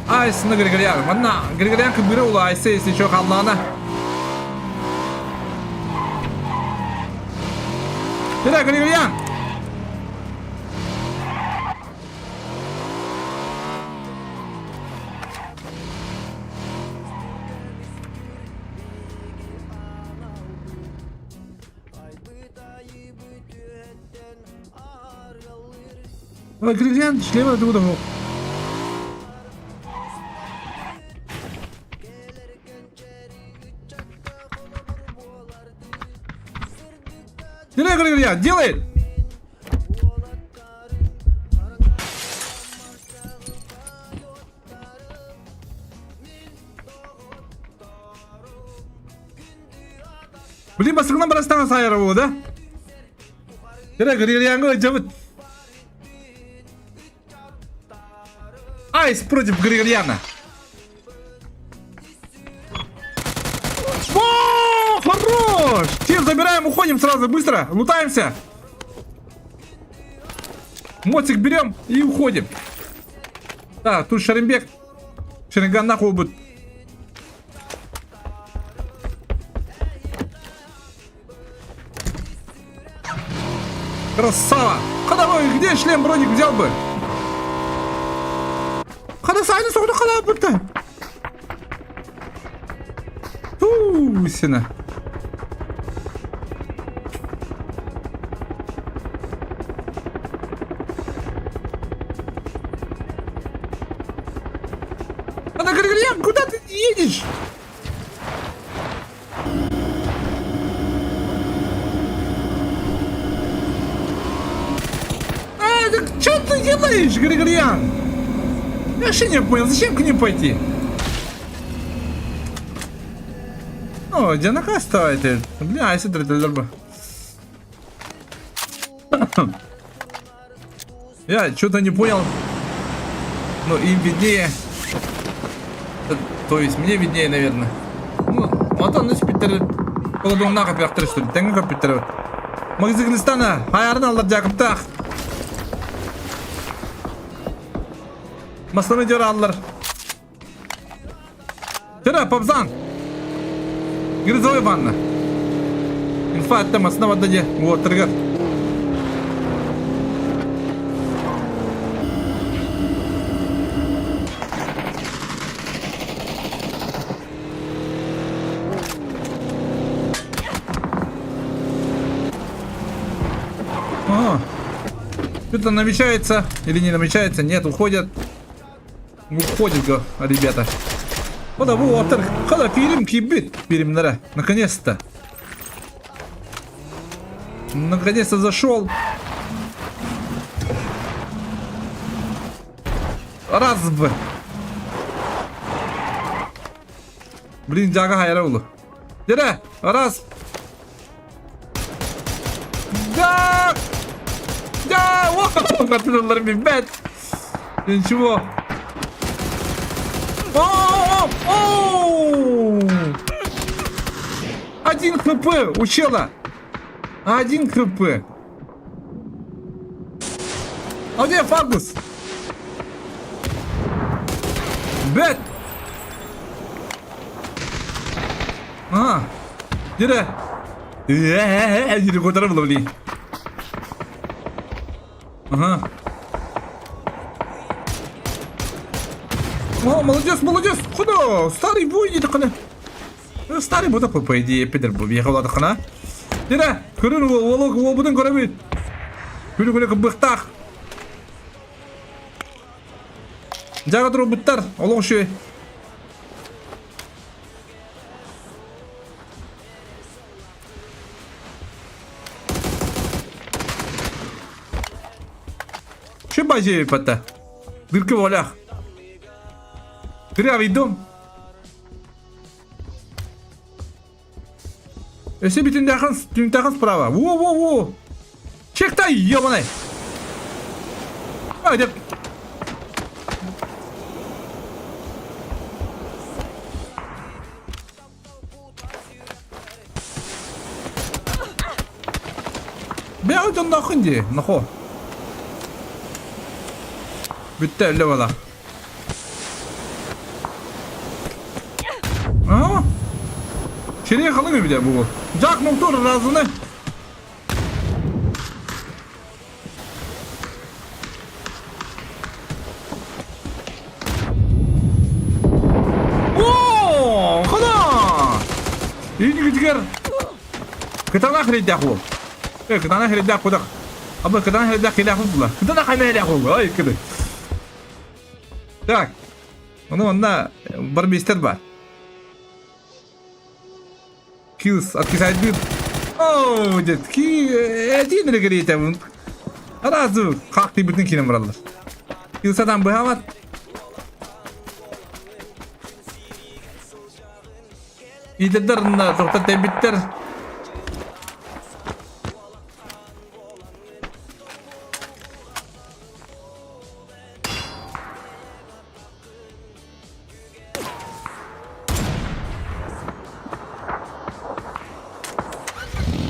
[SPEAKER 2] Айсыны Григорян. Манна Григорян кыбыры ула Айсы, если что, халлаана. Кира, Григорян! Григорян шлема тугу да Делай, Григорян, делай! Блин, басыгынан барастаҥа сайара буолуо да? Кыра Григоряҥҥа ыдьабыт. Айс против Григорьяна. О, хорош! Тир забираем, уходим сразу, быстро, лутаемся. Моцик берем и уходим. Так, тут Шаримбек. Шаринган нахуй будет. Красава! Ходовой, где шлем броник взял бы? Хада сайны соғды қала бітті. Ту, сені. ты делаешь, Григорьян? Я вообще не понял, зачем к ним пойти? Ну, где наказ-то Бля, если бы. Я что-то не понял. Ну, им виднее. То есть мне виднее, наверное. Ну, вот он испиттер. Колодуҥнаах эпиэхтэр үстүр. Тэҥҥэ көппүттэр. Магазингистана, хайарын аллар Дьаакыптаах. Масланы дьор аллар. Чара, папзан! Грызовой ванна. Инфа атта масына бадда же, уоттаргар. А, что-то намечается или не намечается? Нет, уходят. Уходит, ребята. Хода, вот, хода, фильм кибит. Фильм, наконец-то. Наконец-то зашел. Раз бы. Блин, жага хайра улу. Дере, раз. Да! Да! О, билбэт. Ничего. О, о, Один хп у чела. Один хп. А где Фаргус? Бет! А, Дере! Дере көтөрө булабли. Ага. О, молодец, молодец! Куда? Старый бой диэтэххинэ. Старый бу по идее пидор бу биэхэ Дере, көрөр уолу уолбутун көрөбүт. Күнү күнү кыбыхтаах. Жага турбуттар, олох үчүгэй. Что базею пота? Дырка в полях. Дырявый дом. Өссө бүтүндэхин түнтэхин справа. Во-во-во! Чектай, ебаный! А, где? Бля, дьон нахуй дии, нахо. Бүттэ өлө бала. А? Şeriye kalın bir de bu. Jack motor razını. О, хана! Инигитигэр кытаанах эрэйдээх уол. Э, кытаанах эрэйдээх кудах. Аба кытаанах эрэйдээх килээх була. Кытаанах эрэйдээх уол. Ай, кыды. Так. Ону онна барбистер бар. Килс откисайдыр. О, детки, этин регерите. Разу, как ты бүтүн кирен бараллар. Килсадан быһамат. Идедер на тоқтар тәбиттер.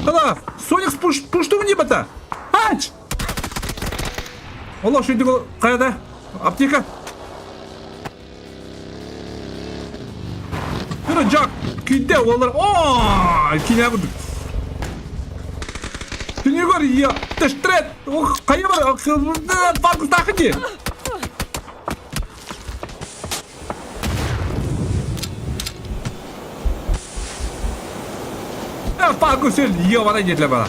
[SPEAKER 2] Хала, Соник спуш, пушту в небо-то! Ач! Олох шүйдік қайда? Аптека? Түрі жак, күйде олар. О, кине бұдық. Түнегөр, я, тыштрет. Ох, қайы бар, паркы тақы де. Фаркус өл, ебаный диэтилэр бара.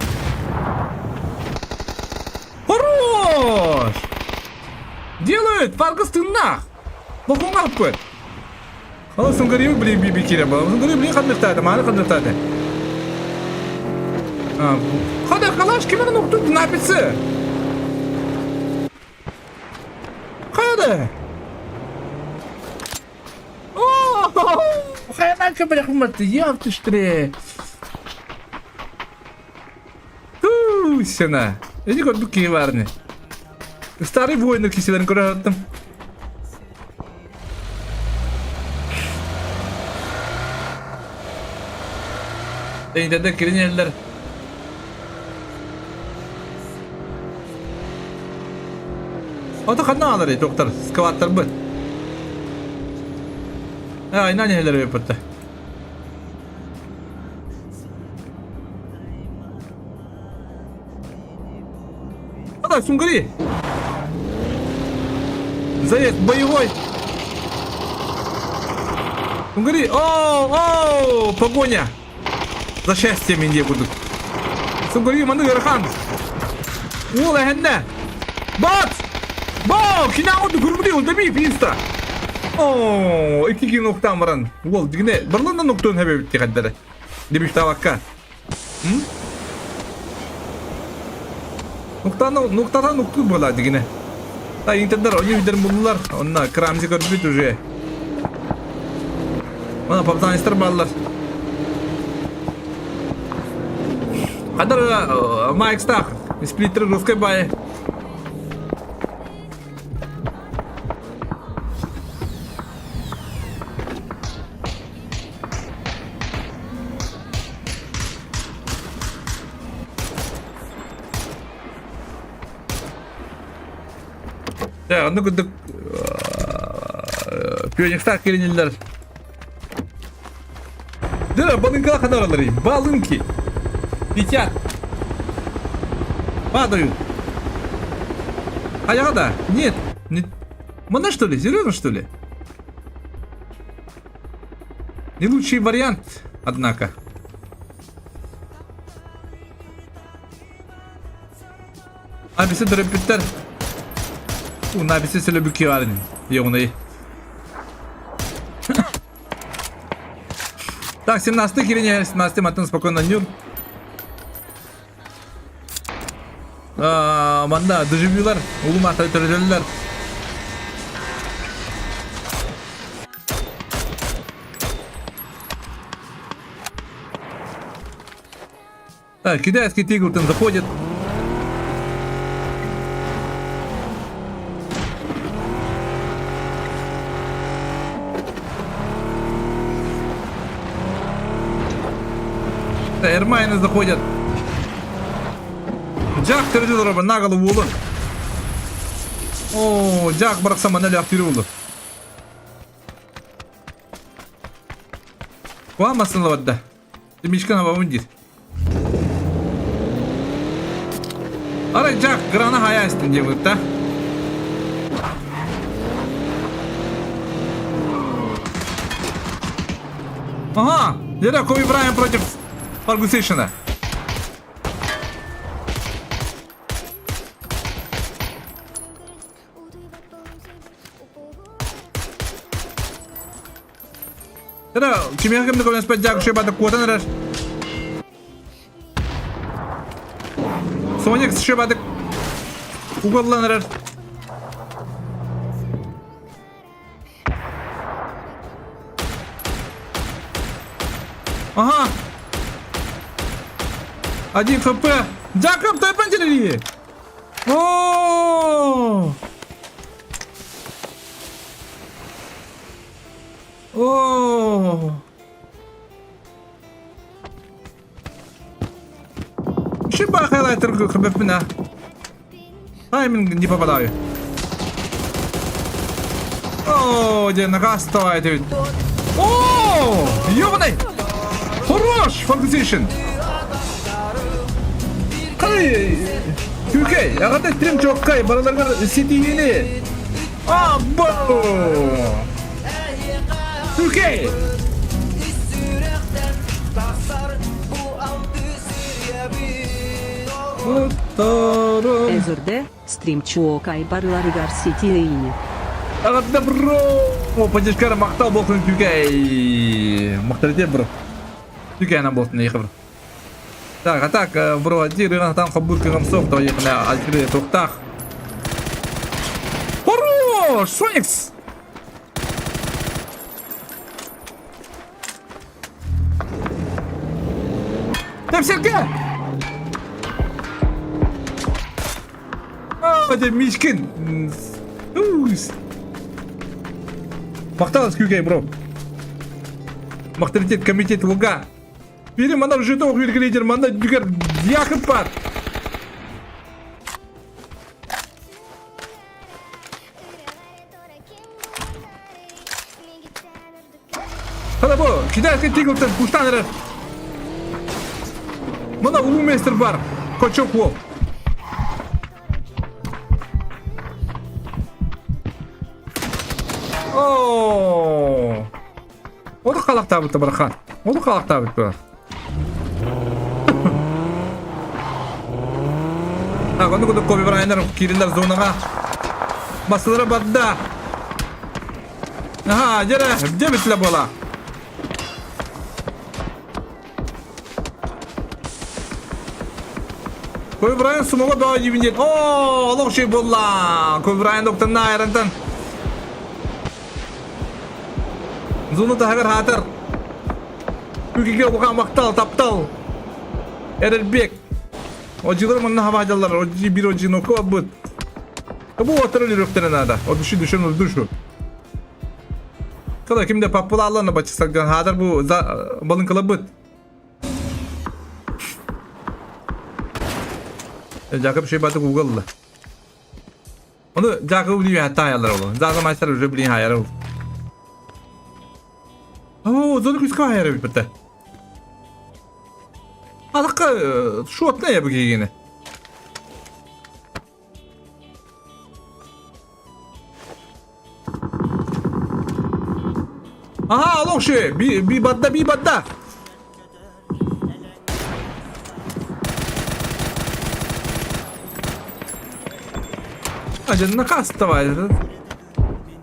[SPEAKER 2] Хорош! Делают! Фаргус тыннах! Лохуҥҥа аппыт. Ол сунгарибы блин биби кире был. Сунгари блин ханныктааты, мааны ханныктааты. Хада калаш кимер нукту написы. Ёбаный! Хайанака бляхмат, ёптыштре! Туусина! Эни көрбүт киһи баарыны. Старый воины киһилэрин көрө саттым. Эйдерде киринеллер. Ото ханна алар доктор, скваттар быт. Айна нехелер өпөттө. Ата, Сунгари! Заезд боевой! Сунгари! О, о, погоня! За счастьем инде курдук. Сунгари маны ыарахан. Уол эһэннэ! Бат! Бау! Кинаҕы көрбүтүй ол дэби писта! О, икки кин уктаан баран. Уол дигине барландан уктуон хэбэбит тихэддэрэ. Дебиштавакка. Нуктаны нуктатан нуктуур буолаа дигине. Та интердер они видер буллар. Онна крамзи көрбүт уже. Она попданистер баллар. Хадар Майк Стах, сплиттер русской баи. Дьэ, онно курдук пионерстаах кириниллэр. Дьэ, балыҥкаҕа ханараларый? Балынки. Летят. Падают. Хайаҕа да? Нет. Не... Мана что ли? Серьезно что ли? Не лучший вариант, однако. Абиси төрөппүттэр уна абиси сөлөбүкки барын йоҕунай. Так, 17 кирине, 17 матын спокойно нюр. Манна дежавюлар, улумата төрөтөллөр. Так, китайский тигр там заходит. Да, Эрмайны заходят. Джак төрөтө на голову улун. О, Джак барахсан манна ляхтыры улу. Куамасын лабадда. Мишкан хабабын диир. Арай Джак грана хайа истин диэбит да. Ага, Лера Коби Брайан против Фаргусейшена. Эрэ, кимиэхэ кимдэ көмөлөспөт дьаак шебата куотан эрэр. Соник шебатык угаллан эрэр. Ага. Один хп. Дяков, дай пантелери. О! Оо! Шиба хайлайтер хбпна. Тайминг не попадаю. О, где нога стоит. О, ёбаный! Хорош, фокусейшн! Кай, Түркей, ағата стрим чоккай, бараларга ситиини. А, бо! Түркей!
[SPEAKER 8] Эзорде, стрим чуокай барыларыгар ситиини.
[SPEAKER 2] Ағата бро! Поддержкара мақтал болсын Түркей! Мақтал бро. Түркей ана болсын, бро. Так, а так, бро, ырыган там хабур кыгам сох, то ехали, альфред, тухтах. Хорош! О, Соникс! Тэпсэргэ! А, это Мишкин. Уус. Махтал, SQK, бро. Махталитет комитет Луга. Бiri мана жыты оқыр лидер, мана дүгер якып бар. Хана бу, китайский тиглтен пуштан эрэр. Мына улуу мастер бар. Кочок уол. Оо. Ону халахтаабыт барахан. Ону халахтаабыт ба. Так, ону кудук Коби Брайаннар киириллэр зонаҕа. Басылара барда. Аха, дьэрэ, дьэ бүтлэ буола. Коби Брайан сумоҕо бөҕө диибин диэн. Оо, олох үчүгэй буолла. Коби Брайан доктанна айрантан. Зону таһыгар хаатар. Күкүгэ улахан махтал, таптал. Эрэлбек. Одьилар манна хабаадьаллар, одьи бир одьиноку барбыт. Бу уоттар өлөрүөхтэрэ наада. Одуши душен в душу. Кала кимде паппулааллана бачысарган хаатар бу балыҥкалабыт. Жакып шейбаты Google'ла. Onu Жакып билин таайалар ол. Заза мастер уже билин хайар ол. Оо, зону күскө хайар эбит Алакка шотна я бу кигини. Аха, олох ши, би, би бадда, би бадда. Ажа, накаставай.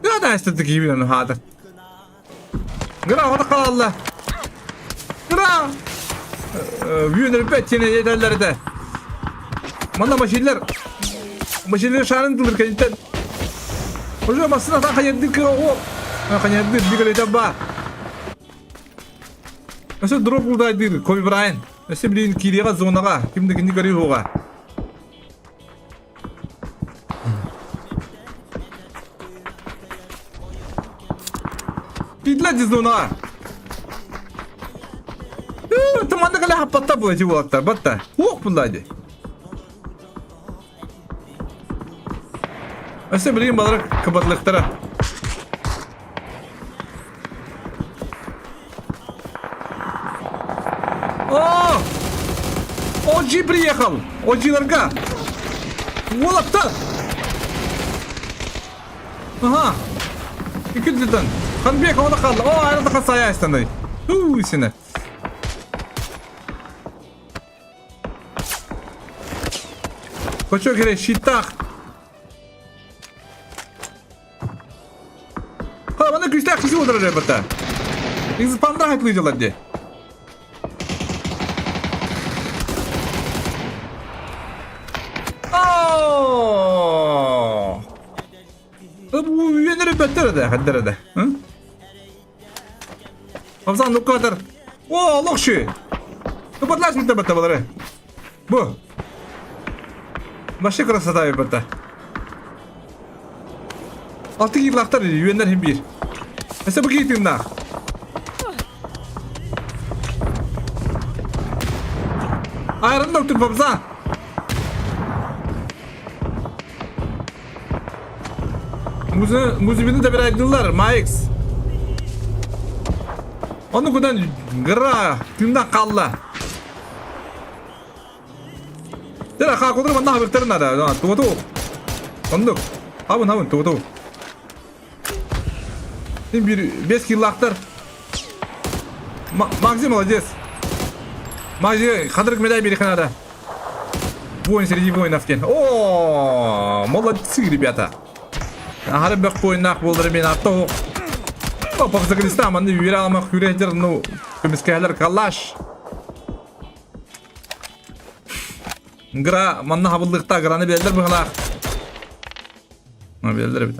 [SPEAKER 2] Я да, киибин хаатар. Гра, ота хаалла. Гра! Вюнер бэттине етеллерде. Манна машинлер. Машинлер шарын тылыр кенттен. Уже басына та хаядды кыра о. Хаядды дигер ба. Өсө дроп улдайдыр Коби Брайан. Өсө билин кирига зонага. Кимди кини көрүү хуга. Кидле зона. Тыманды кале хаппатта була жи болаттар. Батта. Уох буллайды. Өсө билин балар кыбатлыктара. О! OG приехал! OG-ларга! Уолаттар! Ага! Иккүдүтэн. Ханбек оҕо хаалла. Оо, айрата хасая истанай. Уу, сине. Кочок керек щитах. Ха, мана күүстээх киһи олорор эбэтэ. Изпандра хайтлыйдылар дии. Оо! Бу үөннөрү бөттөр да, хаддара да. Абзан нукатар. О, олох ши. Капатлаш битте бетте балары. Бу. Вообще красота бетте. Алты кирлахтар үөннөр хим бир. Эсе бу кийтинна. Айрын доктор Бабза. Музыбины да бирайдылар, Майкс. Оны кудан гра тында қалла. Тера ха кудыр манна хабыктарын ада. Тугу. Ондук. Хабын хабын тугу. Син бир 5 киллактар. Макси молодец. Макси хадырык медаль бери ханада. Воин среди воинов ден. О, молодцы, ребята. Ахары бөх бойнақ болдыр мен атты О, Павзагалиста, маны үйре алмақ күрәдер, ну, көміскәлер калаш. Гра, манна хабыллықта граны белдер бұғылақ. Белдер бит.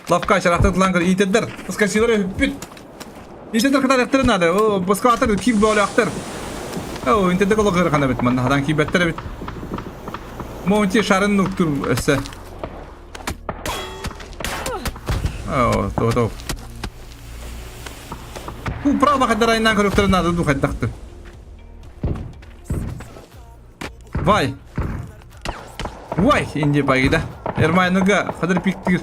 [SPEAKER 2] Лавка чарахтан тылан көр иитэрдэр. Скасилар өппүт. Иитэрдэр кытарыктары наада. О, баскаатар киир бөөлөөхтөр. О, интердек олох ыарахан эбит манна хадан киирбэттэр эбит. Монти шарын нуктур өссө. О, то то. Бу право хайдар айынан көрүктөрүн наада ду хайдахты. Вай. Вай, инди байгида. Эрмайныга хадыр пиктир.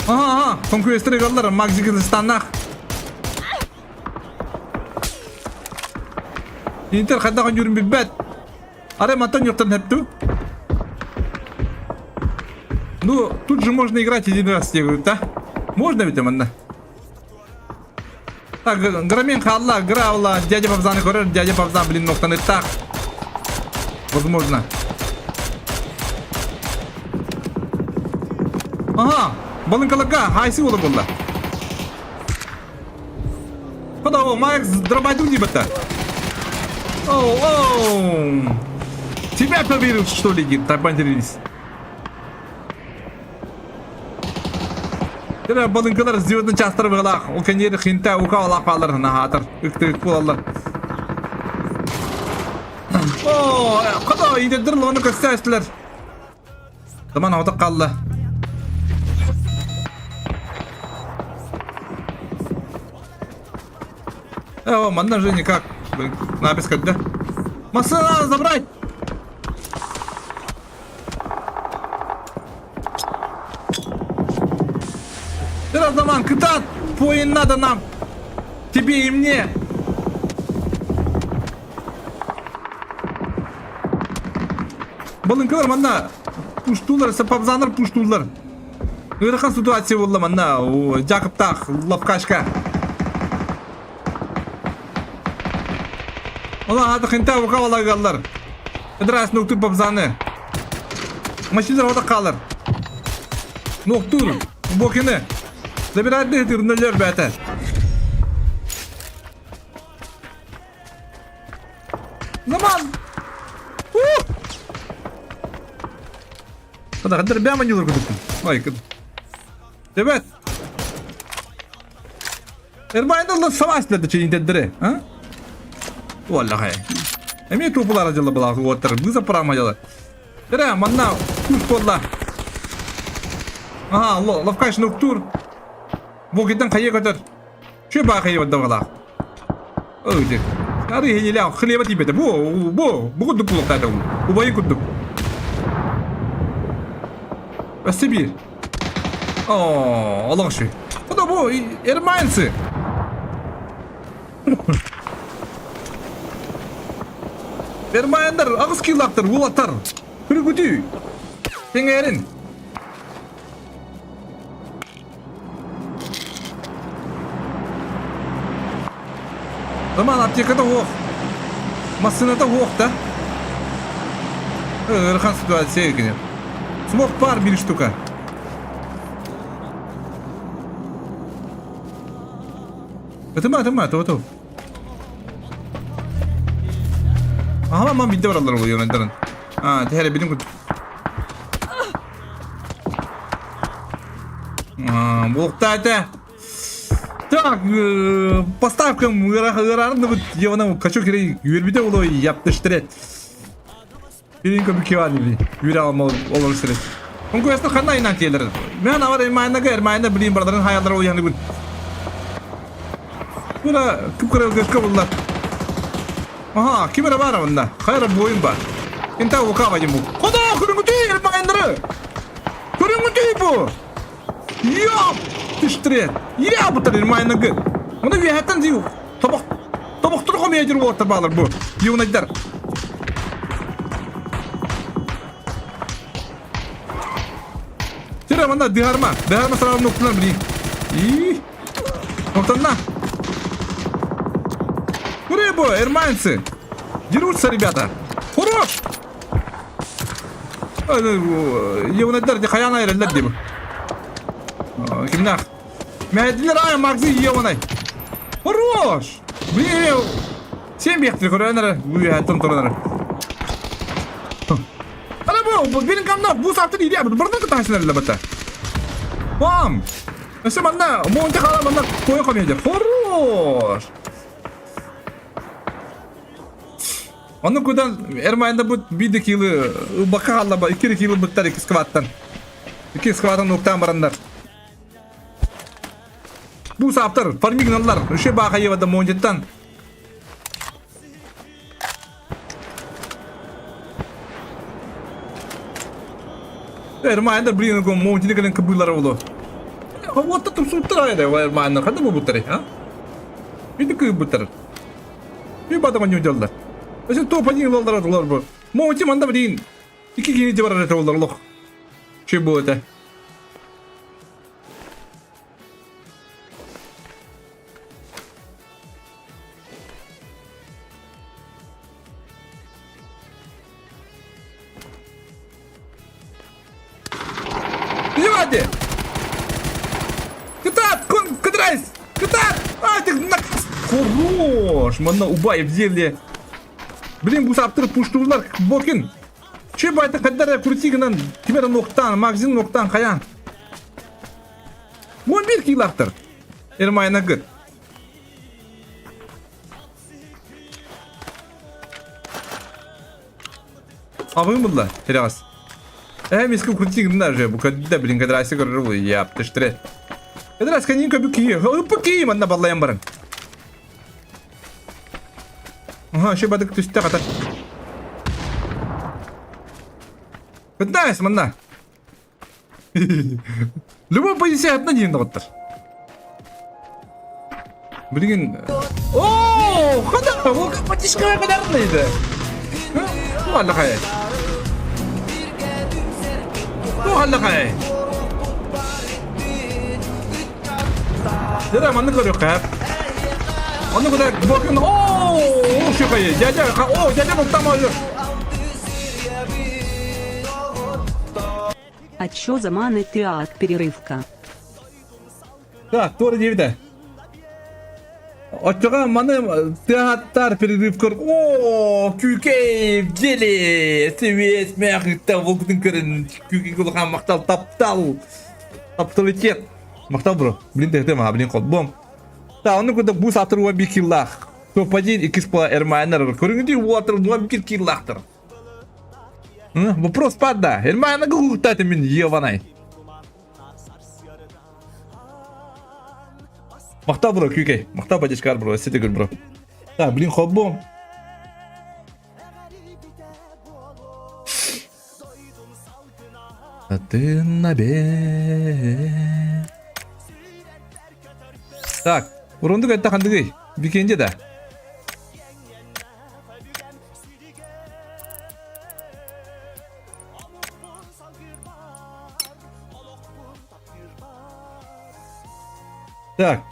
[SPEAKER 2] Ага, ага, конкуренттер ыгаллар, Макси Кыргызстаннах. Интер хайдах ойнуурун билбэт. Арай мантан юртан хэпту. Ну, тут же можно играть один раз, я говорю, да? Можно ведь, манна? Так, Грамен хаалла, Граула, дядя Бабзаны көрөр, дядя Бабзан, блин, ноктаныттаах. Возможно. Ага, балынкаларга хайсы уола буолла. Хода, Макс дробайдун дебата. Оу, оу. Тебя поверил, что ли, дед, табандерились. Тера балынкалар звездный частар быгалаах, ол кэнниэр хинта ука олаах баалар наһаатар, ыктык буолаллар. О, хода, идердер лону көстөөстүлэр. Таман отак қалла. О, манна же никак. Блин, напись да? Машину надо забрать! Разуман, кытаат, поин надо нам. Тебе и мне. Балыҥкалар манна пуштуулар, сапабзанар пуштуулар. Ыарахан ситуация буолла манна Дьаакыптаах лапкашка. Ола аата хинта ука балагаллар. Ыдырас нуктур бабзаны. Машиналар ота хаалар. Нуктур, бокины. Забирать дыхтыр нөлөр бәтэ. Заман! Хада хаддар бяма нюлар кудуктун. Ой, Ребят! Эрбайдалла сабасларды чейинтеддире, а? Уоллахай. Эмиэ туупулара дьылла былаах уоттар, быса прама дьыла. Тера, манна кус буолла. Ага, ловкаш нуктур. Бу китен хайа көтөр. Чү баа хайа баддавалаах. Ой, Ары хиля хлеба тибете. Бу, бу, бу курдук булуктаата Убайын курдук. Өссө биир. Оо, олох үчүгэй. Хото бу эрмайнцы. Эрмайндар аҕыс килактар, уолаттар. Күрүгүтүү. Тэҥээрин. Роман аптеката суох. Массыыната суох да. Ыарахан ситуация кини. Смог пар биир штука. Ытыма, ытыма, то-то. Аха, мам бидде бараллар ол йонайдарын. А, тэһэрэ билин кут. Буолуктаата. Так, поставкам ыараан Евана качок кирей үөрбүтэ улой яптыштырет. Бирин көмүк кивани үөрэ олор сирет. Онку ханна инан тиэлер. Мен авар эрмайнага эрмайна билин бардарын хаялар ол яны күн. Була күп көскө булла. Аха, ким эрэ баар онно? Хайа эрэ буойун баар. Инта лукава диэн бу. Хода, көрүҥүтүй эрбаҕайнары! Көрүҥүтүй бу! Йоп! Түштүрэ! Ирэ бутар эрмайнагы! Оны үөһэттэн дию. Тобох тобохтору хомуйа уолаттар баалар бу. Юнайдар. Тире манна дыһарма. Дыһарма сразу нуктунан били. И. Нуктанна. Рыбу, эрманцы. Дерутся, ребята. Хорош! Евнайдар де хаяна эрэллэр дии. Кимнах? Мәдилер ай Макзи Евнай. Хорош! Блин! Сен биэхтир көрөн эрэ, үөһэттэн туран эрэ. Ана бу, бу бирин камна бу саптыр иде, бырдан кытаһысынар эле бата. Бам! Өссө манна, монте хала манна кое комедия. Хорош! Оны кудан Эрмайында бу биде килы бака халла ба, 2 килы буттар 2 скваттан. 2 скваттан уктан барандар. Бу саптар, фармигналар, үше баха евада монтеттан. Эрмайында блин, монтини кэлэн кыбыылара боло. Вот тупсуттар айда, Эрмайында ханда бу буттар, а? Биди кыыбыттар. Bir бадама не делалар. Өсө топ один лолдар олар бу. Монти манда блин. Iki кини де бар олар лох. Че бу это? Внимание! Кытаат! Кыдрайс! Кытаат! А, ты на... Хорош! Манна убай взяли. Блин, бу саптыр пуштуулар бокин. Че байта каддар крутигынан кимер ноктан, магазин ноктан хаян. 11 килактыр. Эрмайна гыт. Абым булла, терягас. Э, миску крутигынан же, бу кадда блин кадрасы көрөр яп, тыштыре. Кадрас канин көбү кии. Ыпы кии манна баллайан баран. Ага, ще бадык түстэ ката. Кытнайс манна. Любой позиция одна диэн доҕоттор. Билигин Оо, хада, ол патишкаға кадарнайды. Туһаллахай. Туһаллахай. Дера манны көрүөххэ. Онну куда бокун оо, шукай. Дядя, о, дядя там
[SPEAKER 8] А чё за маны ты от перерывка?
[SPEAKER 2] Так, туора диэбитэ. Оччоҕо маны тыаһаттар перерывкар оо күүкэй дьили сибиэс мээхиттэ булгутун көрөн күүкэй улахан махтал таптал тапталитет махтал бро блин тэхтэ маха блин холбом та ону курдук бу саатыр уон биир киллаах топ-1 иккис по эрмайнар көрүҥүтүй уотыр уон биир киллаахтар вопрос падда эрмайна гугуктаты мин ебанай Махтал бро, күүкэй. Махтал поддержкар бро, өссө төгүл бро. Так, блин, холбом. Так, урундук этте хандыгый. Бикенде да. Так,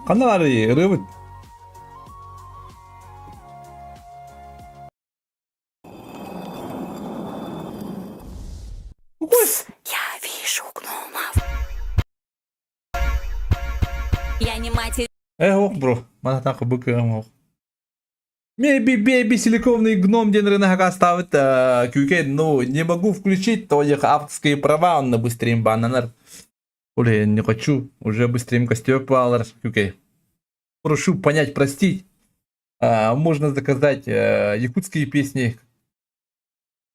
[SPEAKER 2] ханна баарый ырыабыт?
[SPEAKER 9] Я вижу гномов. Я не мать
[SPEAKER 2] Э, ох, бро, мана бу кыам ох. Maybe baby силиконовый гном день рынок ставит QK, ну не могу включить, то их авторские права, он на быстрее бананер. Оля, не хочу, уже быстрее костер палар, QK. Прошу понять, простить. А, можно заказать якутские песни.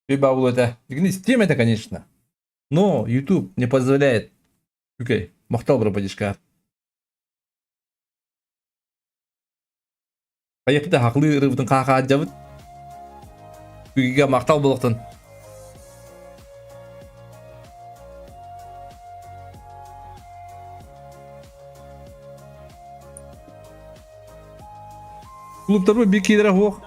[SPEAKER 2] Либо это. Тем это, конечно. Но YouTube не позволяет. QK, махтал бро поддержка. Хайыпта хақлы ырыбытын хаха жабыт. Күгіге мақтал болықтын. Клубтар бу бикидere хуох.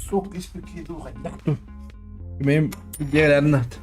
[SPEAKER 2] Суох испит дуу хайдах дуу. Мен дьиэлэрнат.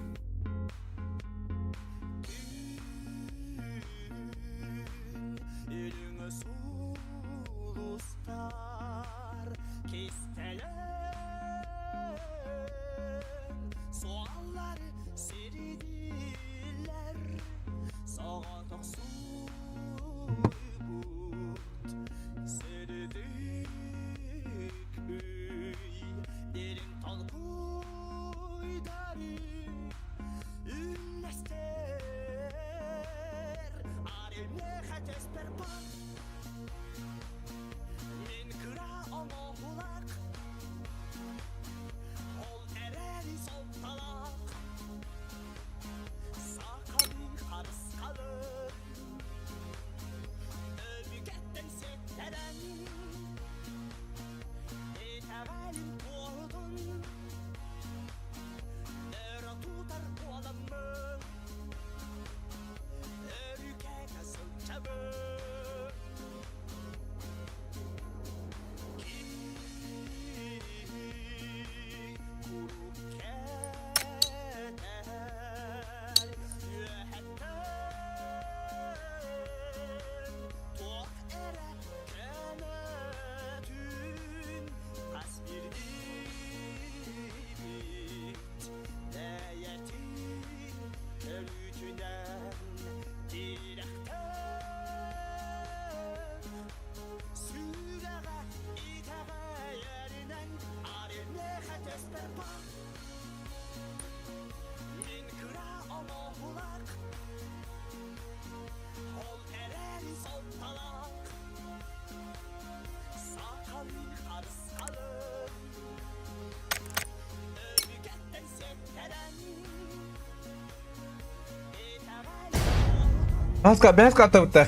[SPEAKER 2] Бэс картабыта.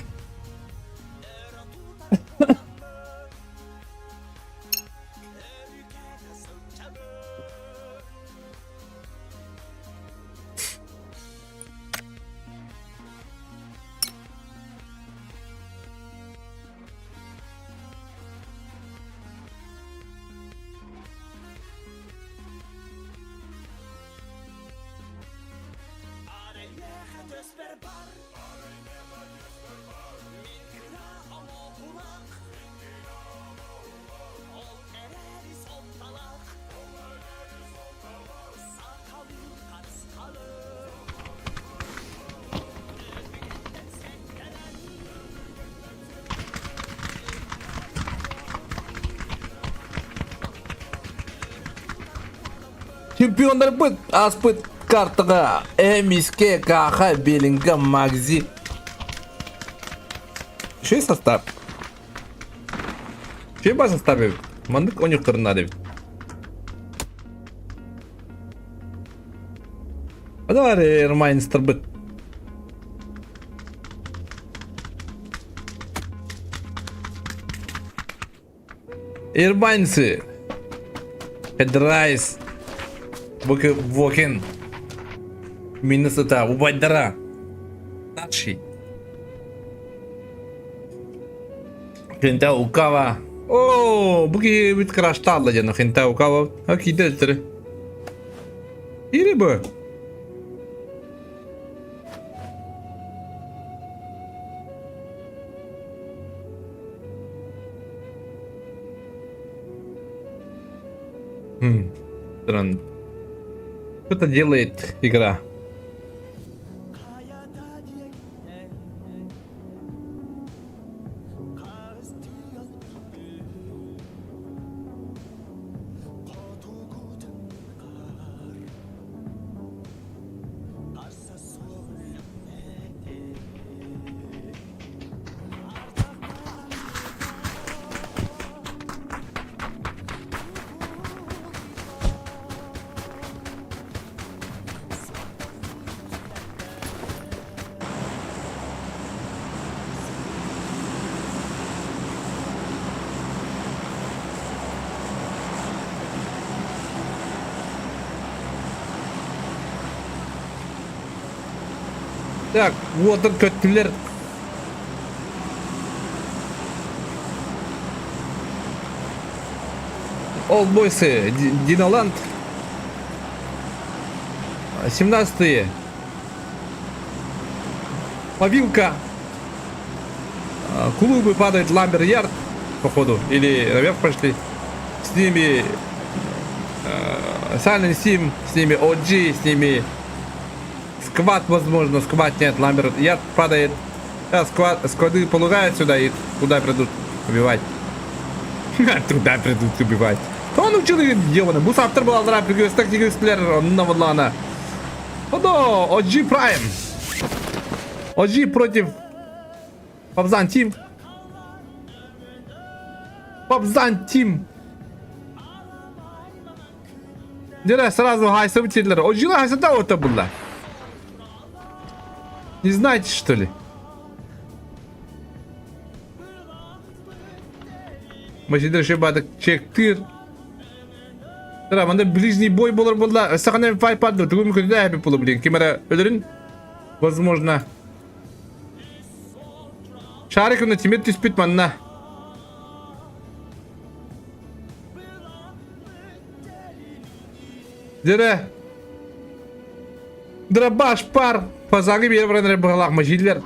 [SPEAKER 2] Чемпионнарбыт ааспыт картаҕа Эмиске, Каха, Белинга, Магзи. Үчүгэй состав. Үчүгэй баар состав эбит. Маннык оонньуохтарын наада эбит. Давай Ромайнстарбыт. Ирбанцы. Хедрайс. Вокен. Миннесота. Убайдара. Старший. Хинта Укава. О, буки бит крашталла дьоно Хинта Укава. А киде Или бы. Хм, странно. Что-то делает игра. Так, уотун көттүлэр. All бойсы, Диноланд. 17-е. Повилка. Клубы падает Ламбер Ярд, походу, или наверх пошли. С ними Silent Sim, с ними OG, с ними Сквад, возможно, сквад нет, Ламбер Ярд падает. Да, склад, склады полагают сюда и туда придут убивать. Туда придут убивать. Он учил ебаный. Бу саптыр балалара пригөстек дигөстлер онна будлана. Одо, OG Prime. OG против Пабзан Тим. Пабзан Тим. Дere сразу хайса битирдилер. OG-лар хайса да орта булла. Не знаете, что ли? Машина шебадык чектир. Тара, манда ближний бой болар булла. Сахана фай падды. Тугум көдө әбі болу блин. Кемера өлөрүн. Возможно. Шарик уна тимир түспүт манна. Дere. Дробаш пар. Пазары бер баран быгалак мажилер.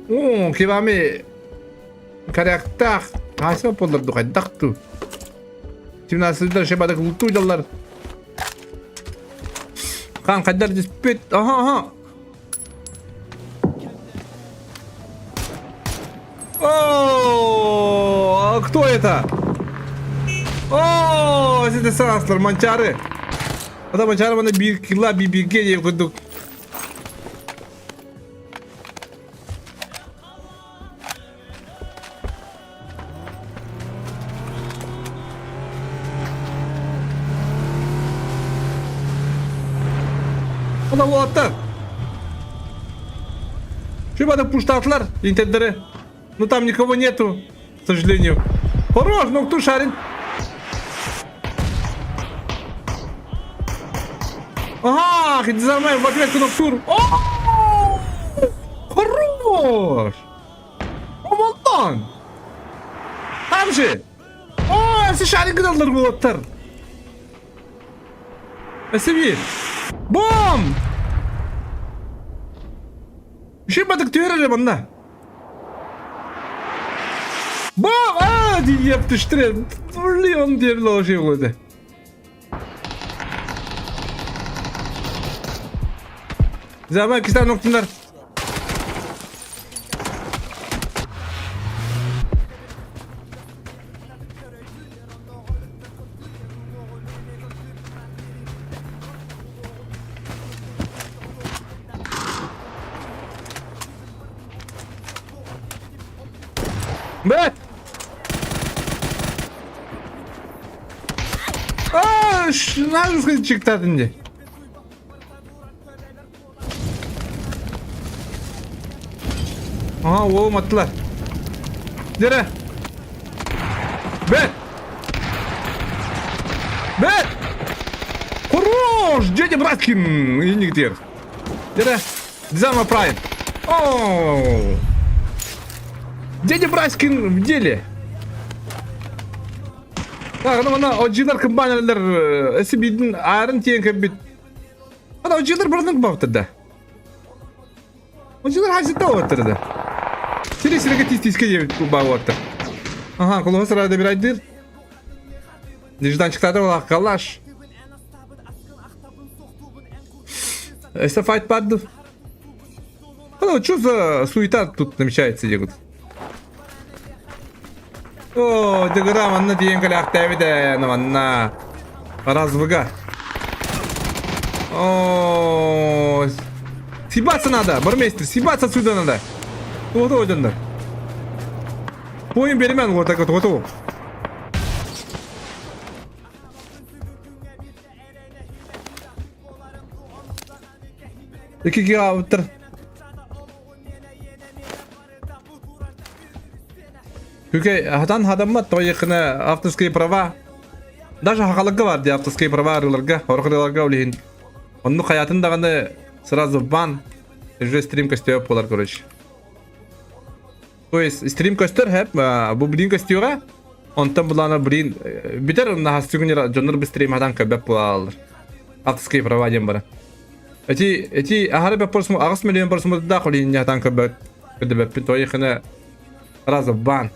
[SPEAKER 2] О, кивами коряктах. Қайсы болар духайдах ту. 17 шебадак луту жаллар. Қан қайдар диспет. Ага, ага. О, а кто это? О, это саслар, манчары. Ата манчары мана бир килла би бирге деп курдук. Ана уолаттар. Шибада пуштатлар интердері. Ну там никого нету, к сожалению. Хорош, ну кто шарит? Ага, дизармай в ответку Ноктур. О! Хорош! Омонтон! Там же! О, все шарик гыналар уолаттар. Спасибо. Бом! Шибадык түһэр эрэ манна. Бом! Аа, диеп түштүрэ. Блин, он диэн ложи болду. Заман кистан октундар. Бэт! Аа, надо чиктадын дии. Ага, уолум аттылар. Дere. Бэт! Бэт! Хорош! Дядя Браткин! Иннигдер. Дere. Дизама Прайм. О! Дядя Браткин в деле. Так, ну мана ожилар кымбаналар эсибидин арын тиен кебит. Ана ожилар бұрынның баптырда. Ожилар хазитта оттырда. Сире сиреге тиз тизке деп баптыр. Ага, колоға сырада бір айдыр. Нежданчиктады ол калаш. Это файт падду. Ну, что за суета тут намечается, дегут? О, дегра, манна тиен каляхта манна. Развыга. О, съебаться надо, бармейстер, съебаться отсюда надо. Вот вот Поим беремен, вот так вот, вот вот. Икки автор. Күкэй, хатан хадаммат тойыкына авторские права. Даже хахалыгга бар ди авторские права арыларга, орхырыларга улиһин. Онну хаятын даҕаны. Сразу бан. Уже стрим көстүө буолар, короче. То есть стрим көстөр хэп, бу блин көстүөҕэ. Онтон булана блин бүтэр наһастыгын дьоннор бу стрим хатан көбөп буолалар. Авторские права диэн бара. Эти эти аһары бэп 8 миллион просмотрдаах олиинньэ хатан көбөт көдөбөппүн тойхына сразу бан.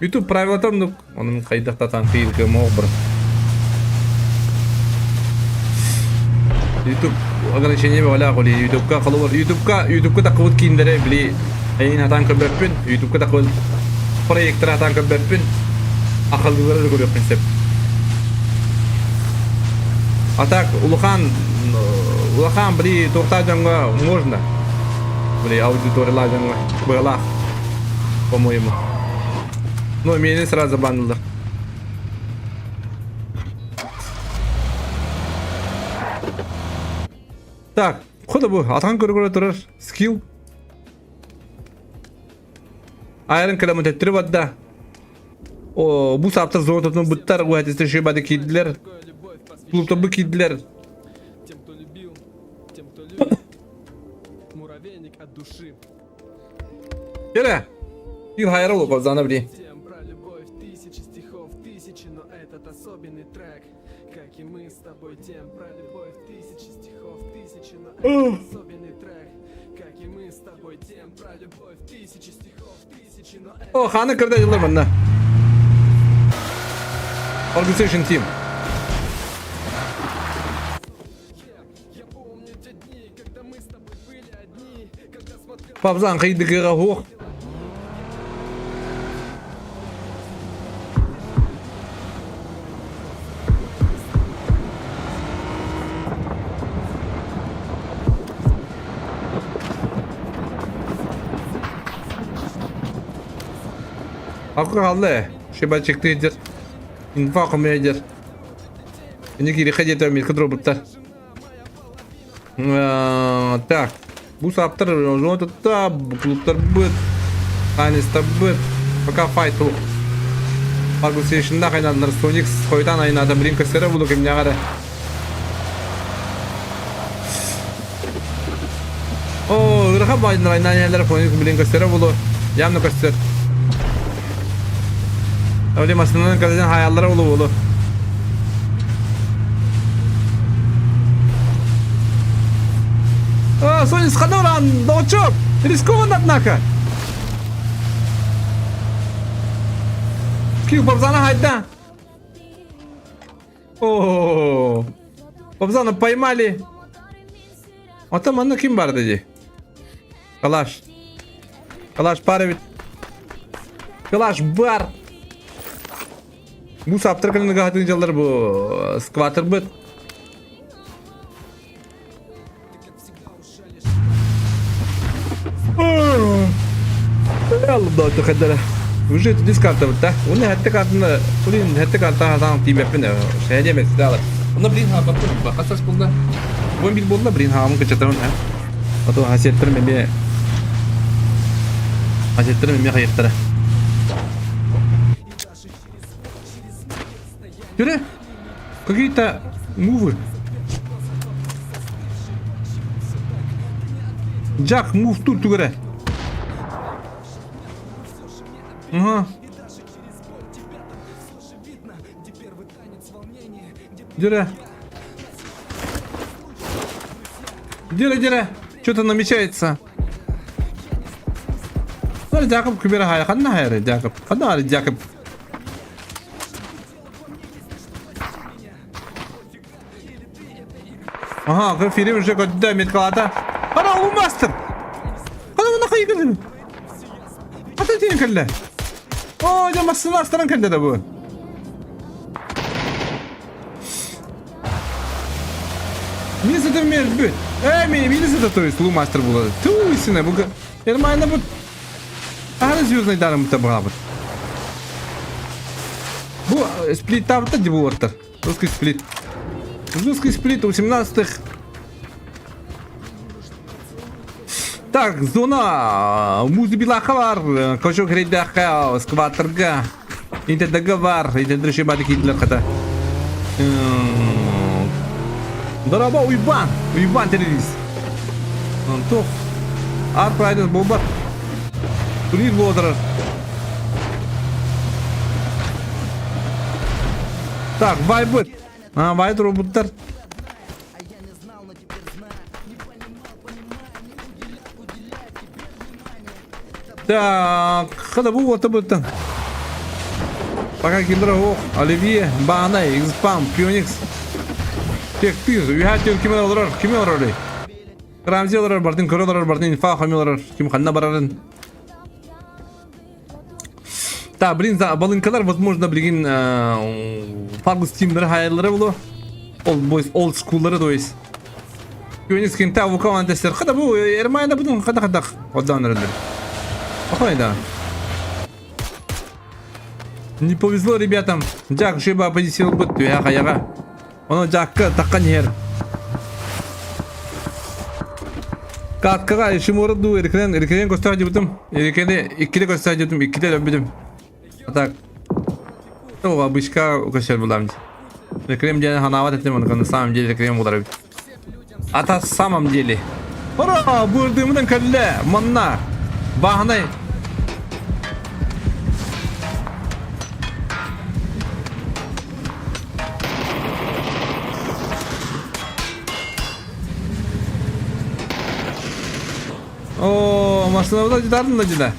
[SPEAKER 2] YouTube правилата оннук, онун хайдах татаан кыйылгы моох бар. YouTube ограничение бөҕөлөөх оли YouTubeка холобур YouTubeка YouTubeка таххыбыт кииннэри били эйин хатаан көрбөппүн YouTubeка таххыбыт проекторы хатаан көрбөппүн ахалыылары да көрүөхпүн сөп. А так улахан улахан били туохтаах дьоҥҥо можно били аудиториялаах дьоҥҥо быалаах по-моему. Ну, меня сразу забанили. Так, хода бу, атан көрө-көрө турар. Скилл. Айрон кэлэмэ төттөрү барда. О, бу саптар золототун буттар, уһатисты шибады киирдилер. Клубта бу киирдилер. Кэлэ. Ил хайра ол зана били. О, ханы кырда жылар манна. Organization team. Павзан кыйдыгыга хуох. Акы халлы. Шеба чыкты дер. Инфа комедер. Ini кириха диэтэ мирка дробуттар. Так, бу сааптар зонатытта, клубтарбыт, танецтарбыт, пока файт суох. Аргусейшнда хайнадылар Соникс хойутаан айнаата блин көстөрө булу кимнээҕэ эрэ. Оо, ыарахан баайдынар айнаан иһэллэр Фоникс блин көстөрө булу. Явно көстөр. Öyle массыынанан кэлэн хаайаллара булу булу. А, Соня, сходоран, долчок! Рискованно, однако! Кил Бабзана хайда! О, Бабзана поймали! Ата манна ким бар дии? Калаш. Калаш бар эбит. Калаш бар. Бу саптыр кылыныга хатын дьаллар бу скватер быт. Алла хадара. Уже это дискарта вот, да? Уны хатты картаны, блин, хатты карта хатан тиибэппин, шәдемет сидалар. Онно блин хааппаппын, бахасас булла. Бу бил буолла, блин хаамын кычатабын, а то хасеттерим эмиэ хасеттерим эмиэ хайыахтара. Юре, какие-то мувы. Джак, мув тут тугара. Ага. Дюра. Дюра, Дюра. Что-то намечается. Ну, Дякоб кубера хай, ханна хайры, Дякоб. Ханна Дякоб. Ага, Филипп уже көттө меткалата. Ана у мастер. Ана мына кайы кэллэ. Ата тиен кэллэ. О, дьэ массыына астаран кэллэ да бу. Мин сытым мельбүт. Э, мен мин сыта то есть лумастер була. Ту сина бу. Нормально бу. Аны звездный дарым быта баҕабыт. Бу сплиттаабыта ди буолаттар. Русский сплит. Русский сплит 18-х. Так, зона музыбилаха бар, кошок хрейдахка, скваторга, интердага бар, интердрыши бады кидлер хата. Дороба уйбан. Уйбаан террорис. Онтуох. Ар прайдер буолбат. Турнир буола Так, вайбыт. А, вай турбуттар. Так, хада бу уота быттан. Пока киллер ох, Оливье, Баанай, Xpam, Phoenix. Тек пиз, үйә ким олорор, ким олорор? Рамзи олорор, бардын көрө олорор, бардын инфа хами олорор, ким ханна барарын. Так, блин, за балынкалар, возможно, блин, Фаргус тимдері хайалары болу. Old boys, old school'ları то есть. Phoenix ким та вукаван тестер. Хада бу, Эрмайда будун, хада хада. Одан өрелер. Охойда. Не повезло ребятам. Джак шиба позиция бут түһэ хаяга. Оно Джакка таккан ер. Каткага ишим ду эркенен эркенен көстө жибутум. Эркене иккиде көстө жибутум, иккиде дөбүдүм. А так. То обычка көстөр булам. Рекрем ден ханават этим, он на самом деле рекрем булар. А та самом деле. Ура! Бурдымдан кэллэ! Манна! Баһынай! О, машина дарын да деді.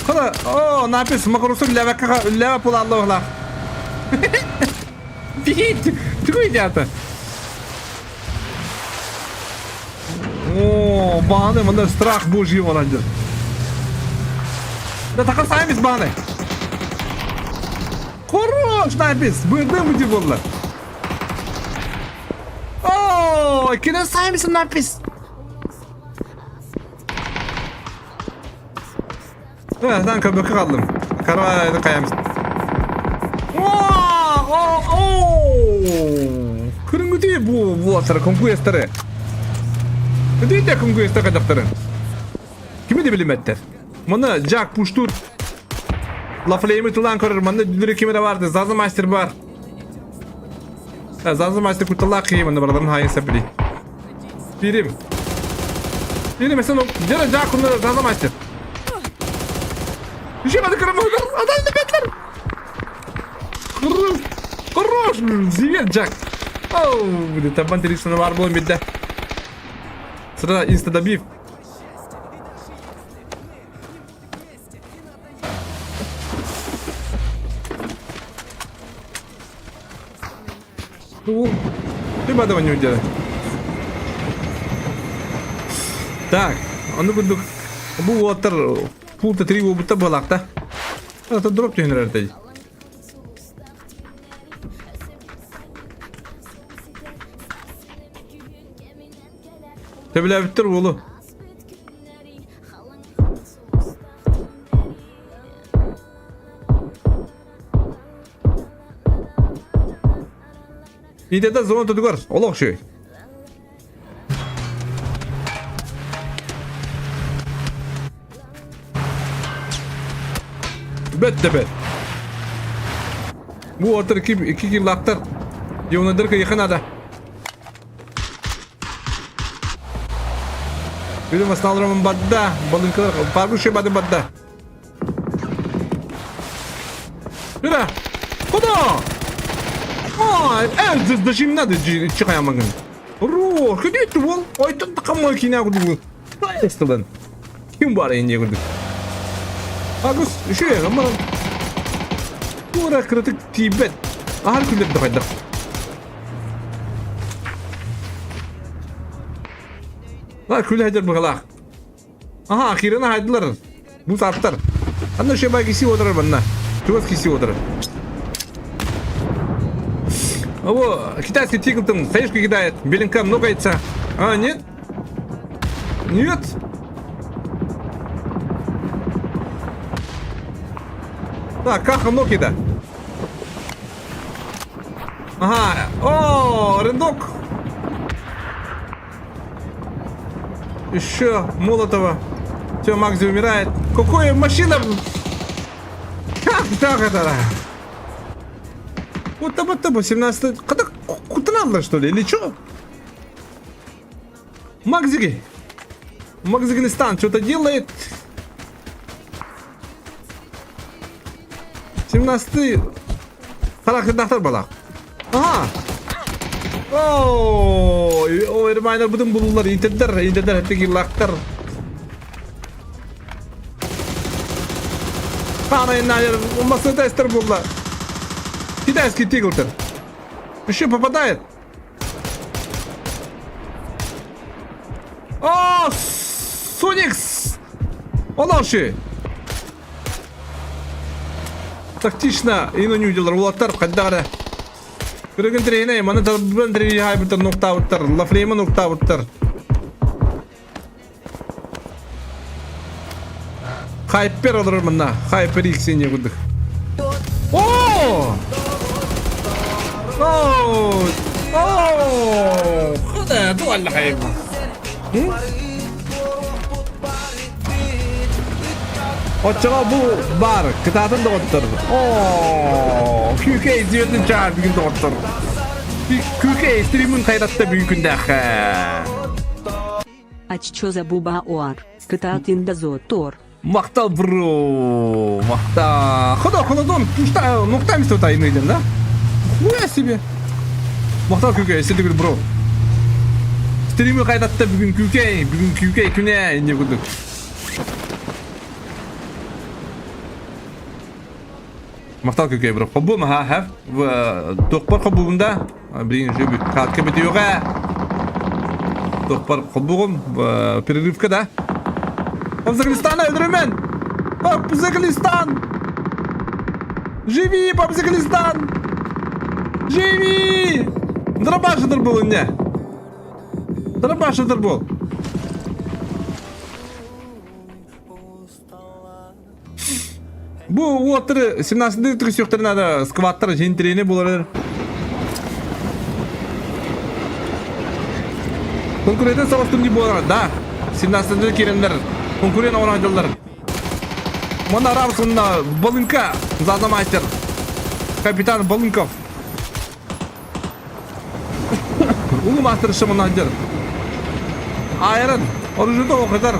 [SPEAKER 2] Кала, о, напис макросу ләвәккә ләвә пулаллы ола. Бит, түгел ята. О, баны, мында страх божий бар Да така саймыз баны. Хорош напис, бырды муди болла. О, кине саймыз напис. Да, көбөккө калдым. Карабай каямыз. О, о, Көрүнгүтүй бу булаттар, конкуренттары. Өтөйдө конкуренттар кадактары. Кими де билметтер. Мына Джак Пуштур. La Flame'i тылан көрөр. Мында дүнүрө кимере барды. Зазы мастер бар. Зазы мастер куталак кийим мында бардарын хайын сепли. Бирим. Бирим sen o Jara Jack мында Зазы мастер. Düşemedi kırmızı. Adam nöbetler. Хорош. Хорош. Зивет Джак. Оу, табан терисini var bu midde. Sıra Insta'da beef. Ну, ты бы не делать. Так, onu bulduk. Bu water пулта три бутта балакта. Это дроп түйінер Төбіләбіттір олы. Идеда зона тудугар, олох шүй. Бет де бет. Бу отыр iki, iki киллактар. Юныдыр якын ада. Бирим асталырым бадда, балынкалар, паргы шей бады бадда. Бира! Куда? А, э, даже им надо чыгаямагын. Ро, кеди бол? Ой, тут камой киня куду. Тайстылын. Ким бар энде күрдүк. Агус, еще ама. Тура кырытык тибет. Ар күлеп дагайдак. Ла күл хайдар быгалак. Аха, ахирына хайдылар. Бу саттар. Анда шеба киси отырар банна. Чугас киси отырар. О, китайский тигл там хаешку кидает. Беленка много яйца. А, нет? Нет? Так, каха много да. Ага. О, рындок. Еще Молотова. Все, Макзи умирает. Какая машина? Как так это? Вот вот 17 Когда кутаналлар, что ли, или что? Макзиги. Макзигилистан что-то делает. 17 характердахтар балах. Ага. О, Эрмайнар бутун булулар, интердер, интердер хеттигиллактар. Массадайстер булла. Китайский тигр. Еще попадает. О, Соникс! Олорши! Тактично иноню делар улаттар қаддағара. Көреген трейне, маны тарбан трейне хайбыттар ноқтабыттар, лафрейма ноқтабыттар. Хайпер олорор манна. Хайпер X не курдук. О! О! О! Худа туалла хайп. Оччоҕо бу баар кытаатын доҕоттор. Оо, QK диэтин чаар бүгүн доҕоттор. QK стримин хайратта бүгүн күндээххэ.
[SPEAKER 8] Аччо за буба оар. Кытаатын да зотор.
[SPEAKER 2] Махтал, бро! Махтал! Хода, холодон, пушта, нуктами что-то идем, да? Хуя себе! Махтал QK, если ты бро. Стрими хайратта бүгүн QK, бүгүн QK күнэ, инде курдук. Махтал QK, бро. Хоббум, ха, ха. Тохпар хоббумда. Блин, же катка битюга. Тохпар хоббугум, перерывка, да? Папзаглистана, өлдүрүмэн! Папзаглистан! Живи, Папзаглистан! Живи! Дробашитер был у меня! Дробашитер был! Бу уоттары 17 трусюктары надо скваттар жинтирени булар. Конкурентен соҕустун дии буолар, да. 17 киирэннэр конкурент оҥорон дьыллар. Манна Рамсонна Балынка Заза мастер. Капитан Балынков. Улуу мастер шаманадер. Айрон. Оружие оқытар.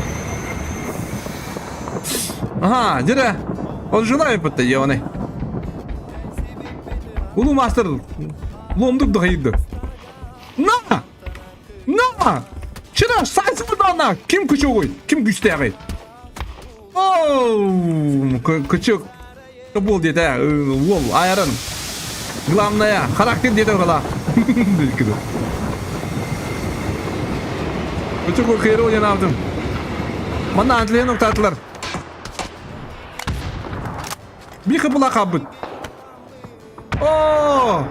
[SPEAKER 2] Ага, дere. Оружие бітті, ебаный. Улуу мастер ломдук дохайды. На! На! Чыра, сайсы на! Ким күчөгөй? Ким күчтээҕий? Оу, күчөк был деді, ол айрын. Главное, характер деді ғала. Күчөк херо алдым. Мана антлен октатылар. Биха була қабыт. О!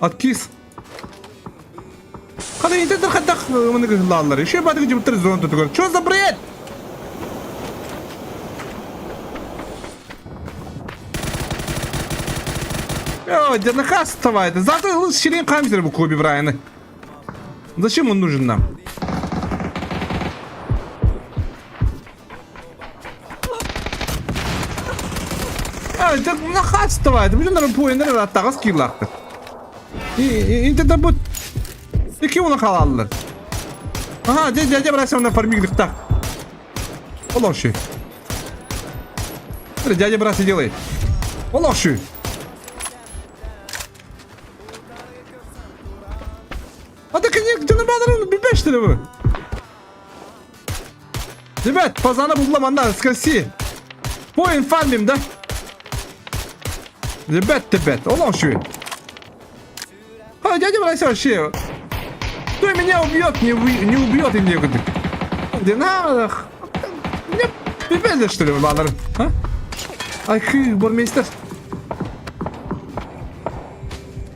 [SPEAKER 2] Откис. Хада интернет хадах маны гылалар. Еще бадык жибтер зон тутугар. Что за бред? О, дернахас давай. Завтра лучше Ширин камзер в клубе Брайана. Зачем он нужен нам? А, это нахас давай. Это блин, наверное, аттагас кирлакты. Интернет бут. Ики оны халаллар. Ага, дядя, дядя брася на фармиглихтах. Олоши. Дядя брася делает. Олоши. А так не, где на бибеш вы? Ребят, пазана булла манда, скажи. Поин фармим, да? Ребят, ребят, олоши. А, дядя брася вообще. Кто меня убьет, не, не убьет и мне. Где на? Мне пипец, что ли, баллар? А? Ай, хы, бормейстер.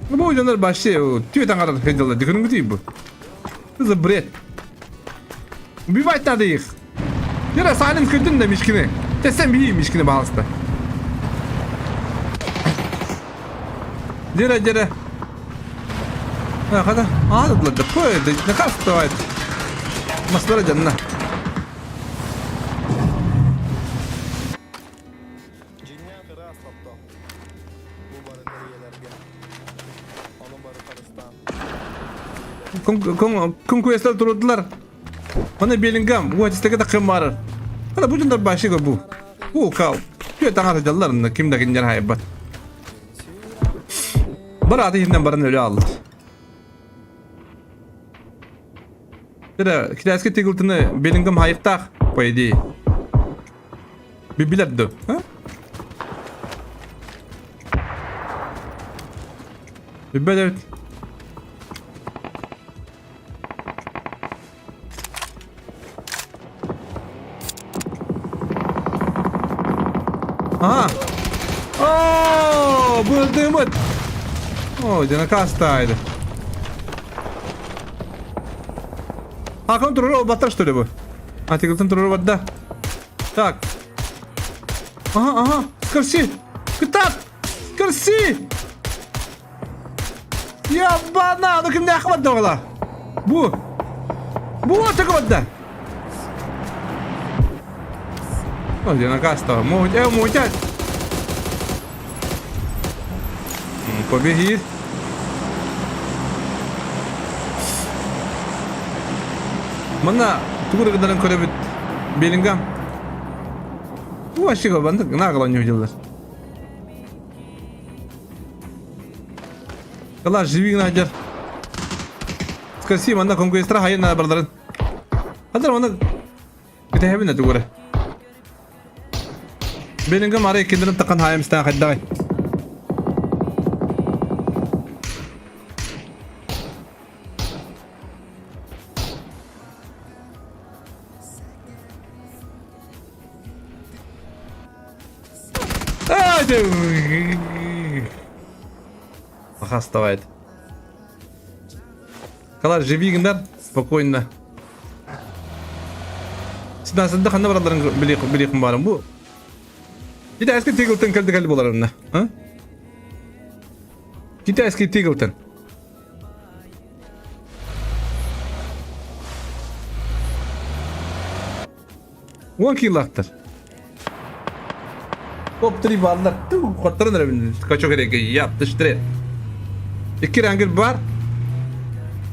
[SPEAKER 2] Бу ойдонор вообще, түйе таңғарар ходила, дегенің бу. Что за бред? Убивать надо их. Yere Salim kırdın da mişkini. Te sen bir mişkini bağlısta. Dere dere. Ha kada. Ağladılar da koydu. Ne kastı var. Maslara canına. Кун квестер турдулар. Мана Беллингам, бу атистеге да кым барар. Хана бу дьоннор башыга бу. Бу кал. Түө таҥара дьаллар ким да киндер хайбат. Бар аты иһинен баран өлө алды. Тирэ китайский тигилтыны Беллингам хайыктаах, по идее. Билер ду. Билбэт эбит. Ага. О, бу өлдүмүт. О, дьэ накастайды. Хакан турар батар что ли бу? А тигилтен турар барда. Так. Ага, ага. Скорси. Кытат. Скорси. Ябана, ну кимнээх барда оҕола? Бу. Бу отака барда. О, я накастал. Муть, мутят. Побеги. Манна тугу да гынарын көрөбүт Беллингам. Бу вообще бандык нагло не удивилась. Кала живи гына Скажи, манна конкуренттара хайын барларын. Хадыр манна кэтэһэбин тугура. Беллингам ары киндерин такан хайым стан хайдагай. Хаставает. Калар живи гындар спокойно. Сидасында ханна бараларын билиқым барым бу. Китайский тигилтен келди келди болар А? Китайский тигилтен. Уон килактар. Топ-3 баллар. Хотторон эрэ скачок эрэ яптыштыры. Икки рангер бар.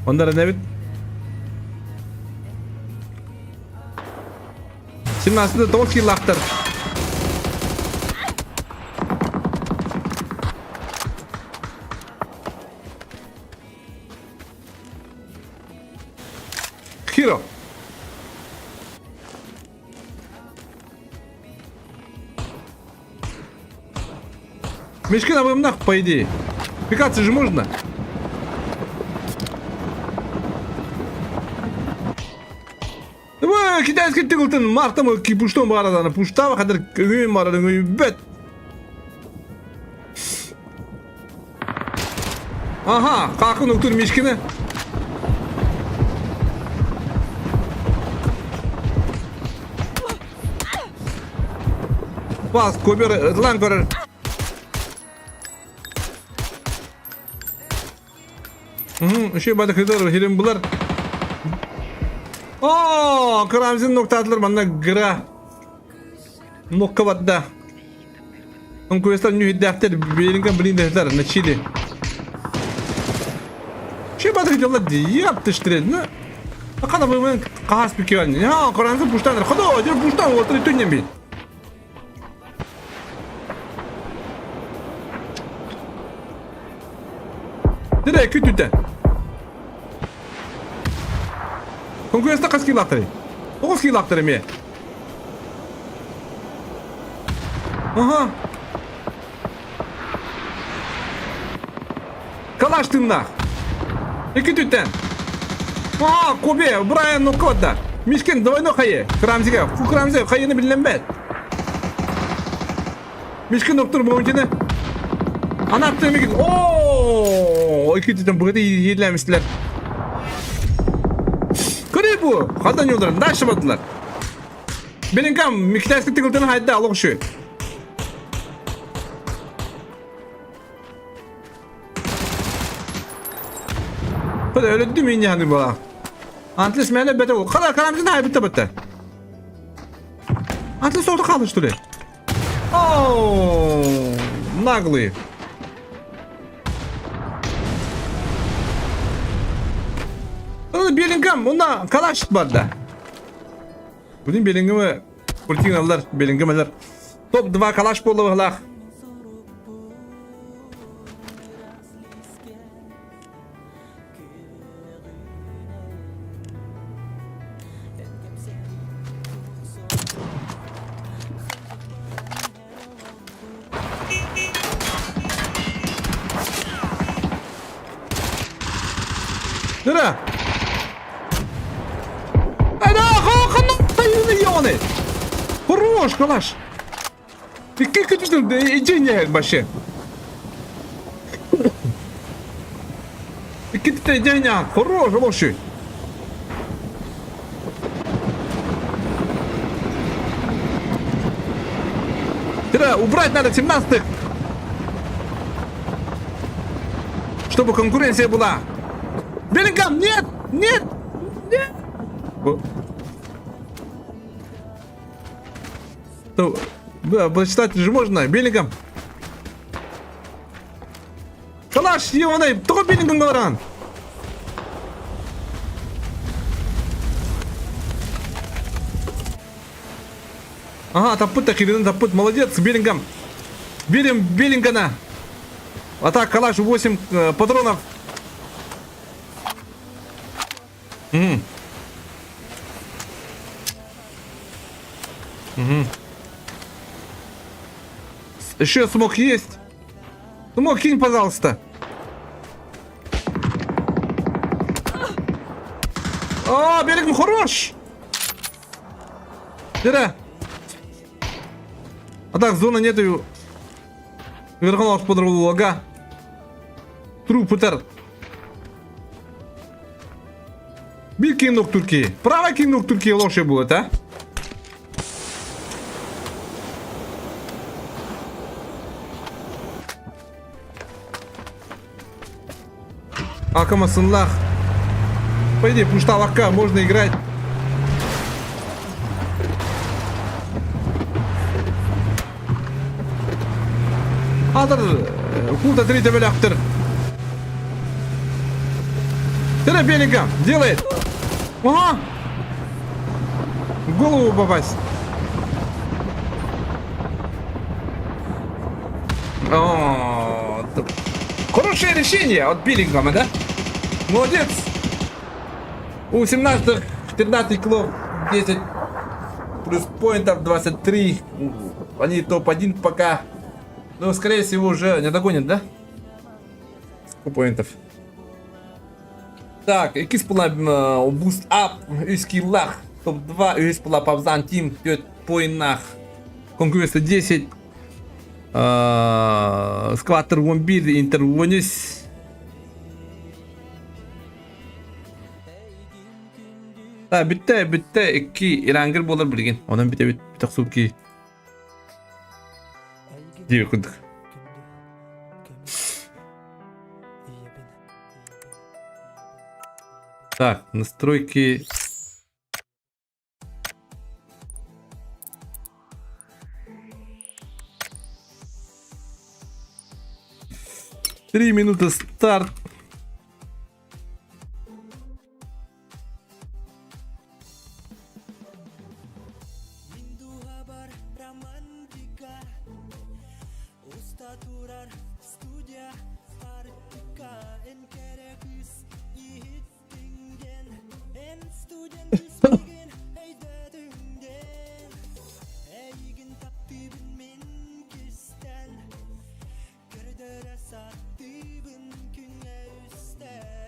[SPEAKER 2] Ондар небит. 17 тоҕус килактар. Хиро. Мешки на нах, по идее. Пикаться же можно. Давай, китайский тыгылтын, мартам кипуштон барадан, пуштава хадыр күйін барадан бет. Ага, какын уктур мешкini. Бас, көбер, ылан көрөр. Үчүгэй бады кыдыр, хирим булар. О, Крамзин ноктатылар манна гра. Нокка бадда. Конкуренттар ньюхиддээхтэр биэринген блиндээхтэр на чили. Че бады дела яптыштырен, ну. Акана бымын каас пикеван. Я, Крамзин пуштаныр. Ходо, дер пуштан отыр түннен би. Дere күтүтэ. Конкуренция хас килактары? Тоҕус килактары эмиэ. Ага. Калаш тыыннаах. Икки түттэн. Аа, Кобе, Брайан ноккода. Мишкин двойной хайы. Крамзиге. Крамзи хайыны билинбэт. Мишкин доктор бу Анатты мигин. Оо, икки түттэн быгыты иһиллэмистилэр. Көрей бу. Хадан юлдарын. Дальше бардылар. Беллингам китайский тигилтен хайда алох үчүгэй. Хада өлөддү мин яны була. Антлес мэне бете ол. Кара карамжын хай битте битте. Антлес орда қалды что ли? Оу, наглый. Оны Беллингем, онна Калаш бар да. Бүгүн Беллингемы куртиналар, Беллингемелер. Топ-2 Калаш буолуохлаах. Дыра! Хорош, калаш! Икки күтүстүн идея вообще. Икки идея, хорош, вообще. Тира, убрать надо 17-х. Чтобы конкуренция была. Беллингам, нет! Нет! Нет! То, да, прочитать же можно. Беллингам. Калаш, ебаный, только Беллингам говоран. Ага, таппыт Тахирин, таппыт, молодец, Беллингам. Берем Беллингана. А так, калаш 8 патронов. Угу. Угу. Еще смог есть. Смог кинь, пожалуйста. О, Беллингам хорош! Дыра. А так, зона нету. Верхонов подруга. Труп Бир кинук Туркии. Право кинук Туркии лошадь будет, а? Акама сынлах. По идее, пушталака можно играть. Атыр, култа три тебеляктыр. Тире Беллингам делает. Ага. В голову попасть. О, хорошее решение от Беллингама, да? Молодец. У 17 14 клуб 10 плюс поинтов 23. Они топ-1 пока. Но, скорее всего, уже не догонят, да? Сколько поинтов? Так, иккис була Boost Up, үс киллах, топ-2, үс була Павзан Тим, 5 поиннах, Конкуренция 10, Скваттер 11, Интер 13. Так, бүттэ, бүттэ, икки Ирангер буолар билигин. Онон бүтэ бүт тохсуу ки. Диэбит курдук. Так, настройки. 3 минуты старт.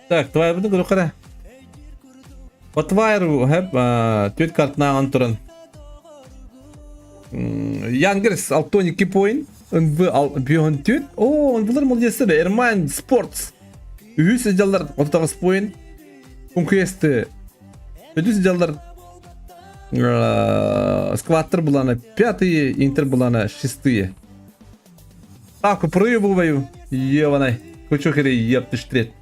[SPEAKER 2] Так, твайбыны көрөхөрө. Отвайр хэп түт картнааҕан туран. Янгерс Алтони Кипоин, НВ Бион түт. О, он булар молодецтер. Эрмайн Спортс. Үһүс дьаллар 39 поин. Конкуэсты. Үдүс дьаллар Скваттер булана пятые, Интер булана шестые. Так, прорыв Еванай. Кучу хери ептыштрет.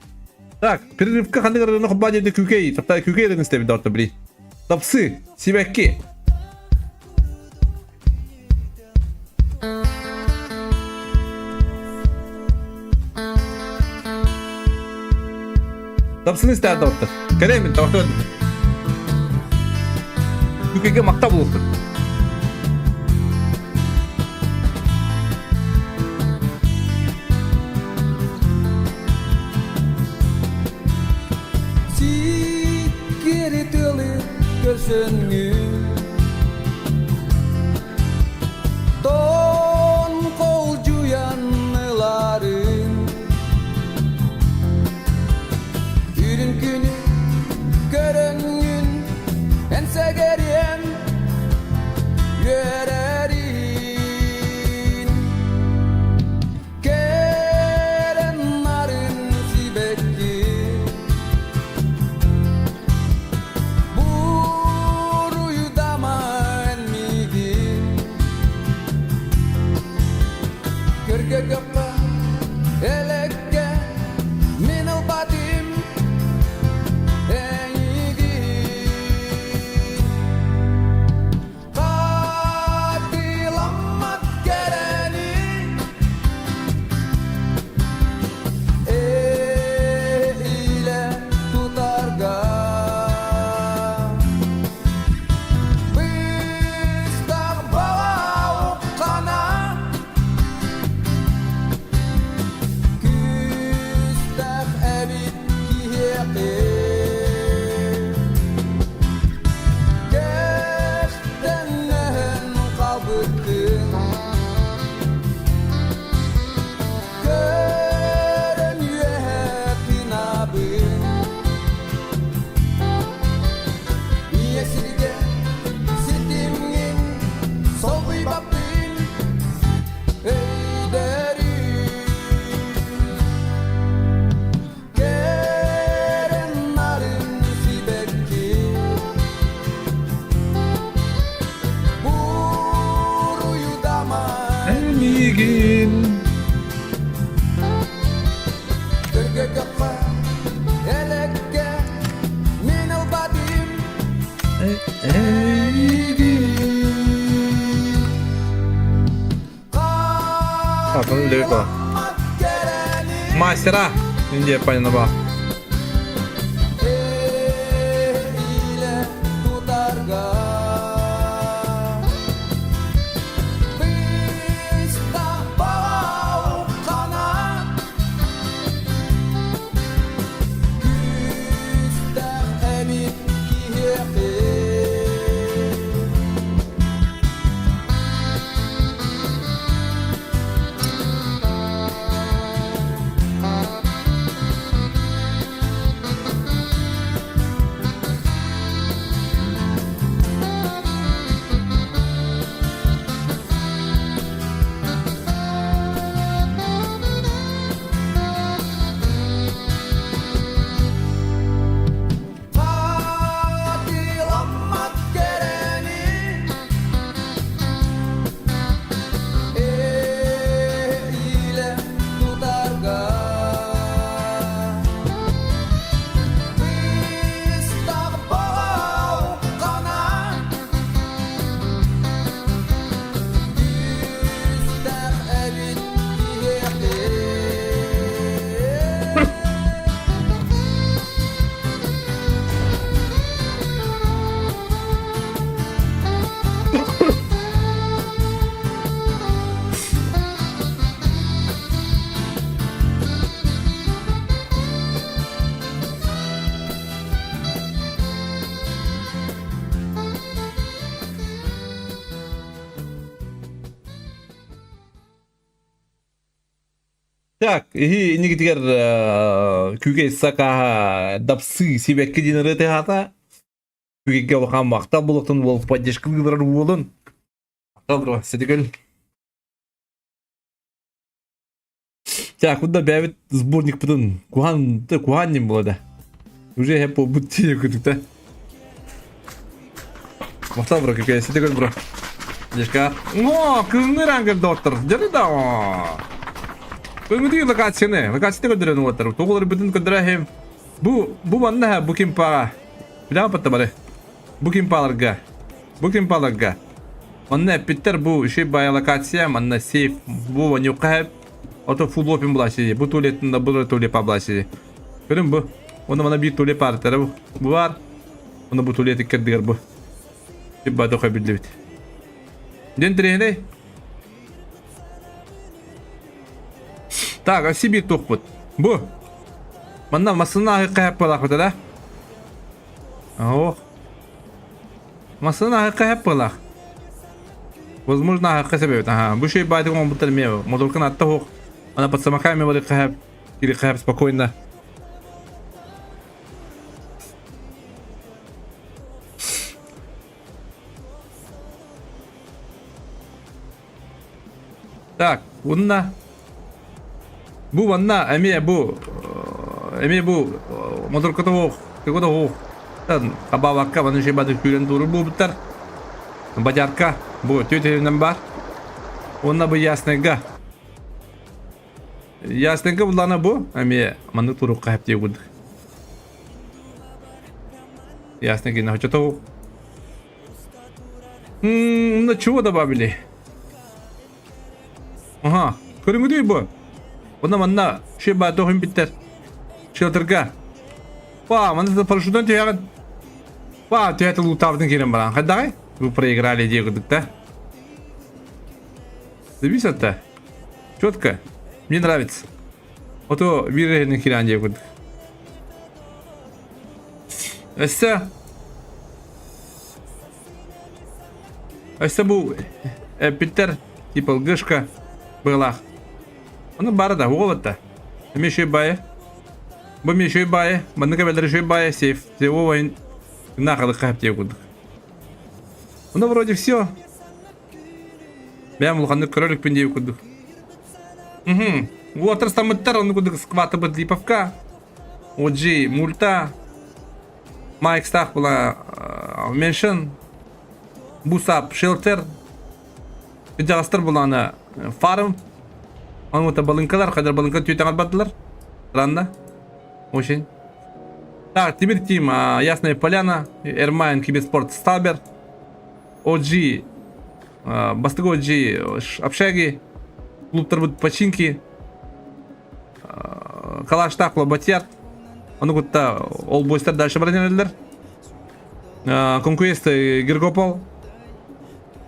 [SPEAKER 2] Так, перерывка ханнык рынок бадеды күкей. Тапта күкей рынок стебит дорты бри. Тапсы, сибәкки. Дапсыны истээр доҕоттор. Кэлэймин тоҕо Күкэгэ махта булуохпут.
[SPEAKER 1] Сиккири тылы көрсөнгүн Тон холдьуйан ыларын Үрүн күнү көрөнгүн эн сэгэриэм үөрэрин Кэрэн нарын сибэкки Буруйдаман миигин Көргө көппө элекке Мин ылбатым эйигин Хатыламмат кэрэни Эһиилэ тутарга Быстах баҕа уххана Күүстээх эбит киһиэхэ Кэхтэннэһэн хаалбыккын Көрөн үөһэ тыынабын Ийэ сиргэ ситимҥин солбуйбаппын өйдөрүм Кэрэн нарын сибэкки Буруйдама
[SPEAKER 2] Миигин
[SPEAKER 1] Көргө көппө элекке Мин ылбатым
[SPEAKER 2] Так, ну далеко. Мастера! Индия панина
[SPEAKER 1] Хатыламмат кэрэни Эһиилэ тутарга Быстах баҕа уххана Күүстээх эбит киһиэхэ
[SPEAKER 2] Так, иһи инигитигэр күүгэй сакааһа дапсы сибэкки диэн ырыа тыһаата. Күүгэйгэ улахан махтал булуктун уол поддержка ыылар уолун. Махтал бро, ситигил. Так, куда бэбит сборникпытын кухан кухан ним было да. Уже хеп болбут тие күтүктэ. Махтал бро, күүгэй ситигил бро. Дешка. О, кыҥыр ангел доктор. Дьары да. Көҥүтүй локацияны. Локацияны көрдөрөн уоттар. Тоҕулар бүтүн көрдөрө Бу бу манна бу кимпаҕа. Билэҕин патта бары. Бу кимпаларга. Бу кимпаларга. Манна эппиттэр бу үчүгэй баайа локация, манна сейф. Бу вонюкка хэп. Ото фул опен была сиди. Бу туалеттин да бұл туалет была сиди. Көрүн бу. Онно мана биир туалет баар бу. Бу баар. Онно бу туалет иккэрдигэр бу. Баадох биллибит. Ден тренер. Так, Сибирь туохпут. Бу. Манна массыына аһы кэһэп да? Ох. Массыына аһы кэһэп буолаах. Возможно, аһы кэсэбэбит. Ага. Бу шей баайтык оҥорбуттар эмиэ. Моторкан атта хуох. Ана под самоками бары кэһэп. Или кэһэп спокойно. Так, уонна бу манна эмиэ бу эмиэ бу моторката суох, тыгыта суох. Хабаабакка маны шибаты күүрэн тууру буолбуттар. Бадьарка бу түөтүнэн бар. Уонна бу Яснайга. Яснайга буллана бу эмиэ маннык турукка хэптиэ курдук. Ясно кино хочото. Ну чего добавили? Ага, көрүҥүдүй бу. Онно манна шеба тохун биттер. Шелтерга. Па, манна парашютан түһэҕин. Па, түһэт лутабытын киирэн баран. Хайдаҕай? Вы проиграли диэкудук да. Зависит-то. Четко. Мне нравится. Ото биир киирэн диэкудук. Өссө Өссө бу эппиттэр типа лгышка быылаах. Ону бары да уҕа Эмиэ үчүгэй баайы. Бу эмиэ үчүгэй баайы. Маннык эбэлэр үчүгэй баайы сейф. Сейфовый нахалыкка хэптиэ курдук. Ну вроде все. Бэйэм улаханнык көрөр иликпин диэбит курдук. Угу. Уотар стаммыттар, ону курдук скваты быт Липовка. OG мульта. Майк Стах была меншин. Бусап шелтер. Кыдьаҕастар булаана фарм. Ону балынкалар, кадр балынка түйтәҕэр бардылар. Странно. Очень. Так, Тимир Тим, Ясная Поляна, Эрмайн, Киберспорт, Стабер, OG, Бастыгы OG, общаги, клубтар починки, Калаштаах Лоботьярд, ону кытта ол бойстар дальше баран эрэллэр. Конкуест Гергопол,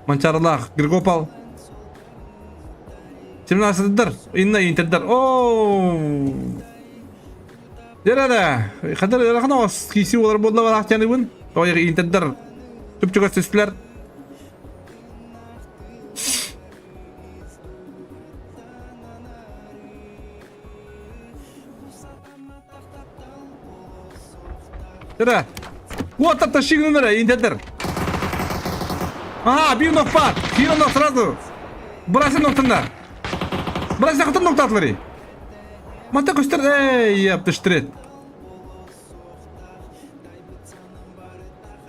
[SPEAKER 2] Манчарылаах Гергопол, 17-дэр, инна Интердер. Оо! Дэрэ, хадar ыарахан оҕус киси олар буолла бараахтаныбын. Тоҕо Интердер түп-чугас түстүлэр. Тыра. Вот тащи гыннара, интедер. Ага, бир нок бар. Бир нок сразу. Бросай ноктундар. Бросай хатын ноктатлары. Мата көстөр, эй, яптыштырет.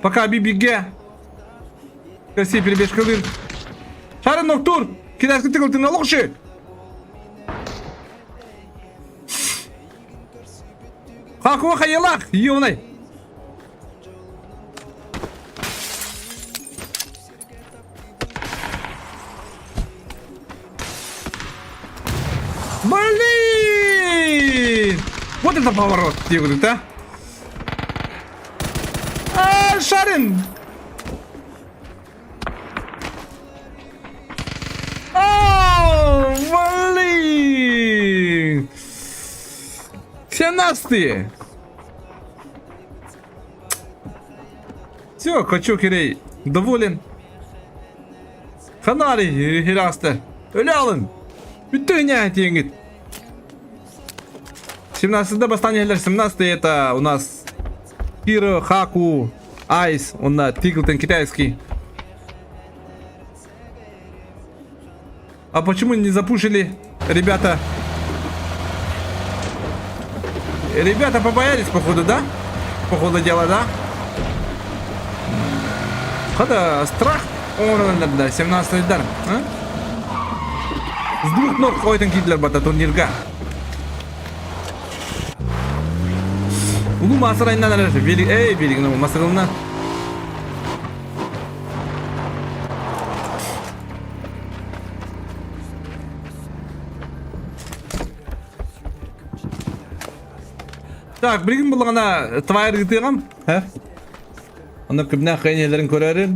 [SPEAKER 2] Пока бибиге. Каси перебежкалыр. Шарын ноктур. Кидайский тыкыл ты на лошадь. Хакуа хайалах, ёнай. Блин! Вот это поворот, делают, а? А, Шарин! О, блин! 17 Все, Кочук Ирей доволен. Ханари хирасты. Өлө алын. Бүттү тиеңит. 17-да бастан 17 это у нас Киро, Хаку, Айс, он на Тиглтон китайский. А почему не запушили, ребята? Ребята побоялись, походу, да? Походу дела, да? Хада страх. Да, 17 дар. А? С двух ног ойтон кидлер бата турнирга. Улуу маасыр айынан эрэр. Эй, билигин масырылна. Так, билигин буллаҕына твайр ыытыаҕым. Һэ? Онно күбнээх кыайан көрөрүм.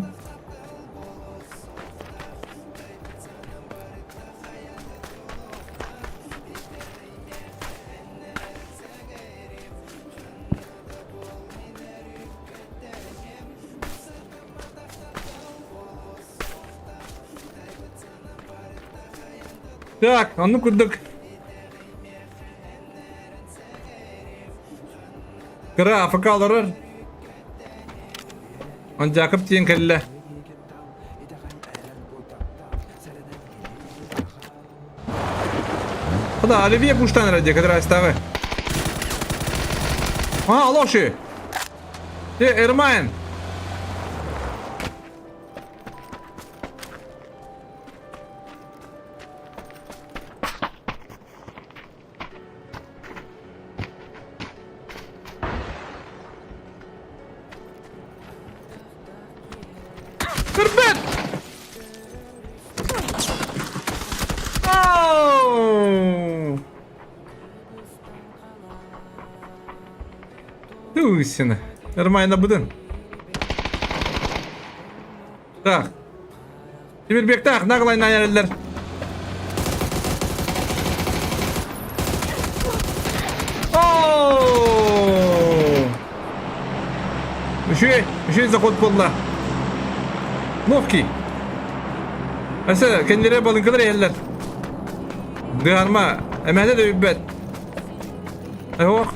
[SPEAKER 2] Так, оннук курдук Кыра АФК олорор. Ондьаакып тиийэн кэллэ. Хада, Оливье пуштан эрэ диэ, кыдыраастааҕы. А, алоши! Э, Эрмайн! Көрбөт! Оу! Туйсина. Нормально будын. Так. Тимирбектаах наглайна эрэллэр. Үчүгэй, үчүгэй заход буолла. Ловкий. Әсә, кеннере балыҥкалар иһэллэр. Дыарма, эмэһэ да үббэт. Ох.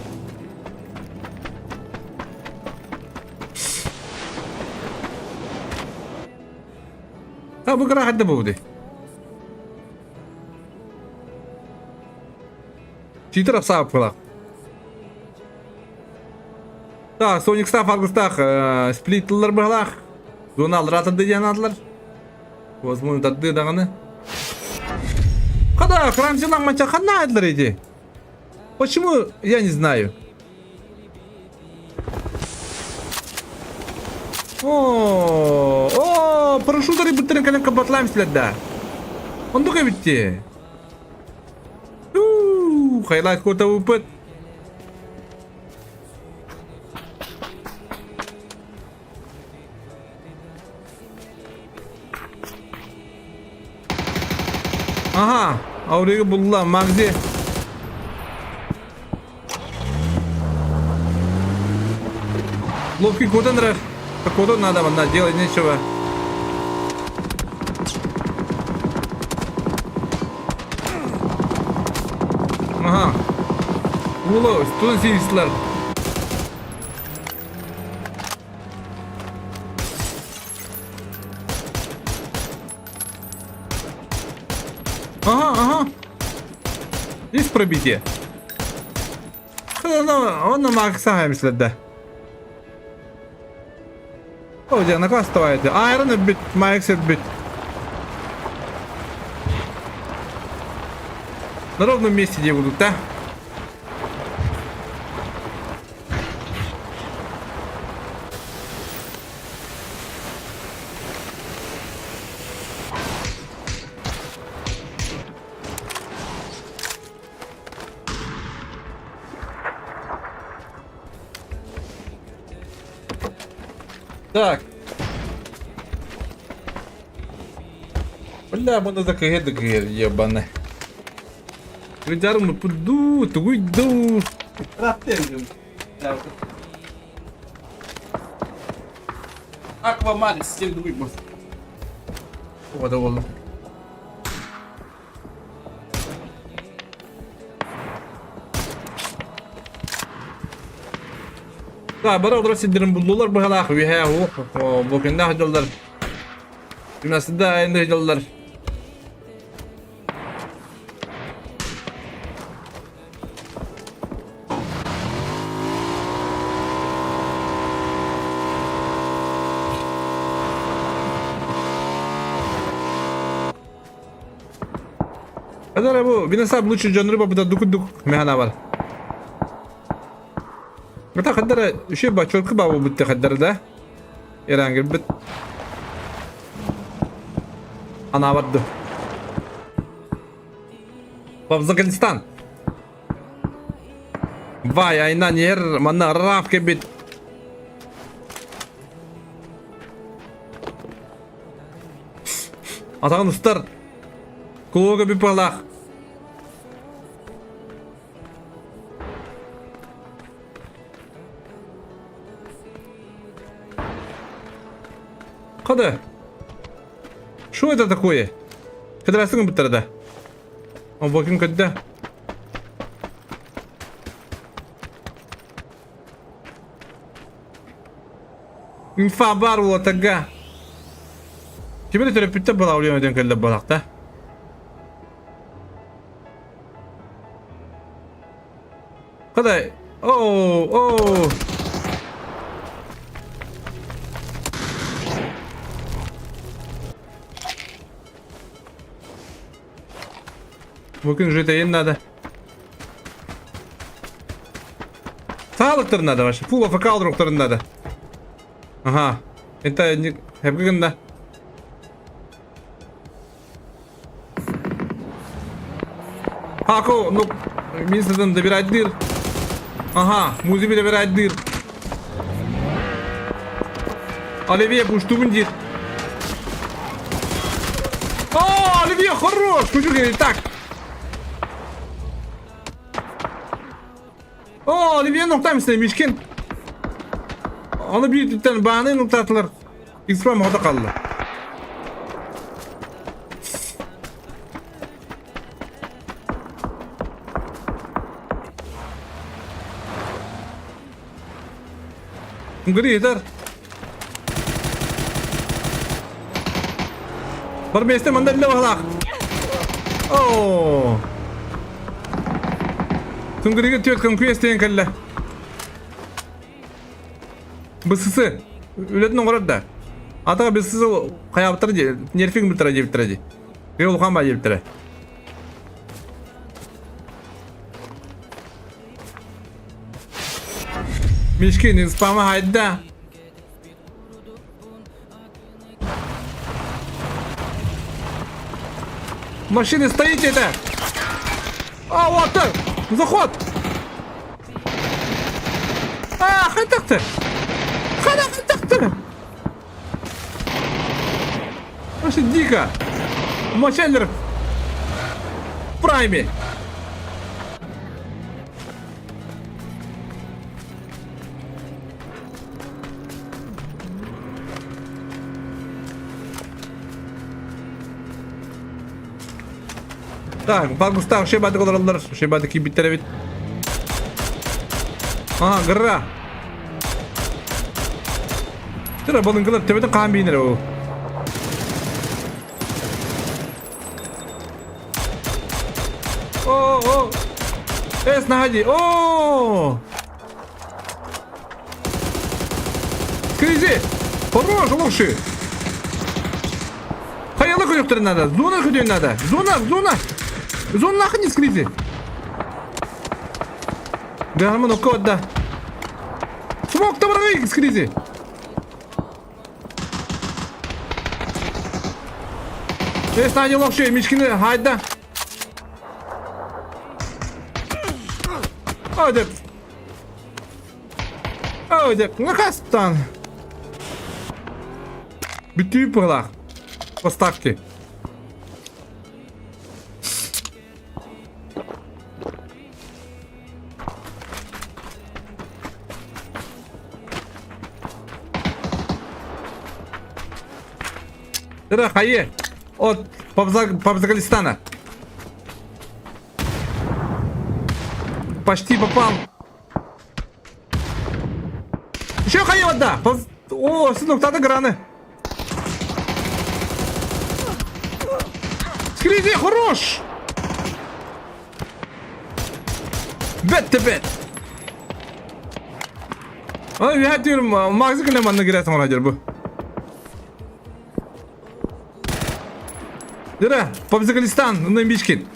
[SPEAKER 2] Ha bu kadar hadde bu Читер саапкылах. Так, Соник Стаф аргыстах, сплитлар быһалаах. Зона аллара диэн аатылар. Возможно, тарды даҕаны. Хада, Крамзинах манча ханна адлар эти? Почему, я не знаю. О, о, парашютары бүттэрин кэлэн кабатлаем да. Ондук эбитти. Хайлайт кота упыт. Ага, Ауригы булла, Магзи. Ловкий куда нрав? Куда надо, надо делать нечего. Ага. Ула, тун силислар. Ага, ага. Есть пробитие. Он на Макса да. О, дьэ, накастываете. Айрон бит, Макс бит. На ровном месте где будут, да? Так. Бля, мұны да кыһыр кыһыр ебаны. Гыдярым пуду, тугуйду. Аквамарис, сен дугуй бос. Ода болду. Да, бары олорор сирдэрин буллулар быһалаах үөһээ бу күннээх дьоллор Гимнастда айанныыр дьоллор Хадара бу бинасап лучше дьоннору бабыта дукундук мэхана бар. Мата хаддара үше ба чорку ба бутты хаддара да. Иран бит. Ана барды. В Афганистан. Давай, айнан ер, манна раф кебит. Атаҕын ыстар. Кулуга бүпалаах. Хода. Что это такое? Кыдырасың бүттәрді. Обокин көдді. Инфа бар уотага. Кимини төрөппүттэр была улион өтөн кэллэ балакта. Кадай. Оу, оу. Бүгүн житейин надо. Саалыктарын надо вообще. Фул АФК алдырыктарын надо. Ага. Это не... Хепгында. Хако, ну, министрден добирать дыр. Ага, музыки добирать дыр. Оливье пуштубун диир. О, Оливье хорош! Кучук так. О, Оливье нуктаем Мишкин. Аны биир бааны нуктаатылар. X-Prime хото қалды. Гри, дар. Бар миэстэ манна иллэ баһылаах. Оо. Тунгрига түөрт конкуэс диэн кэллэ. Бысысы. Үлэтин оҥорор да. Атаҕа бысысы хайаабыттара дии, нерфиг бүттэрэ диэбиттэрэ дии. Киһи улахан баа диэбиттэрэ. Мишкин спама хайда. Машины стоите это! А, вот так! Заход! А, хантахты! Хана хантахты! Вообще дико! Мочаллер в прайме! Так, Баргустаах шебадык олороллор, шебадык киирбиттэр эбит. Ага, гра. Тура балыҥкалар төбөтүн хаан биинэр ол. О, о. Эс находи. О! Скризи! Хорош, лучший! Хайалы көйөктөрүн надо. Зона көтүөн надо. Зона, зона. Зона нахуй не скризи. Гармон окко да. Смок табаргай скризи. Эс надо лохши, мишкини хайда. О, деп. О, деп, накастан. Бүтүү быһылаах. Поставки. Тыра хайе. От Пабзагалистана. Почти попал. Еще хайе вода. О, сынок, тада граны. Скризи, хорош! Бет бет. Ай, я diyorum, мағзы кілем манна кирәсің ола бу. Дыра, Пабзагалистан, ну Мишкин.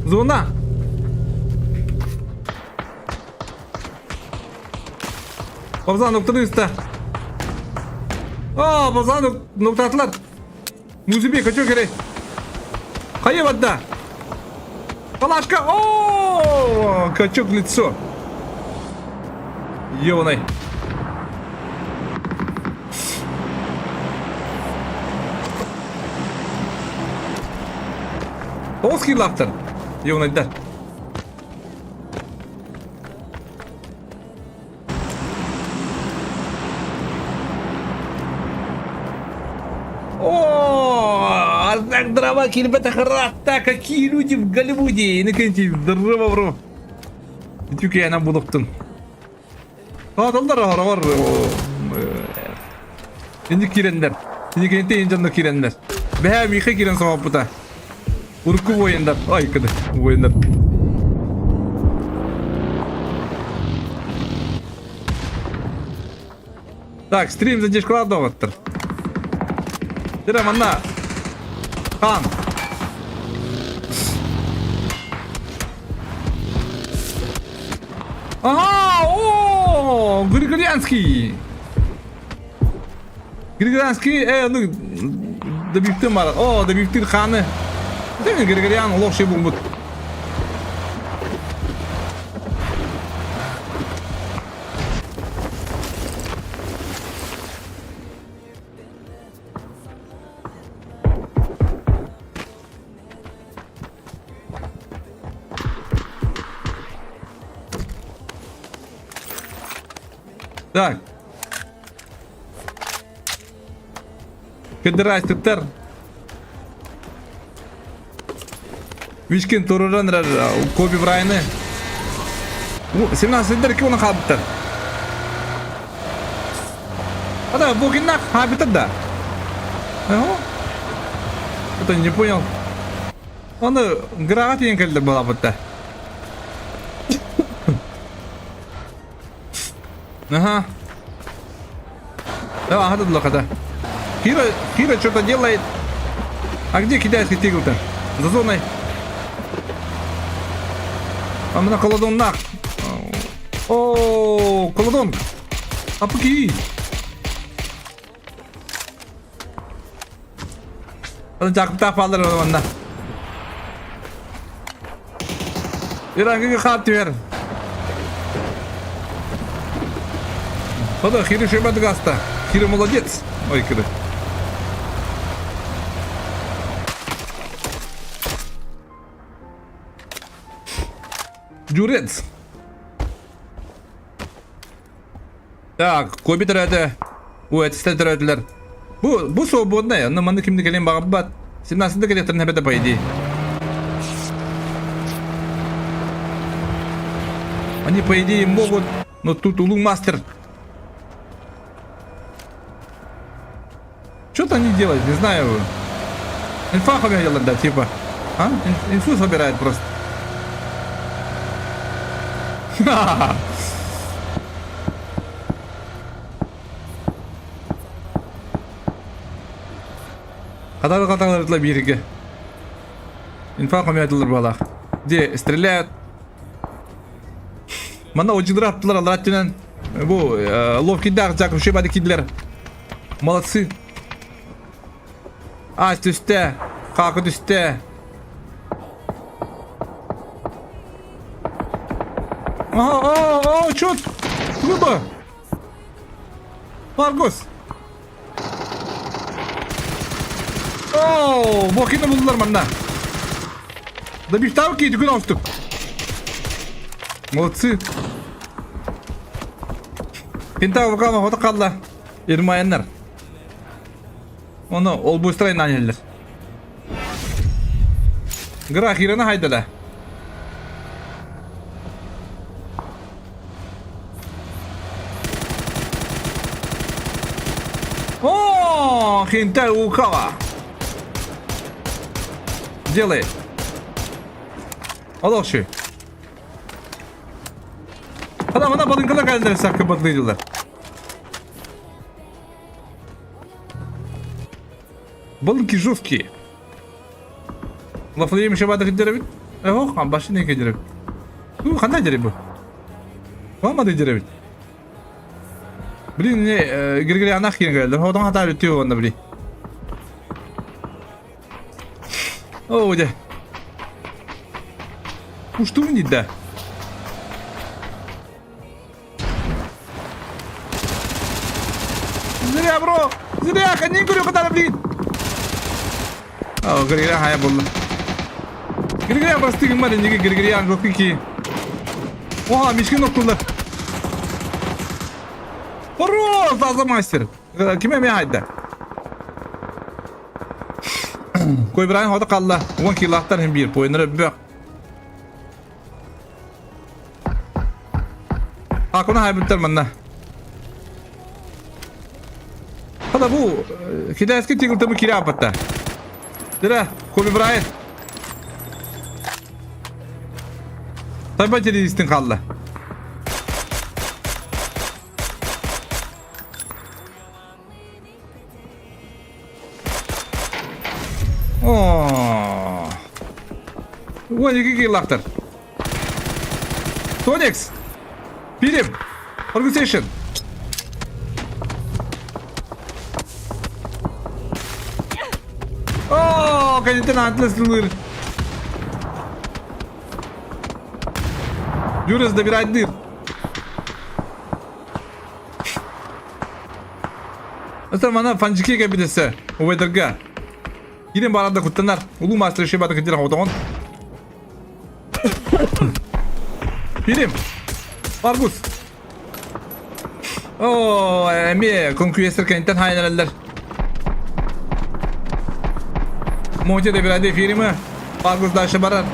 [SPEAKER 2] Зона. Бабзан нокта üstte. Aa, Бабзан ноктатылар. Музыби, хочу керек. Хайа барда? Палашка! О, качок лицо. Ёбаный. Тоҕус киилаахтар. Ёбанайдар. О, так дрова килбэтэх ыраатта, какие люди в Голливуде! Иннокентий, здорово, бро! Үтүкээнэ булуктун. Ааталлар аһарабар инник киирэннэр. Иннокентий дьонно киирэннэр. Бэһээ Миха киирэн соһоппута. Урукку воендар. Ай, кыды, воендар. Так, стрим задержкалар доҕоттор. Дира манна. Хан. Ага, о, Григорянский. Григорянский, э, ну, добивтым бар. О, добивтыр ханы. Ты Григорян лох булбут. Так. Кыдырастыктар. Вичкин туруран эрэр Коби Брайаны. 17 ки оны хаалбыттар. Ата Букиннах хаалбыттар да. Это не понял. Оны граға тиен келді балабытта. Ага. Да, ага, тут лохота. Кира, Кира что-то делает. А где китайский тигр-то? За зоной. А мына колодоннах. О, колодон. Апки. Жакыптаах баалар манна. Ирангыга хаат түһэр. Хода, Хири шөйбәдік аста. Хири молодец. Ой, кыры. Дюрец. Так, Коби төрөөтө. Уэтстер төрөөтүлэр. Бу, бу свободная, но маны кимди кэлин баҕарбат. 17 кэлиэхтэрин эбэтэ по идее. Они по идее могут, но тут Улун мастер. Что-то они делают, не знаю. Инфа делают, да, типа. А? Инфу собирает просто. Хатары хаталарытла бииргэ. Инфа хомятылар балах. Где стреляют. Манна отжыдыр аттылар алар аттынан. Бу ловкийдаах жак үшө бады кидлер. Молодцы. Аас түстэ. Хаакы түстэ. Ага, о, о, чё? Грубо. Маргос. О, бокины булдулар манна. Да биштабы кийди күн оңустук. Молодцы. Пентагон вокал хото қалла. Ирмаяннар. Оны ол быстро нанялар. Гра хирана хайдала. О, хентай укала. Делай. Олохши. Хада мана балынкалар кэллэр сакка бадлыйдылар. Балынки жесткие. Лафлеем еще бадыр деревит. Ох, а башины деревит. Ну, ханда деревит. Мама деревит. Блин, не Григорий анах киэн кэллэр. Хотон хата бүтүү онна били. Оо, дьэ. Уштуун дии да. Зря, бро! Зря, ханнин көрүө кытары блин! Оо, Григорян хайа булла. Григорян просты гыммар инниги Григорян жокки ки. Оха, мишкин октулар. Хорош, таза мастер. Ким эме хайда? Кой Брайан хода қалла. Уан килахтар хем бир. Пойнары бөк. Акуна хайбыттар манна. Хада бу китайский тигр кире апатта. Дira, Kobe Bryant. Тайба телевизистин қалла. Оо. 12 килактар. Тоникс. Пилим. Organization. Оо, кэнниттэн Атлас ылыр. Юрис добирает дыр. Оттон манна фанжики кэбитэсэ убайдарга. Кирин баран да куттанар. Улуу мастер еще бата кытыр хотоҕун. Пилим. Аргус. Оо, эмиэ конкуестер кэнниттэн хаайан эрэллэр. Монти да бирады эфиримы. Аргус дальше барар.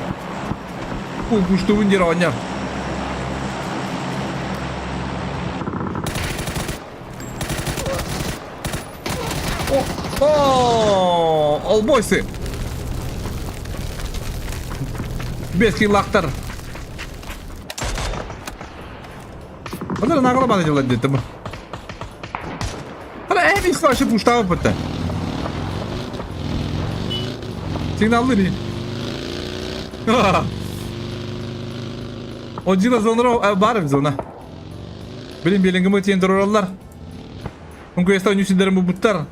[SPEAKER 2] Куштубун диир оҕонньор. О, олбойсы! Бес киллахтар. Онор наҕала баны дьылла диэтим. Ара эм исла шы пуштабы бытта. Сигналлы ни. Одина зонро бар зона. Билин билингимы тиен турураллар. Үҥкүөстэ онньуу сирдэрин булбуттар.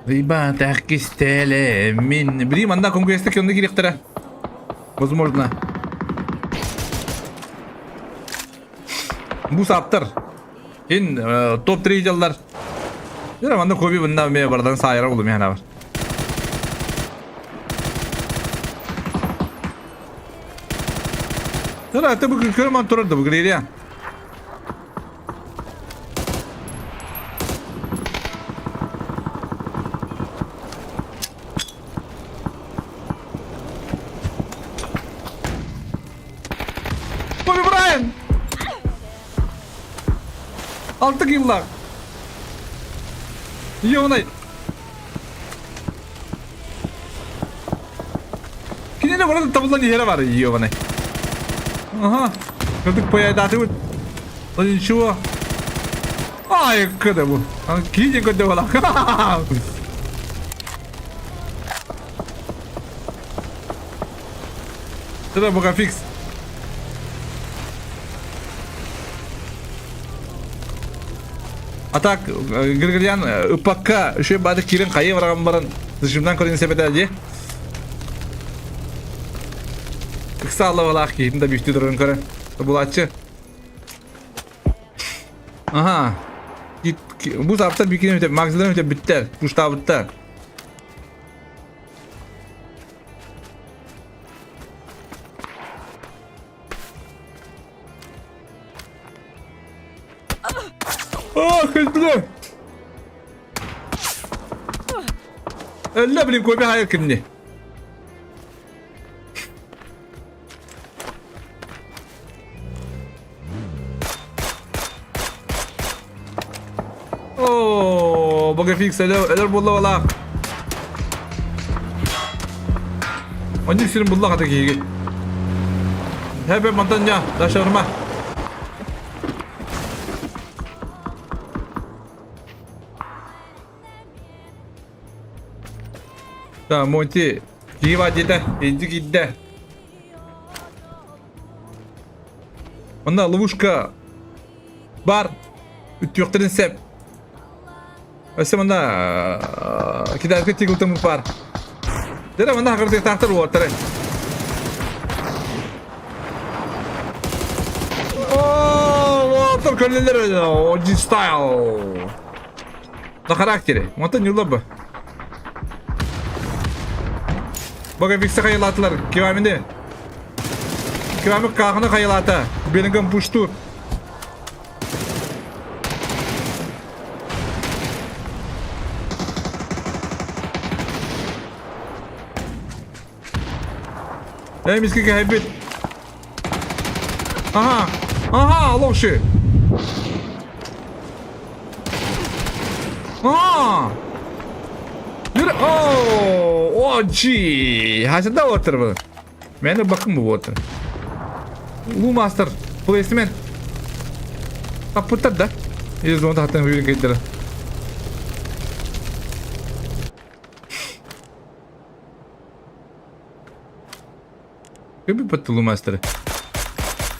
[SPEAKER 2] Ребята, кистэлэ мин. Блин, манна конкурентта көннө кириэхтэрэ. Возможно. Бу сааптар. Ин топ-3 дьаллар. Дьэ, манна Коби мынна эмиэ бардан саайара булум яна бар. Тара, это бу көрмөн турар да бу гририя. Коби Брайан! Алты киллах. Ёбаный. Кинини барыта табыллан иһэрэ бар ёбаный. Ага. Кырдык пояйдаатыбыт. Но ничего. Ай, кыда бу. Киһи көрдө буолар. Это пока фикс. А так, Григорьян ыппакка үчүгэй баады киирэн хайыы бараҕан баран зажимнан көрөн сэбэтэ дии. Ыкса аллабалаах киһитин да бүстүү турарын көрө. Булааччы. Аха. Бу саптар бикини бүтэ, магазиннан бүтэ бүттэр, пуштаабыттар. Ах, бля! Өллө, блин, Коби хайыр кимни? Оо, Богофикс өлөр буолла балаах. Оннук сирин булла хата киһиги. Хэбэ мантан ня, дашарма. Да, Монти, киһи диэтэ, инди киирдэ. Онно ловушка бар. Үттүөхтэрин сөп. Өссө манна китайскай тигл баар. Дere манна хакырдыктаахтар уоттары. О, уоттар көлөлөр OG style. На характере. Онтон ньулла бу. Бага виксе хайылаатылар. Кивамини. Кивами каахына хайылаата. Белингем пуштур. Ээ, миски кэһэйбит. Аха! Аха, лоши! Аа! Yürü! Оо! О, G! Хасында отыр бұл. Мені бақым бұл отыр. Улуу мастер, плейсмен. Таппыттар да. Из он тахтан үйрен келдері. Көбі бітті Улуу мастер.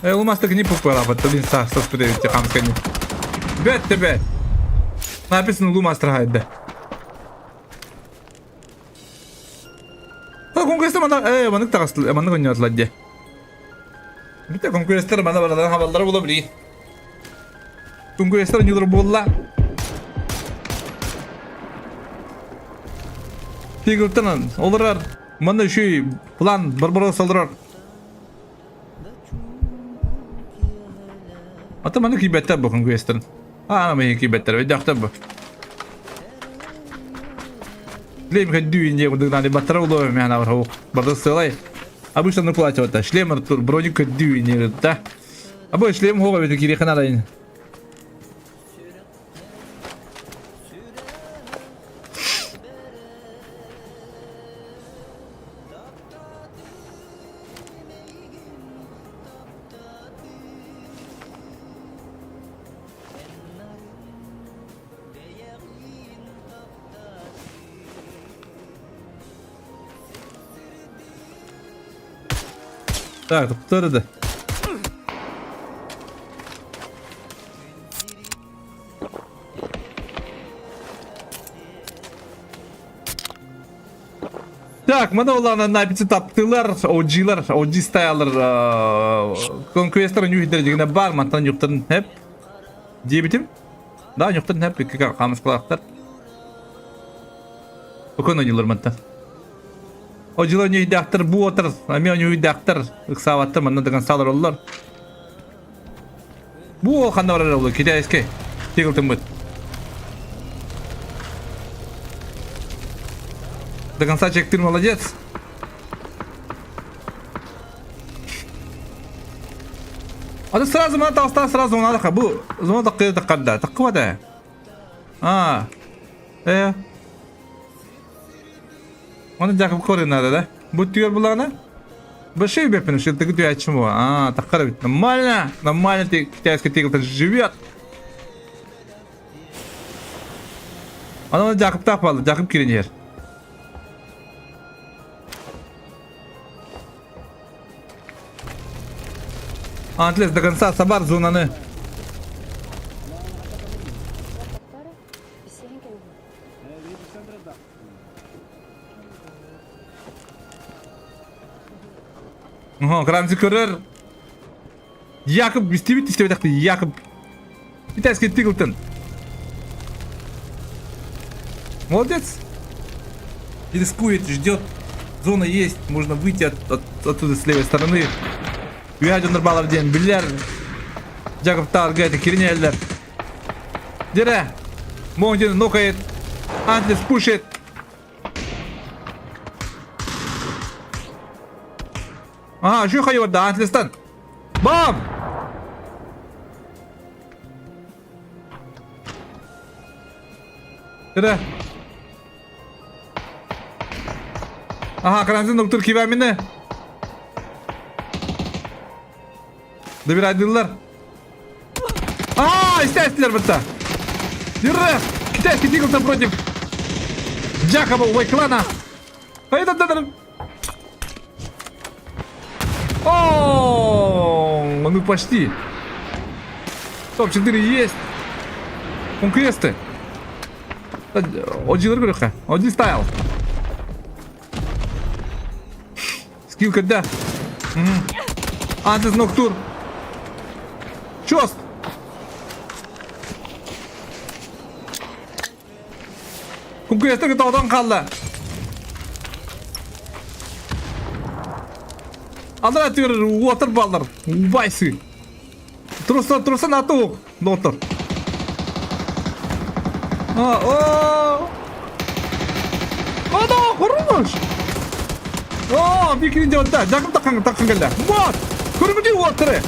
[SPEAKER 2] Э, Улуу мастер не пупала, бітті, блин, са, сос пүдевітте қамсканы. Бәтті бәт. Написано Улуу мастер хайда. Конкурестер мана э маннык таҕыстыл маннык оонньоотулар дии. Бүтэ конкурестер мана бараларын хабаллара була билигин. Конкурестер оонньуулар буолла. Тигилтан олорор манна үчүгэй план Барбаросса олорор. Ата маннык киирбэттэр бу конкурестерин. Аа, миһин киирбэттэр, өйдөөхтөр бу. Шлем ходю не буду надо батара уловим меня на врагу. Барды сылай. Обычно на платье вот шлем Артур, броник ходю не да. А бой шлем хова ведь кириха надо. Так, туттар да. Так, мана улаана написи таптылар, OG-лар, OG стайлар, конквестер нюхтер дегене бар, мантан нюхтарын хеп. Диэбитим. Да, нюхтарын хеп, икки камыскалаахтар. Окон ойнулар мантан. OG-лар нюхдаахтар, бу отар, ами нюхдаахтар, ыксаабаттар, манна даган салар оллар. Бу ханна барар ол китайский. Тигл До конца чектыр молодец. А ты сразу мана таҕыста сразу надо бу зона таккы таккарда таккыбата. А. Э. Оны жакып көрө надо, да? Бу түгөр булана. Большой бепин, что ты где чему? А, таккар ведь нормально. Нормально ты китайский тигр живет. Аны жакып тапалы, жакып кирен Антлес до конца сабар зонаны. Крамзи көрөр. Якоб истебит истебит Якоб. Китайский Тиглтон. Молодец. И рискует, ждет. Зона есть, можно выйти от, от, оттуда с левой стороны. Үһэ нұрбалар диэн биллэр. Жаков таргет киринеллер. Дере. Мондин нокает. Антлес пушит. Ага, şu хайварда Антлестан. Бам! Дере. Ага, Кранзин доктор кибамины. Добирайдылар. А, естественно, бытта. Держи! Китайский тигр против Джакоба Уайклана. О, ну почти. Топ-4 есть. Конквесты. Оджилар көрүөххэ. Оджи стайл. Скилл когда? Антис Ноктур. Чост! Кумкуястар тоҕдон хаалла. Алар атыгар уотар баллар. Убайсы. Труса, труса на ту, доктор. А, о! А, да, хорош! О, бикини делать, жакым таккан таккан келді. Вот! Көрмөдүй уоттары!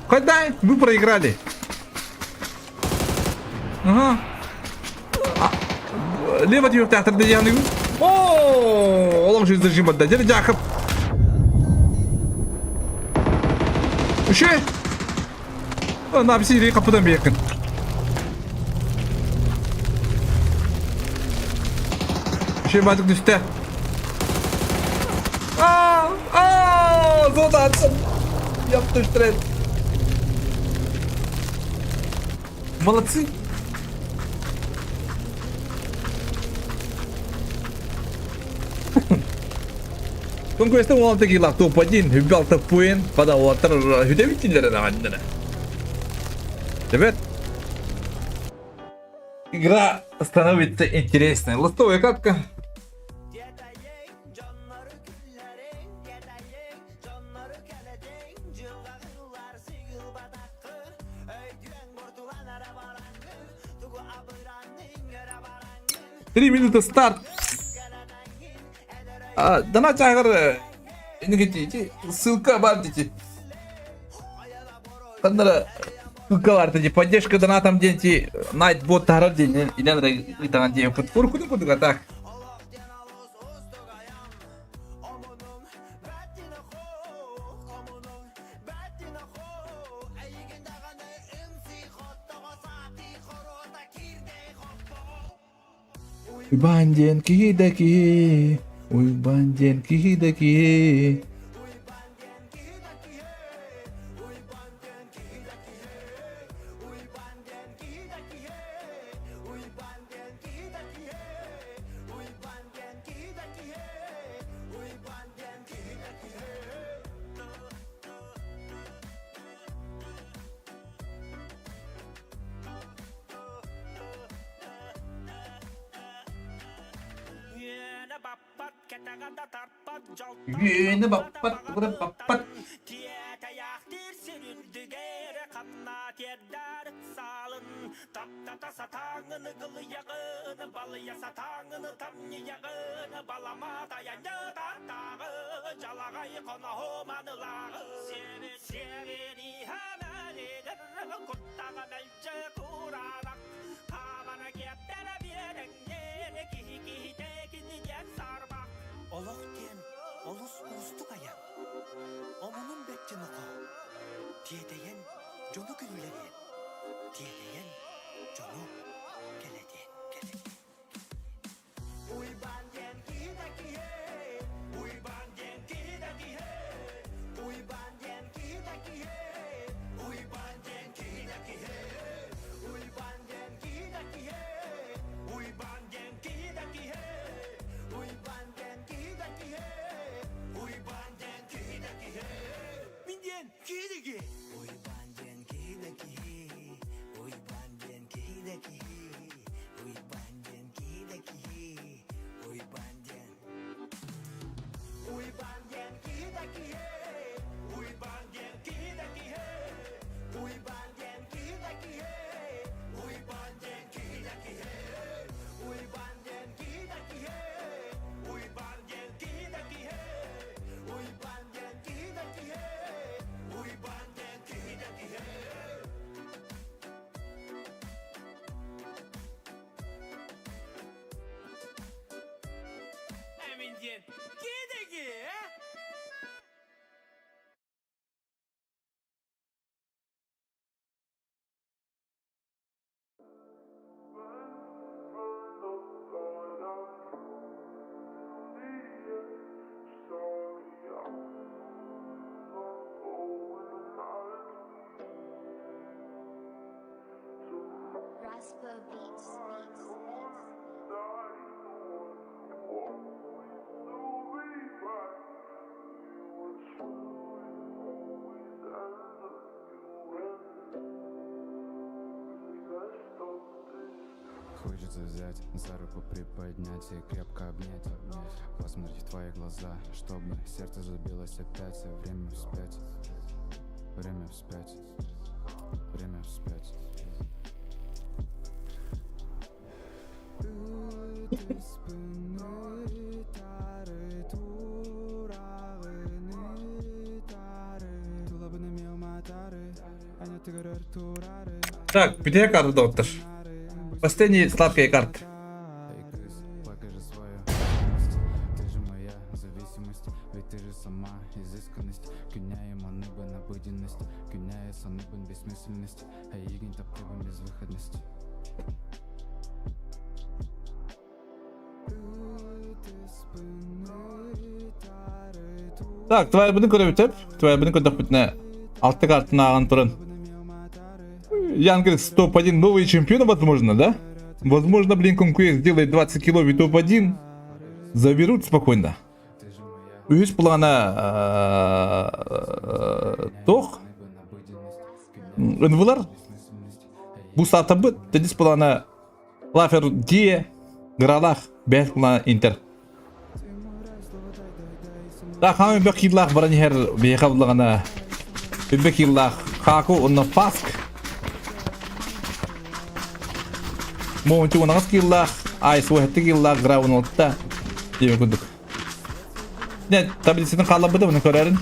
[SPEAKER 2] Когда вы проиграли? Ага. Лево театр дегенің. О, олох жизнь зажимат да. Жакып. Үше. Напси капыдан бекин. Үше бадык түсті. А, а, золото атсın. Yaptı штрет. Молодцы. Конкурста 16 килах топ-1, Хүбі пуин, пада уаттар хүдәбиттилер ағандына. Ребят, игра становится интересной. Ластовая катка. Три минуты старт. А, дана чагыр инигити ссылка бар дети. Кандара ссылка бар дети. Поддержка донатом дети. Nightbot тарар день. Илен райтаган день. Куркуду кудуга так. Уйбан диэн киһи да киһи, Уйбан диэн киһи да киһи. Үөнэ баппат, тугура баппат.
[SPEAKER 10] Хочется взять за руку, приподнять и крепко обнять. Посмотреть в твои глаза, чтобы сердце забилось опять. Время вспять, время вспять, время вспять.
[SPEAKER 2] Так, где карта, доктор? Последний сладкая карта.
[SPEAKER 10] Покажи свою зависимость, ты же моя зависимость, ведь ты же сама изысканность. Күннээйим аныбын обыденность, күннээйи саныбын бессмысленность, эйигин таптыыбын безвыходность.
[SPEAKER 2] Так, тварбыны көрөбүт Тварбыны көрдөхпүтүнэ алты картын ааҕан туран. Янгрис топ-1 новый чемпион, возможно, да? Возможно, блин, Конкуэст сделает 20 кило и топ-1. Заберут спокойно. Үһүс плана тох ынвылар бу саатабыт тедис плана Лафер Дие Гралах бэс плана Интер. Так, хаамы бөх кииллаах баран иһэр биһиэхэ буллаҕына үбэ кииллаах Хаку уонна Фаск Моончу унаҕас кииллаах Айс уоһэтти кииллаах Гра 16 диэбит курдук. Не, таблицатын хаалларбыта бұны көрөрүн.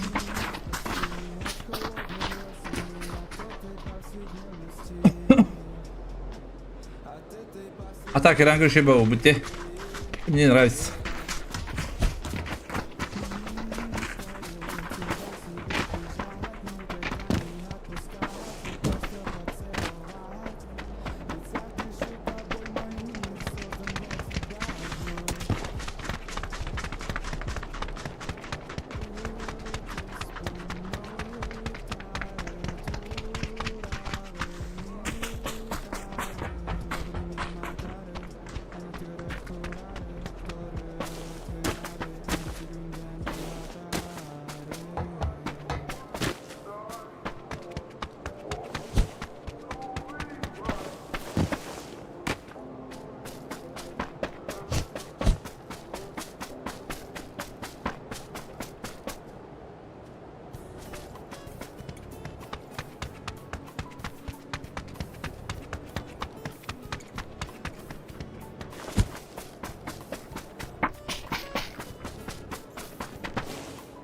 [SPEAKER 2] А так, Иран еще был, будьте. Мне нравится.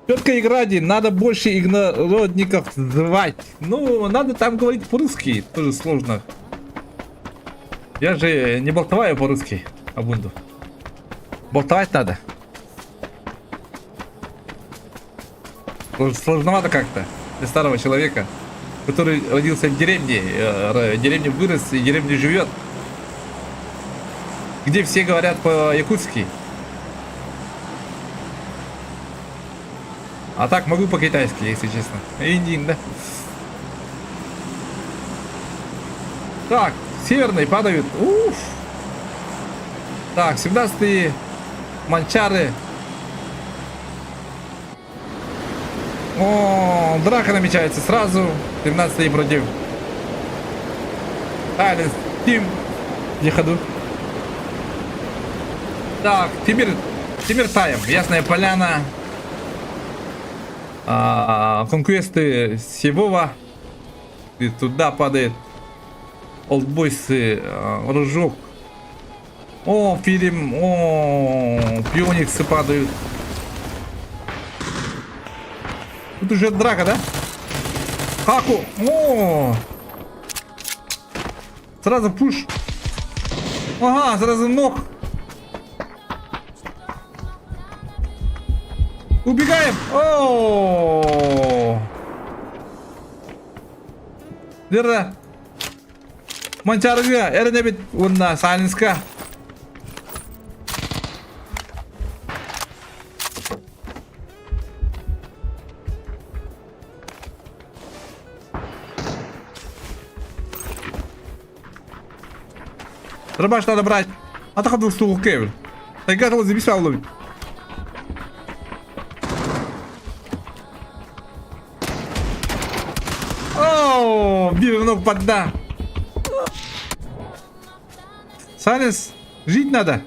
[SPEAKER 2] Четкая игра, Дин, надо больше игнородников звать. Ну, надо там говорить по-русски, тоже сложно. Я же не болтоваю по-русски, Абунду. Болтовать надо. Сложновато как-то для старого человека, который родился в деревне, в деревне вырос и в деревне живет. Где все говорят по-якутски. А так могу по-китайски, если честно. Индин, да? Так, северные падают. Уф. Так, 17-е манчары. О, драка намечается сразу. 17-й против. Айлен Тим. Ходу. Так, Тимир, Тимир Таем. Ясная Поляна. А, конквесты Севова. И туда падает. Олдбойсы, Рыжок. О, фильм, о, пиониксы падают. Тут уже драка, да? Хаку! О! Сразу пуш. Ага, сразу ног. Убегаем! О! Верно. Манчарыга, эрэнэбит уонна Саалинска. Дробаш надо брать. А так двухстволку кевин. Тайга того забисал ловит. О, бивнок подда. Санес, жить надо.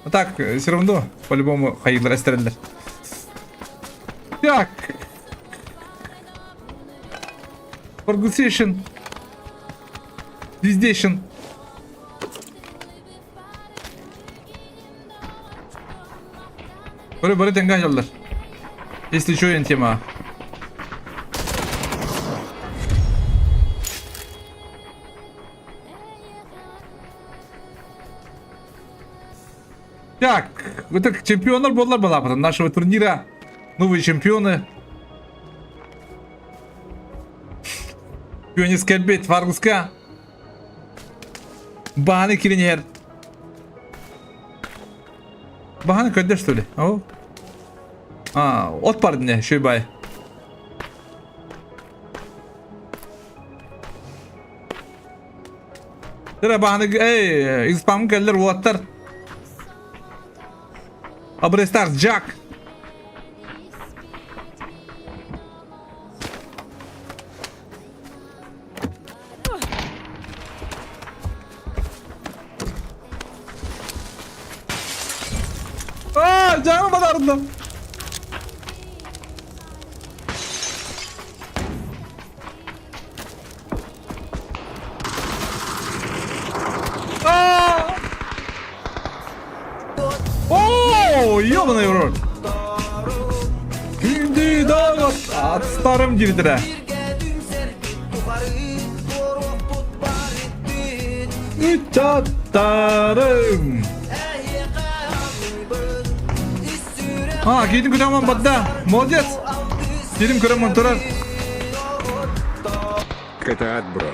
[SPEAKER 2] А так, все равно, по-любому, хайылар эстэрэллэр. Так. Организation. Звездейшн. Бары бары тэҥҥэ аһыллар. Если что, эн тема. Так, это чемпионер буоллар балаапатын нашего турнира. Новые чемпионы. Пионис кэлбит Фаргуска. Бааны киринер. Бааны көрдө что ли? О. А, от бар не, шөй Тыра бааны, эй, испам кэллэр уолаттар. Абрестар Джак. Аа, дьаама бадарда. Аа! Оо, ёбаный в рот. Күндү аттарым диэбитэрэ. Ыччаттарым. А, киитин көтөҕөн барда. Молодец. Киитин көрөн турар.
[SPEAKER 11] Кытаат, бро.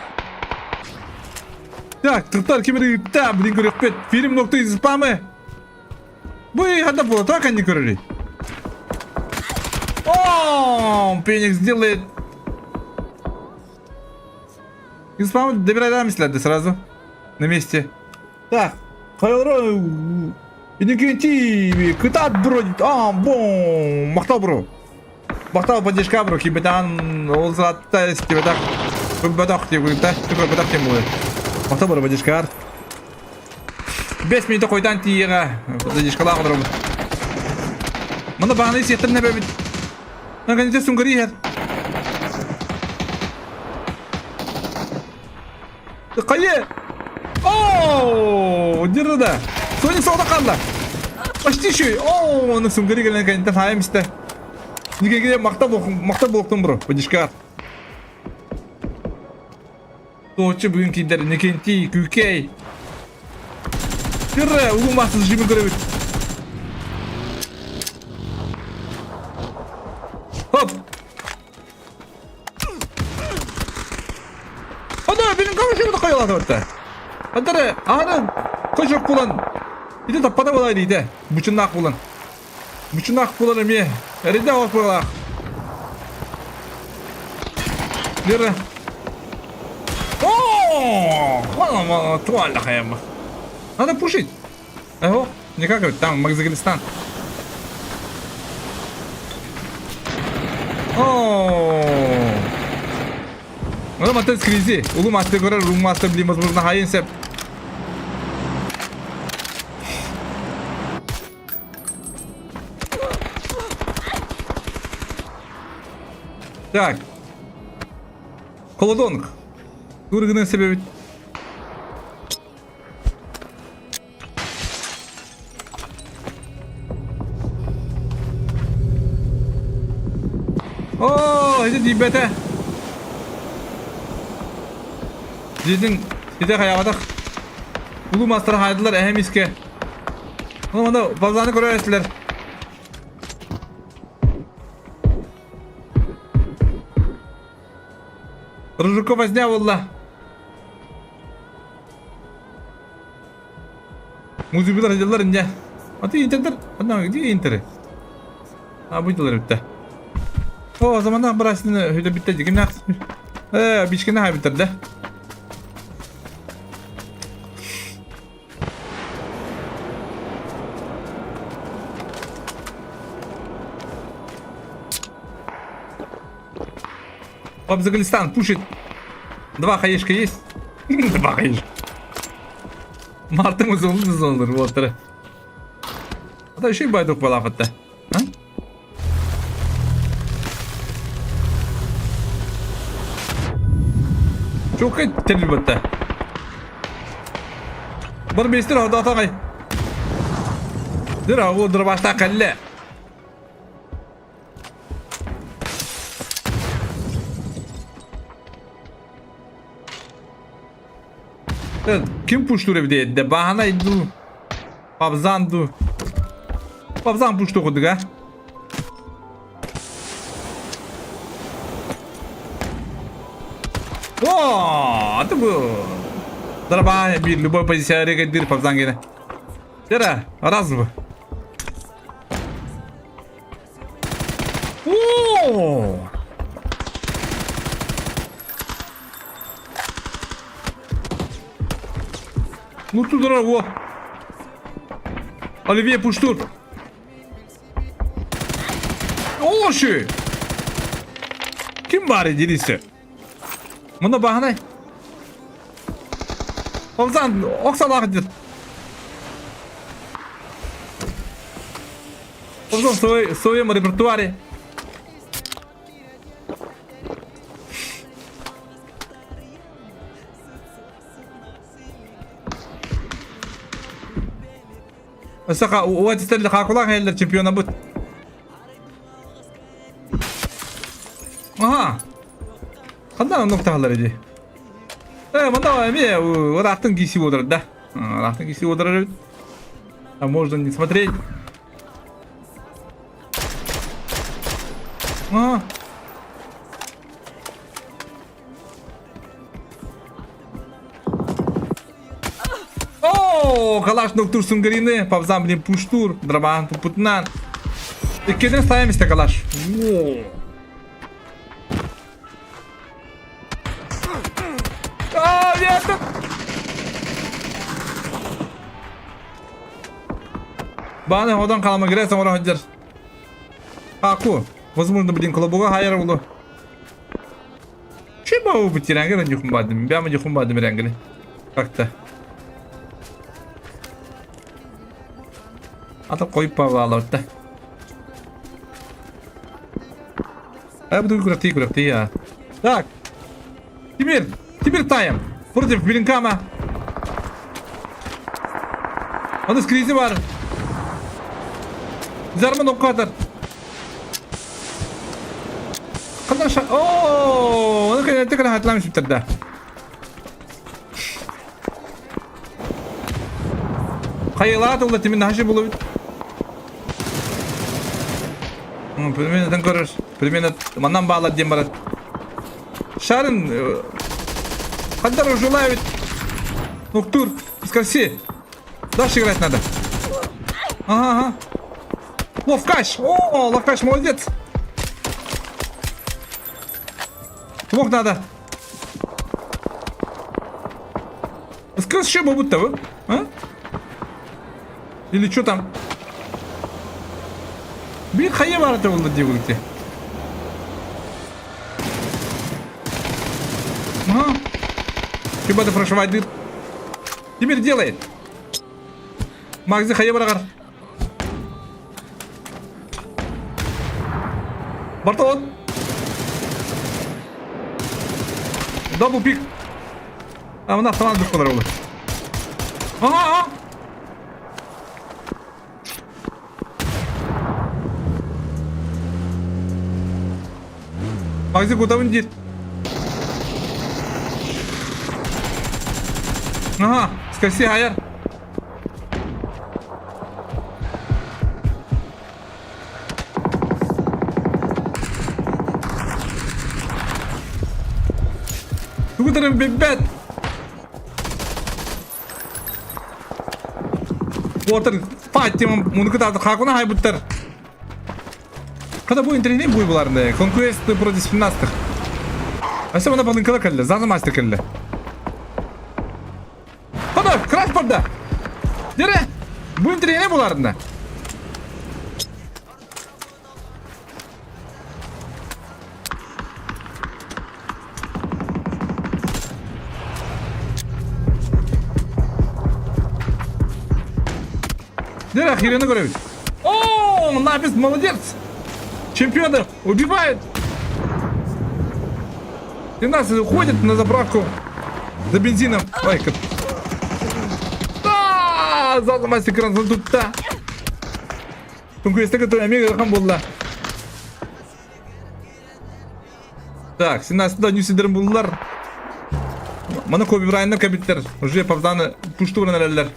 [SPEAKER 2] Так, тыктар ким ыытта, блин көрүөхпүт. Фильм нокта из спамы. Бу хада була, так они көрөрүй. О, Феникс делает. Из спамы добирай да сразу. На месте. Так, хайылро Иннокентий, кытаат бро, а, бом, махтал бро. Махтал поддержка бро, кибетан, ол затта, тибетак, бадах, тибетак, бадах тем более. Махтал бро, поддержка. Бес минута қойдан тиеға, поддержкалақ отырым. Мұны бағаны сеттір не бәбіт. Наконец-то сунгari һәр. Хайе! Оо, дирда. Сони сода қалды. Почти еще. Оо, оны сунгari келен кәнтен хайым исте. Неге мақта мақта болықтым бро, поддержка. Тоочу бүгүн кийдер Никентий, Күүкэй. Тирре, улуу мастер жимин көрөбүт. Хоп! Ана, бенин камышымды кайылатып атты. Антары, аны көчөк булан. Ити таппата болай дейdi. Бучуннаах булан. Бучуннаах булан эмиэ. Эридэ оҕус буолаах. Лера. О, Надо пушить. Ого, никак там Макзагалистан. О! Ону мантан скризи. Улуу мастер көрөр, улуу мастер блин, возможно, хайын сеп. Так. Холодонг. Турганы себе ведь. Оо, ити тиийбэтэ. Дьиэтин ситэ хайаабатах. Улуу мастара хаайдылар эһэм искэ. Ону маны базаны көрөр этилэр. Рыжуков возня буолла. Музыбилар дьыллар инде. А ты интердер? Одна, где интеры? А, будилар битте. О, замана барасыны өйдө битте дигин Э, бичкене хайбиттер да. Абзагалистан пушит. Два хаешка есть? Два хаешка. Мартын uzun olur bu Hatta şey baydık balafatta. Ha? Чуокай тэрилбэтэ. Бар бестер ордоотоҕай. Дыр агу дырбашта кэллэ. Ким пуштур эбит Баһанай дуу, Пабзан дуу. Пабзан пушту курдук, а? О, это был. Дорогая, бир, любой позиция регайдыр Пабзан гене. Тера, раз бы. О! Ну тут дорого. Оливье Пуштур. Оши! Ким баар дирisi? Мұны бағанай. Олзан, оксалақ дир. Олзан в своем репертуаре. Саха уатистер хакулах эллер чемпиона бут. Ага. Хандан оннук таһаллар иди. Э, манда эме ыраахтан киси отырар да. Ыраахтан киси отырар эбит. А можно не смотреть. Ага. О, калаш ноктур сунгарины, павзам блин пуштур, драман путнан. Иккиден ставим калаш. А, нет! Баны одан қалама кіресің ора ходжар. Аку, возможно, блин, колобуга хайыр булу. Чего вы тирангы на дюхумбадым? Бяма дюхумбадым рангы. Как-то. Ата қойып павалы да. А я буду күрәкти, күрәкти, я. Так. Теперь, теперь таем. Против Белинкама. Аны скризи бар. Зарман оккатар. Кандай ша... О, аны кайда текра хатламыш биттерде. Хайылаат улла тимин хаши булып. Примерно көрөр. Примерно манан баалар диэн барар. Шарын Хандар желает. Нуктур, скорси. Дальше играть надо. Ага, ага. Ловкач! О, Ловкач, молодец! Смог надо. Скрыс еще будто вы? А? Или что там? Бир хайа бар это было делаете. Ага. Хиба прошивать дыр. Теперь делает. Магзи хайа барагар. Бартон. Дабл пик. А, мына автомат бүк болар олы. Ага, ага. Магзи куда он Ага, скорси хаяр. Тугутарым бебет. Уотер фаттим мунукутаты хакуна хайбуттар. Когда бу интернет буй буларында. Конквест против 17-х. Аса мына балынкала келді, зазы мастер келді. Хада, краш барда. Дере, бу интернет буларында. Дьэ, хирени көрөбүт. О, Напис молодец! Чемпионов убивает! 17 уходит на заправку за бензином. Ой, как... Да! Зал мастер тутта. Түнкүестэ кытта эмиэ ыарахан буолла. Так, 17-да нью сидерин буллар. Маны Коби Брайаннар кэбиттэр. Уже Павданы пушту баран эрэллэр.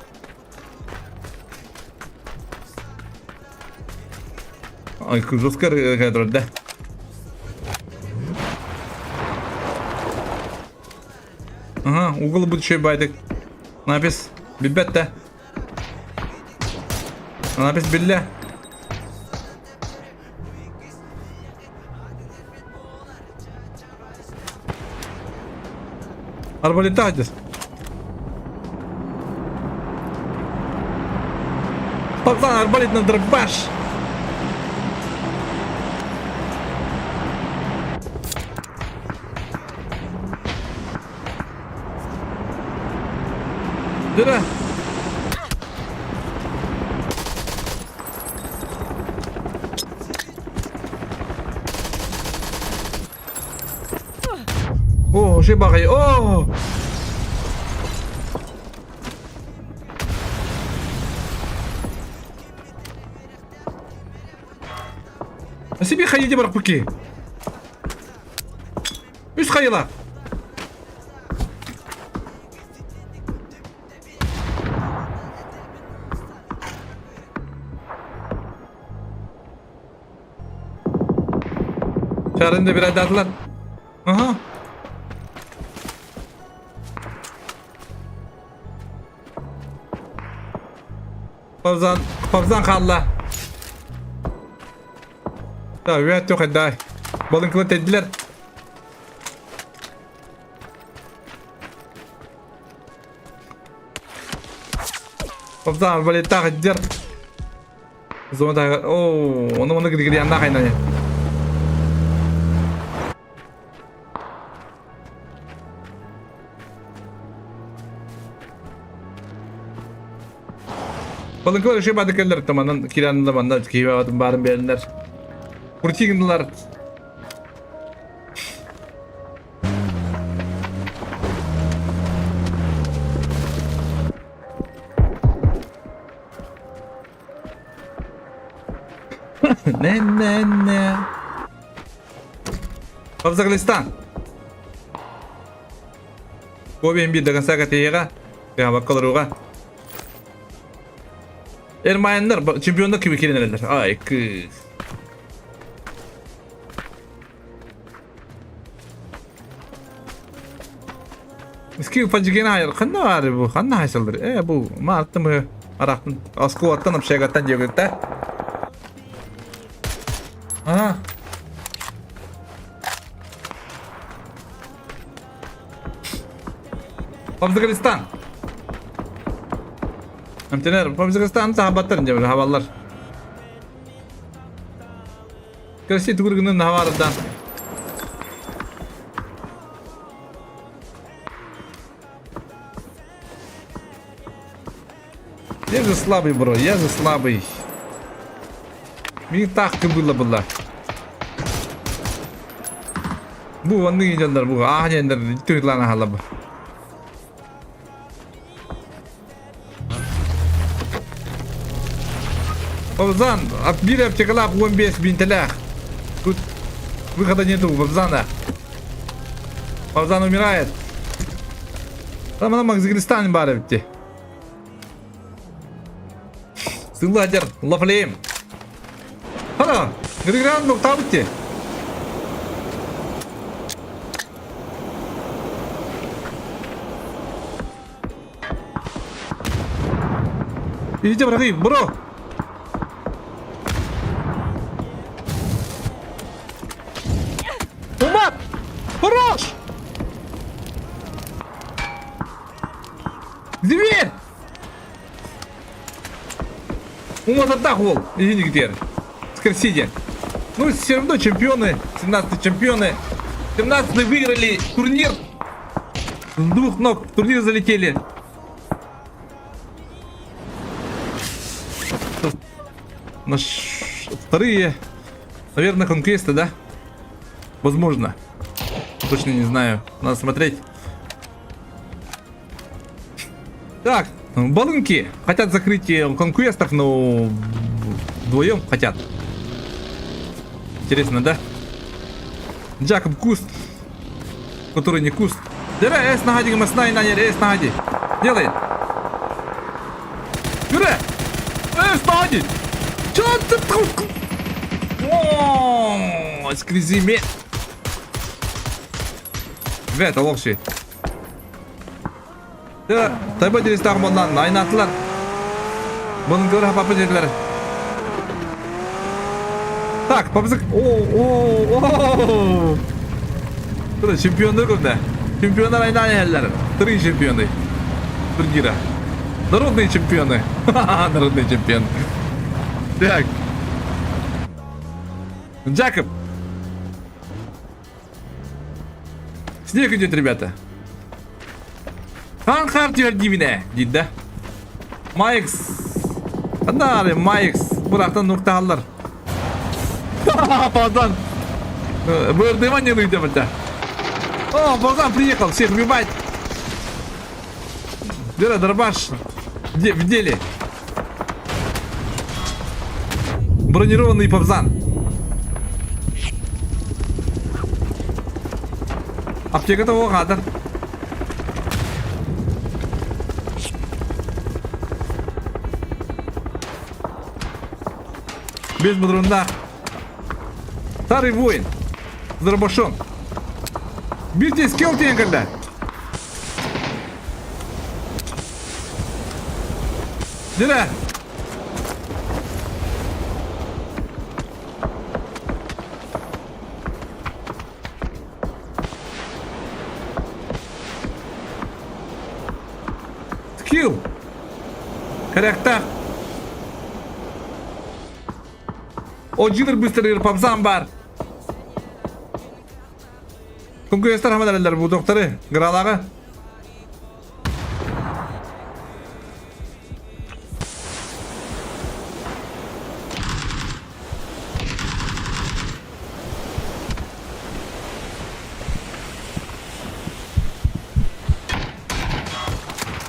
[SPEAKER 2] Ай, жестко турар да. Ага, угол будет еще байдык. Напис, билбэт да. Напис биллэ. Арбалетадис. Пацан, арбалет на дробаш. Дыра. О, j'ai barré. Oh Себе хайди барпыки. Үс хайыла. Çarını da biraz atlar. Aha. Павзан, Павзан хаалла. Да, үөт жоқ дай. Балыҥкылар тэйдилэр. Павзан арбалеттаах иддер. Зона оо, ону ону гидигирианнаах айнане. Балыҥкалар үчүгэй баады кэллэр, манан киирэн да манна киһи баарын биэрэннэр. Крути гыннылар. Не-не-не. Павзаглистан. Кобин бир до конца катеяга. Баккаларуга. Эрмайыннар чемпиондар киби киренелер. Ай, кыз. Скил фаджигена хайыр. Ханна бар бу? Ханна хайсалдыр? Э, бу ма аттым арахтын. Аскуаттан общагаттан диэгетте. А. Павзагалистан. Эмтенер, Павзагалистан сахабаттар инде хабаллар. Россия түгүргүнүн хабарыдан. Я же слабый, бро, я же слабый. Мин так было было. Бу оннук дьоннор бу аах дьоннор түһүлаан аһалла бу. Бабзан, биир аптекалаах 15 бинтэлээх. Тут выхода нету у Бабзана. Бабзан умирает. Там она Макзагристан баар эбитти. Сылла дьэр, лафлеем. Хана, Григорян нуктаабытти. Идите, враги, бро! Умат! Хорош! Дверь! Умататтаах уол, иһинигитигэр. Скорсиди. Ну, все равно чемпионы, 17 чемпионы. 17 выиграли турнир. С двух ног в турнир залетели. Наш вторые, наверное, конквесты, да? Возможно. Точно не знаю. Надо смотреть. Так, балынки хотят закрыть конквестов, но вдвоем хотят. Интересно, да? Джакоб Куст, который не куст. Дера, эс нагади, масна и нанер, эс нагади. Делает. Юре! Эс нагади! Чё ты тут? О, скризиме. Бет, олохши. Тайба дирестағы моннан айнатылар. Бұның көрі хапапы жерлер. Так, папызык. О, о, о. Тура чемпиондар көрді. Чемпиондар айнан еллер. Три чемпионы. Турнира. Народные чемпионы. Народный чемпион. Так. Джакоб. Снег идет, ребята. Хан хар түһэр диибинэ, диир да. Майкс. Ханна Майкс. Бырахтан нуктааллар. Пазан. Бырдыма не выйдем это. О, Пазан приехал, всех убивать. Вера Дробаш в деле. Бронированный Павзан. Аптека того кадр. Без бодрунда. Старый воин. С дробашом. Бирде скилл тиийэн кэллэ. Дирэ. Скилл. Кэряктаах. Одьилер быстарыыр папсан бар. Конкуренттар хаман эрэллэр бу докторы, Гралаҕа.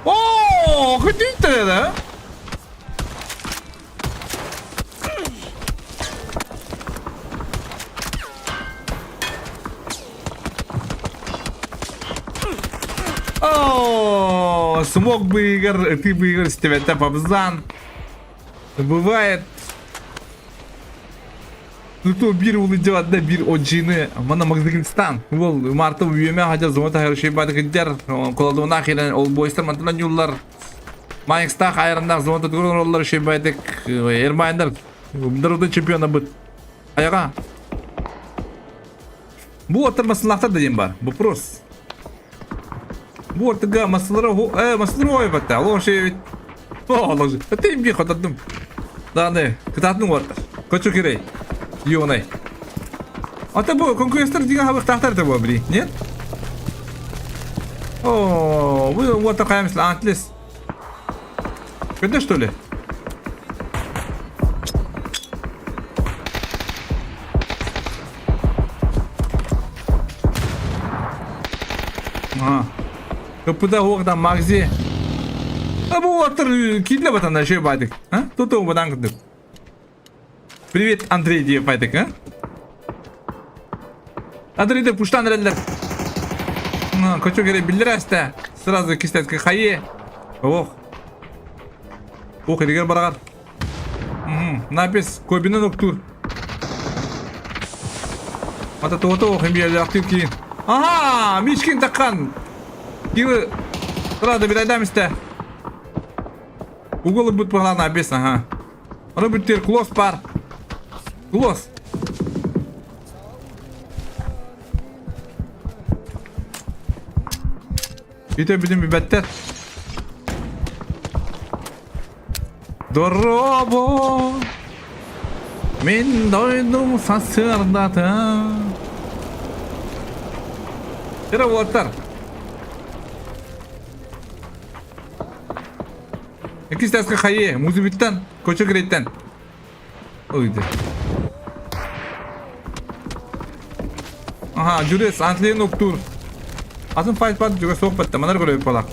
[SPEAKER 2] О, хотите, да? О, смог бы Игорь, ты бы Игорь с Пабзан. Бывает. Ну то биир улыдьа да биир одьины манна Магдагинстан уол Марта үөмэ хадьа зома таһыр шейбат киддер куладуна хирен ол бойстар мантынан юллар Майкстах айраннах зома татгурун оллар шейбайтык Эрмайндар народный чемпиона быт аяга Бу аттар масылахтар да диэн бар. Вопрос. Бу аттыга масылара э масылара ойбатта. Алло шей О, алло. Ты би хотадым. Дааны, кытаатын уаттар. Кочу кирей. Юонай. Ата бу конкуренттар деген хабыктаахтар да бу били. Нет? О, вы вот такая мысль, Антлес. Көтө что ли? Кыппыта уоҕда Магзи. А бу уоттар киирдэ батанна шөй баайдык. А? Туту бадан курдук. Привет, Андрей диye баайдык, а? Андрей да пуштан эрэллэр. Кочу керек биллэр аста. Сразу кистетке хайе. Ох. Ох, илигэр бараҕар. Напис кобинан октуур. Ата туота ох эмиэлээхтик киин. Аха, Мишкин таккан. Килы сразу бирайдам истэ. Угол бут пахлан напис, ага. Аны бүттер клосс бар. Клосс. Ите бүтүн билбэттэр. Дорообо! Мин дойдум сарсыардата. Кыра уолаттар. Иккис таска хайы, музыбыттан, кочо кириттен. Ыйды. Аха, Дюрес, Антлейн Октур. Атын файт бар, жүгө суох батта. Манар көрөбүт балак.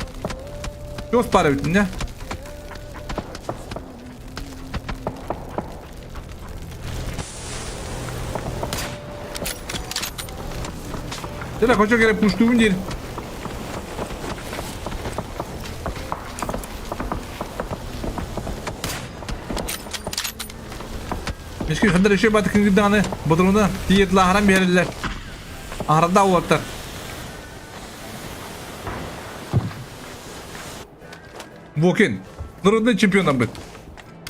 [SPEAKER 2] Жос бар эбит, не? Дела хочу керек пуштуун дир. Мишки хандар еще баты кыңгырдааны бодоруна тиетла харам бериллер. Ахарда уаттар. Бокин. Народный чемпионом быт.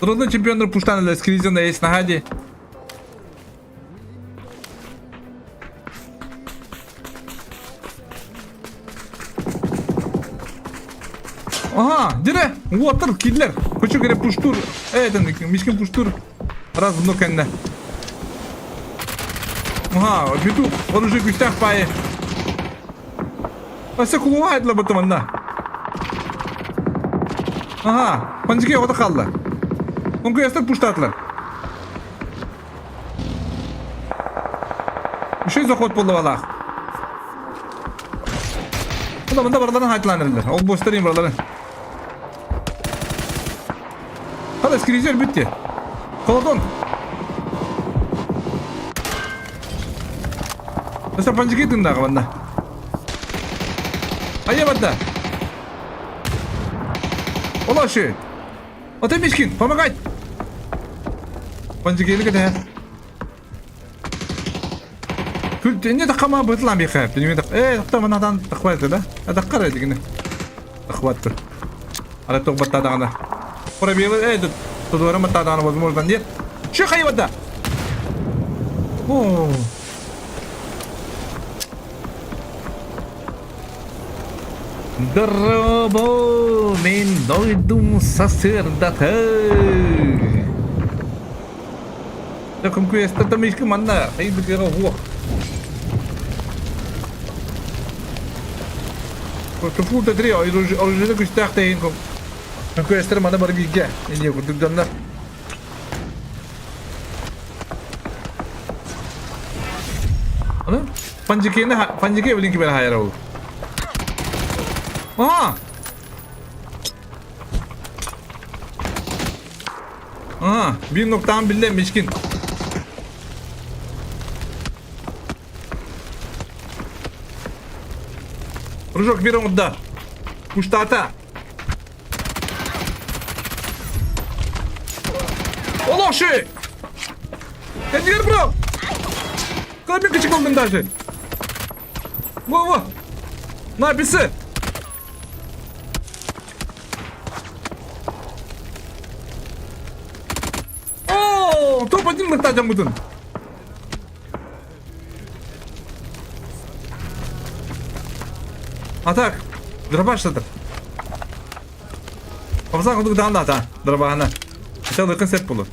[SPEAKER 2] Народный чемпионнар пуштан эле скризен эс нагади. Ага, дире, уотар киллер. Хочу керек пуштур. Э, это мишкин пуштур. Раз в кэннэ. Ага, петух, он уже кустях пае. Өссө кулуга айтыла бутта манна. Ага, панчике ота қалды. Онкуястар пуштатылар. Үшей заход болды балақ. Бұнда мында бараларын айтыланырылар. Ол бостар ең бараларын. Қала скризер бітті. Колодон. Өсө панчике тындағы мында. Айя банда. Олашы. Ата Мишкин, помогать. Панчикени кете. Күл не таққама бытылан бейхәп. Дүние тақ. Э, тақта манадан тақпайды да. Таққар дегені. Тақпатты. Ара тоқ баттадағана. Пробелы, э, тудуара баттадағана возможно нет. Че хайвада? О. Дорообо, мин дойдум сарсыардата. Көмкүөстэ мишки манна хайдыгыра хуох. Туфулта три, оружие күстээх тэйин Көмкүөстэр мана бары бииргэ. Иние курдук дьоннор. Аны Панжикени Панжике билин кимэр хайара ол. Аа! Аа, биир ноктаан биллэ Мишкин. Прыжок бир оҥордо. Куштаата. Олохши! Кэннигэр бро! Кылабин кычык болдум даже. Во-во! На, бесы! О, топ-1 мыртажан бутун. А так, дробаш сатар. Абзан кудук даан ата, дробаһана. Это лыкын сеп болу.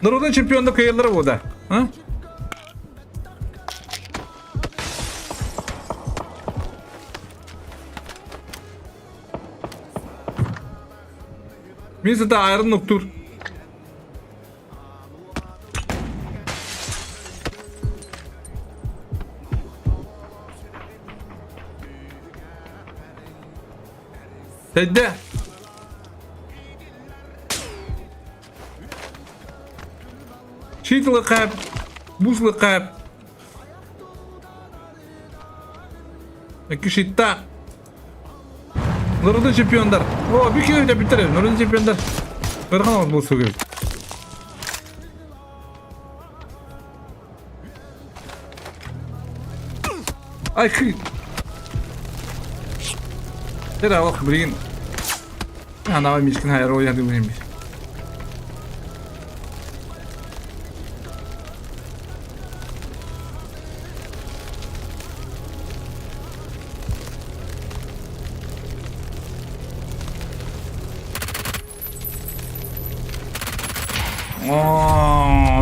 [SPEAKER 2] Народный чемпионда кыйыллара буолда. А? Мин сыта айрын нуктур. Тэдде. Читлы кэп, бузлы кэп. Кишитта. Народный чемпиондар. О, bir kere de bitirelim. Народный чемпиондар. Ырхан бұл сөге. Ай, кы. Тера ох, блин. Анава мишкин хайр ой яды блин.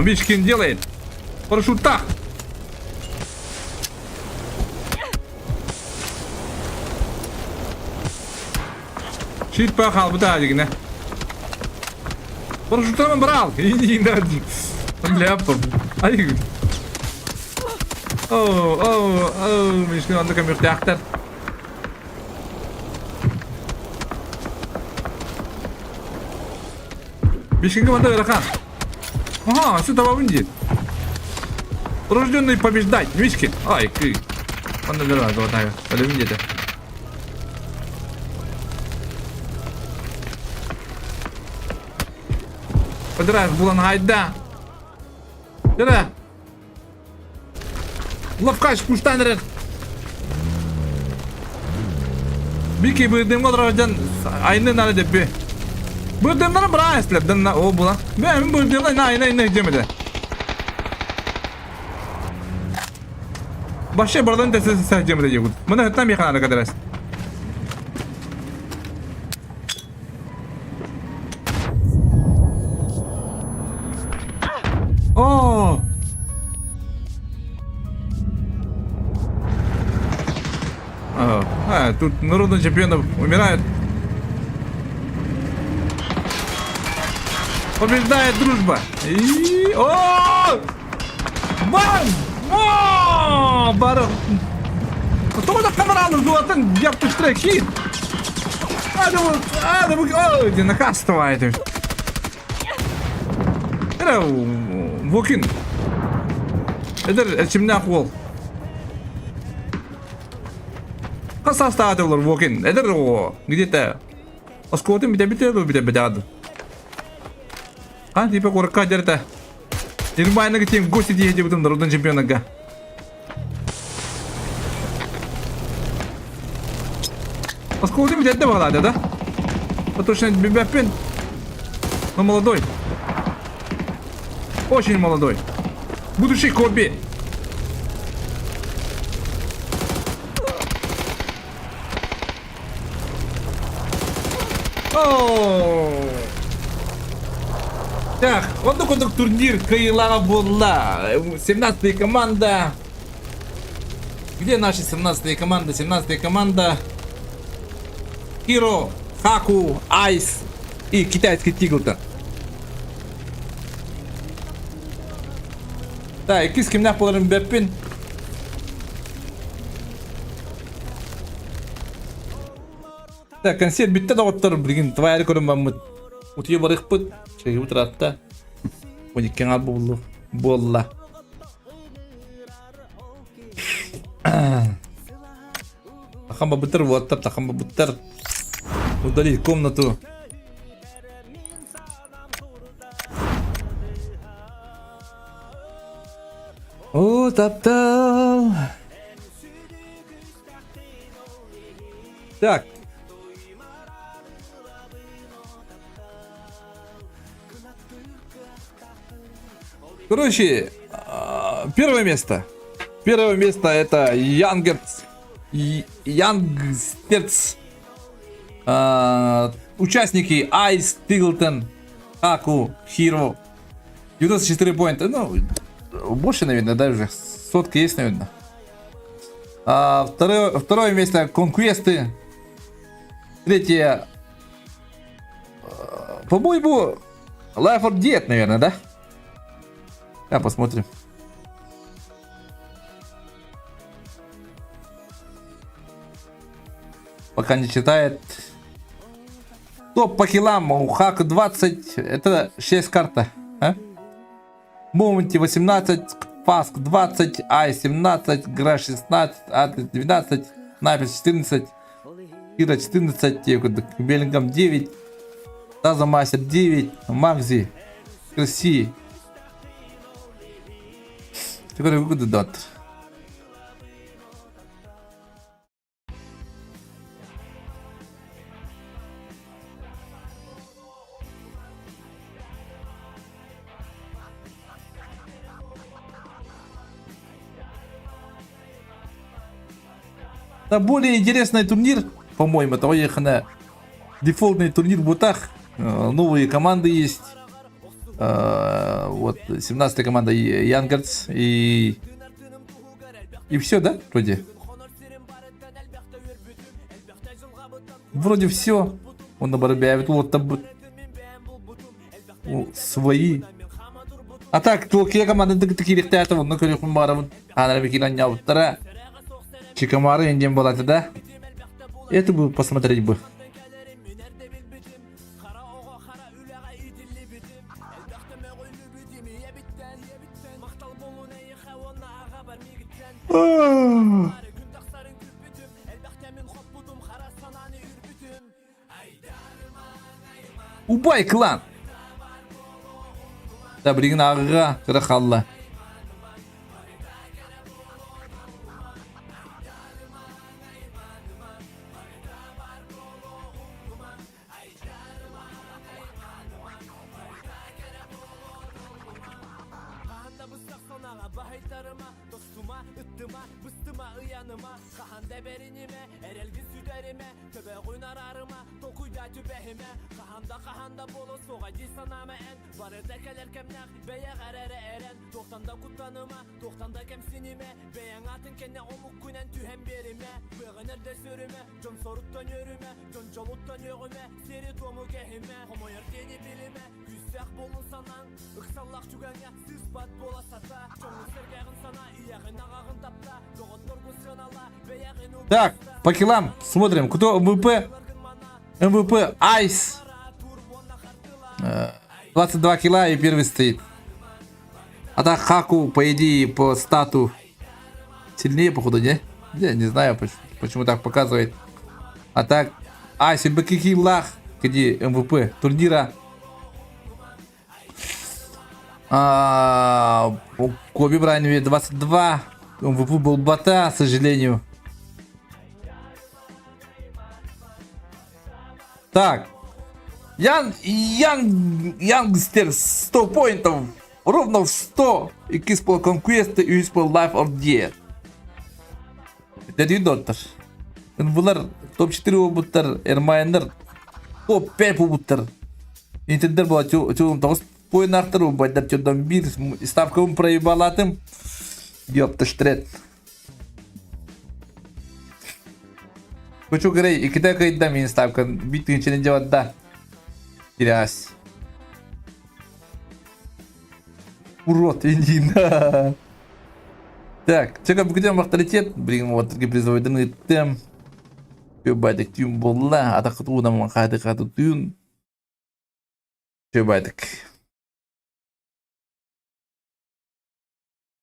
[SPEAKER 2] Мишкин делает. Парашюта. Шиит хаалбыта дигинэ. Парашюттан брал. Бля, ай. Оо, оо, оо, Мишкин онно көмүртээхтэр. Мишкинге манна ыарахан. Ага, все табабын диир. Рожденный побеждать, Мишкин. Ай, кый. Манна дара, золотая. Өлөмүн диэтэ. Кыдырас булан хайда. Дара. Ловкач куштан эрэр. Бики быдымга олорор айны нары деппи. Быдымнары бра эслеп о була. Мен быдымна на айна айна жемеде. Башы бардан тесес жемеде жегут. Мына хаттан бихана кадарас. О! А, тут народный чемпионов умирает. Побеждает дружба. И... О! Бам! О! Бар... Тоҕо да камераны зуатын yapıştıra ki. Hadi bu, hadi bu, oh, накастывает. Это Вокин. Это эрчимнээх уол. Хас саастаах олор Вокин. Эдэр оҕо где-то оскуолатын бүтэ бүтэ бүтэ А, типа куракка дерта. Нормально тем гости диэти бутым народный чемпионага. Оскуолатын бүтэрдэ баҕалаата да? Точно билбэппин. Но молодой. Очень молодой. Будущий Коби. О! Так, оннук курдук турнир кыайыылааҕа буолла. 17-й команда. Где наша 17-я команда? 17-я команда. Киро, Хаку, Айс и китайский Тиглтон. Да, иккис кимнээх буоларын билбэппин. Так, концерт бүттэ доҕоттор, билигин твайары көрөн баммыт. Утуйа барыахпыт, чэйгибит ыраатта. 12 аҥаар буолла. Буолла. Тахан бабыттар, уоттар, тахан бабыттар. Удалить комнату. О, таптал. Так. Короче, первое место. Первое место это Янгерц. Янгстерц. Участники Айс, Тиглтон, Аку, Хиро. 94 поинта. Ну, больше, наверное, да, уже. Сотка есть, наверное. А, второе место Конквесты. Третье, по-моему, Life or Dead, наверное, да? Да, посмотрим. Пока не читает. Топ по киллам у Хак 20. Это 6 карта. А? Моменте 18, Фаск 20, Ай 17, Гра 16, Ат 12, Напис 14, Кира 14, Беллингам 9, Таза Мастер 9, Макзи, Краси. Теперь дат. Да более интересный турнир, по-моему, это на дефолтный турнир в Бутах. Новые команды есть. Вот 17-я команда Янгардс и... И все, да, вроде? Вроде все. Он на вот там свои. А так, Турция команда кириктээти онно көрүөхпүн баарабын. Аанара бикин анньаабыттара. Чикамары индиэн буолааты да. Это бы посмотреть бы. Убай клан! Да, билигин ааҕыга кыра хаалла. Так, по килам смотрим, кто МВП. МВП Айс. 22 кила и первый стоит. А так Хаку, по идее, по стату сильнее, походу, не? Я не знаю, почему, почему так показывает. А так, Айс Бакикилах, где МВП турнира. А, Коби Брайан 22. МВП был Бата, к сожалению. Так. Ян, Ян, Янгстер 100 поинтов. Ровно в 100. Иккис пол Conquest, үһүс пол Life or Death. Дэдүү доттар. Булар топ-4 буолбуттар, Эрмайннар топ-5 буолбуттар. Интердер була чуум тоҕус поиннаахтар, убайдар чордон биир ставкабын проебалаатым. Ёпташтрет. Кучу Грей, иккитэ кыйда мин ставкан биир тыһыынчаны дьабарда. Кирээс. Урод, индина. Так, чека бүгүтэн авторитет, билигин уоттарга призовойдан ыыттым. Үбайдык түүн буолла, атаххыт уунаммын хааты хааты түүн. Үбайдык.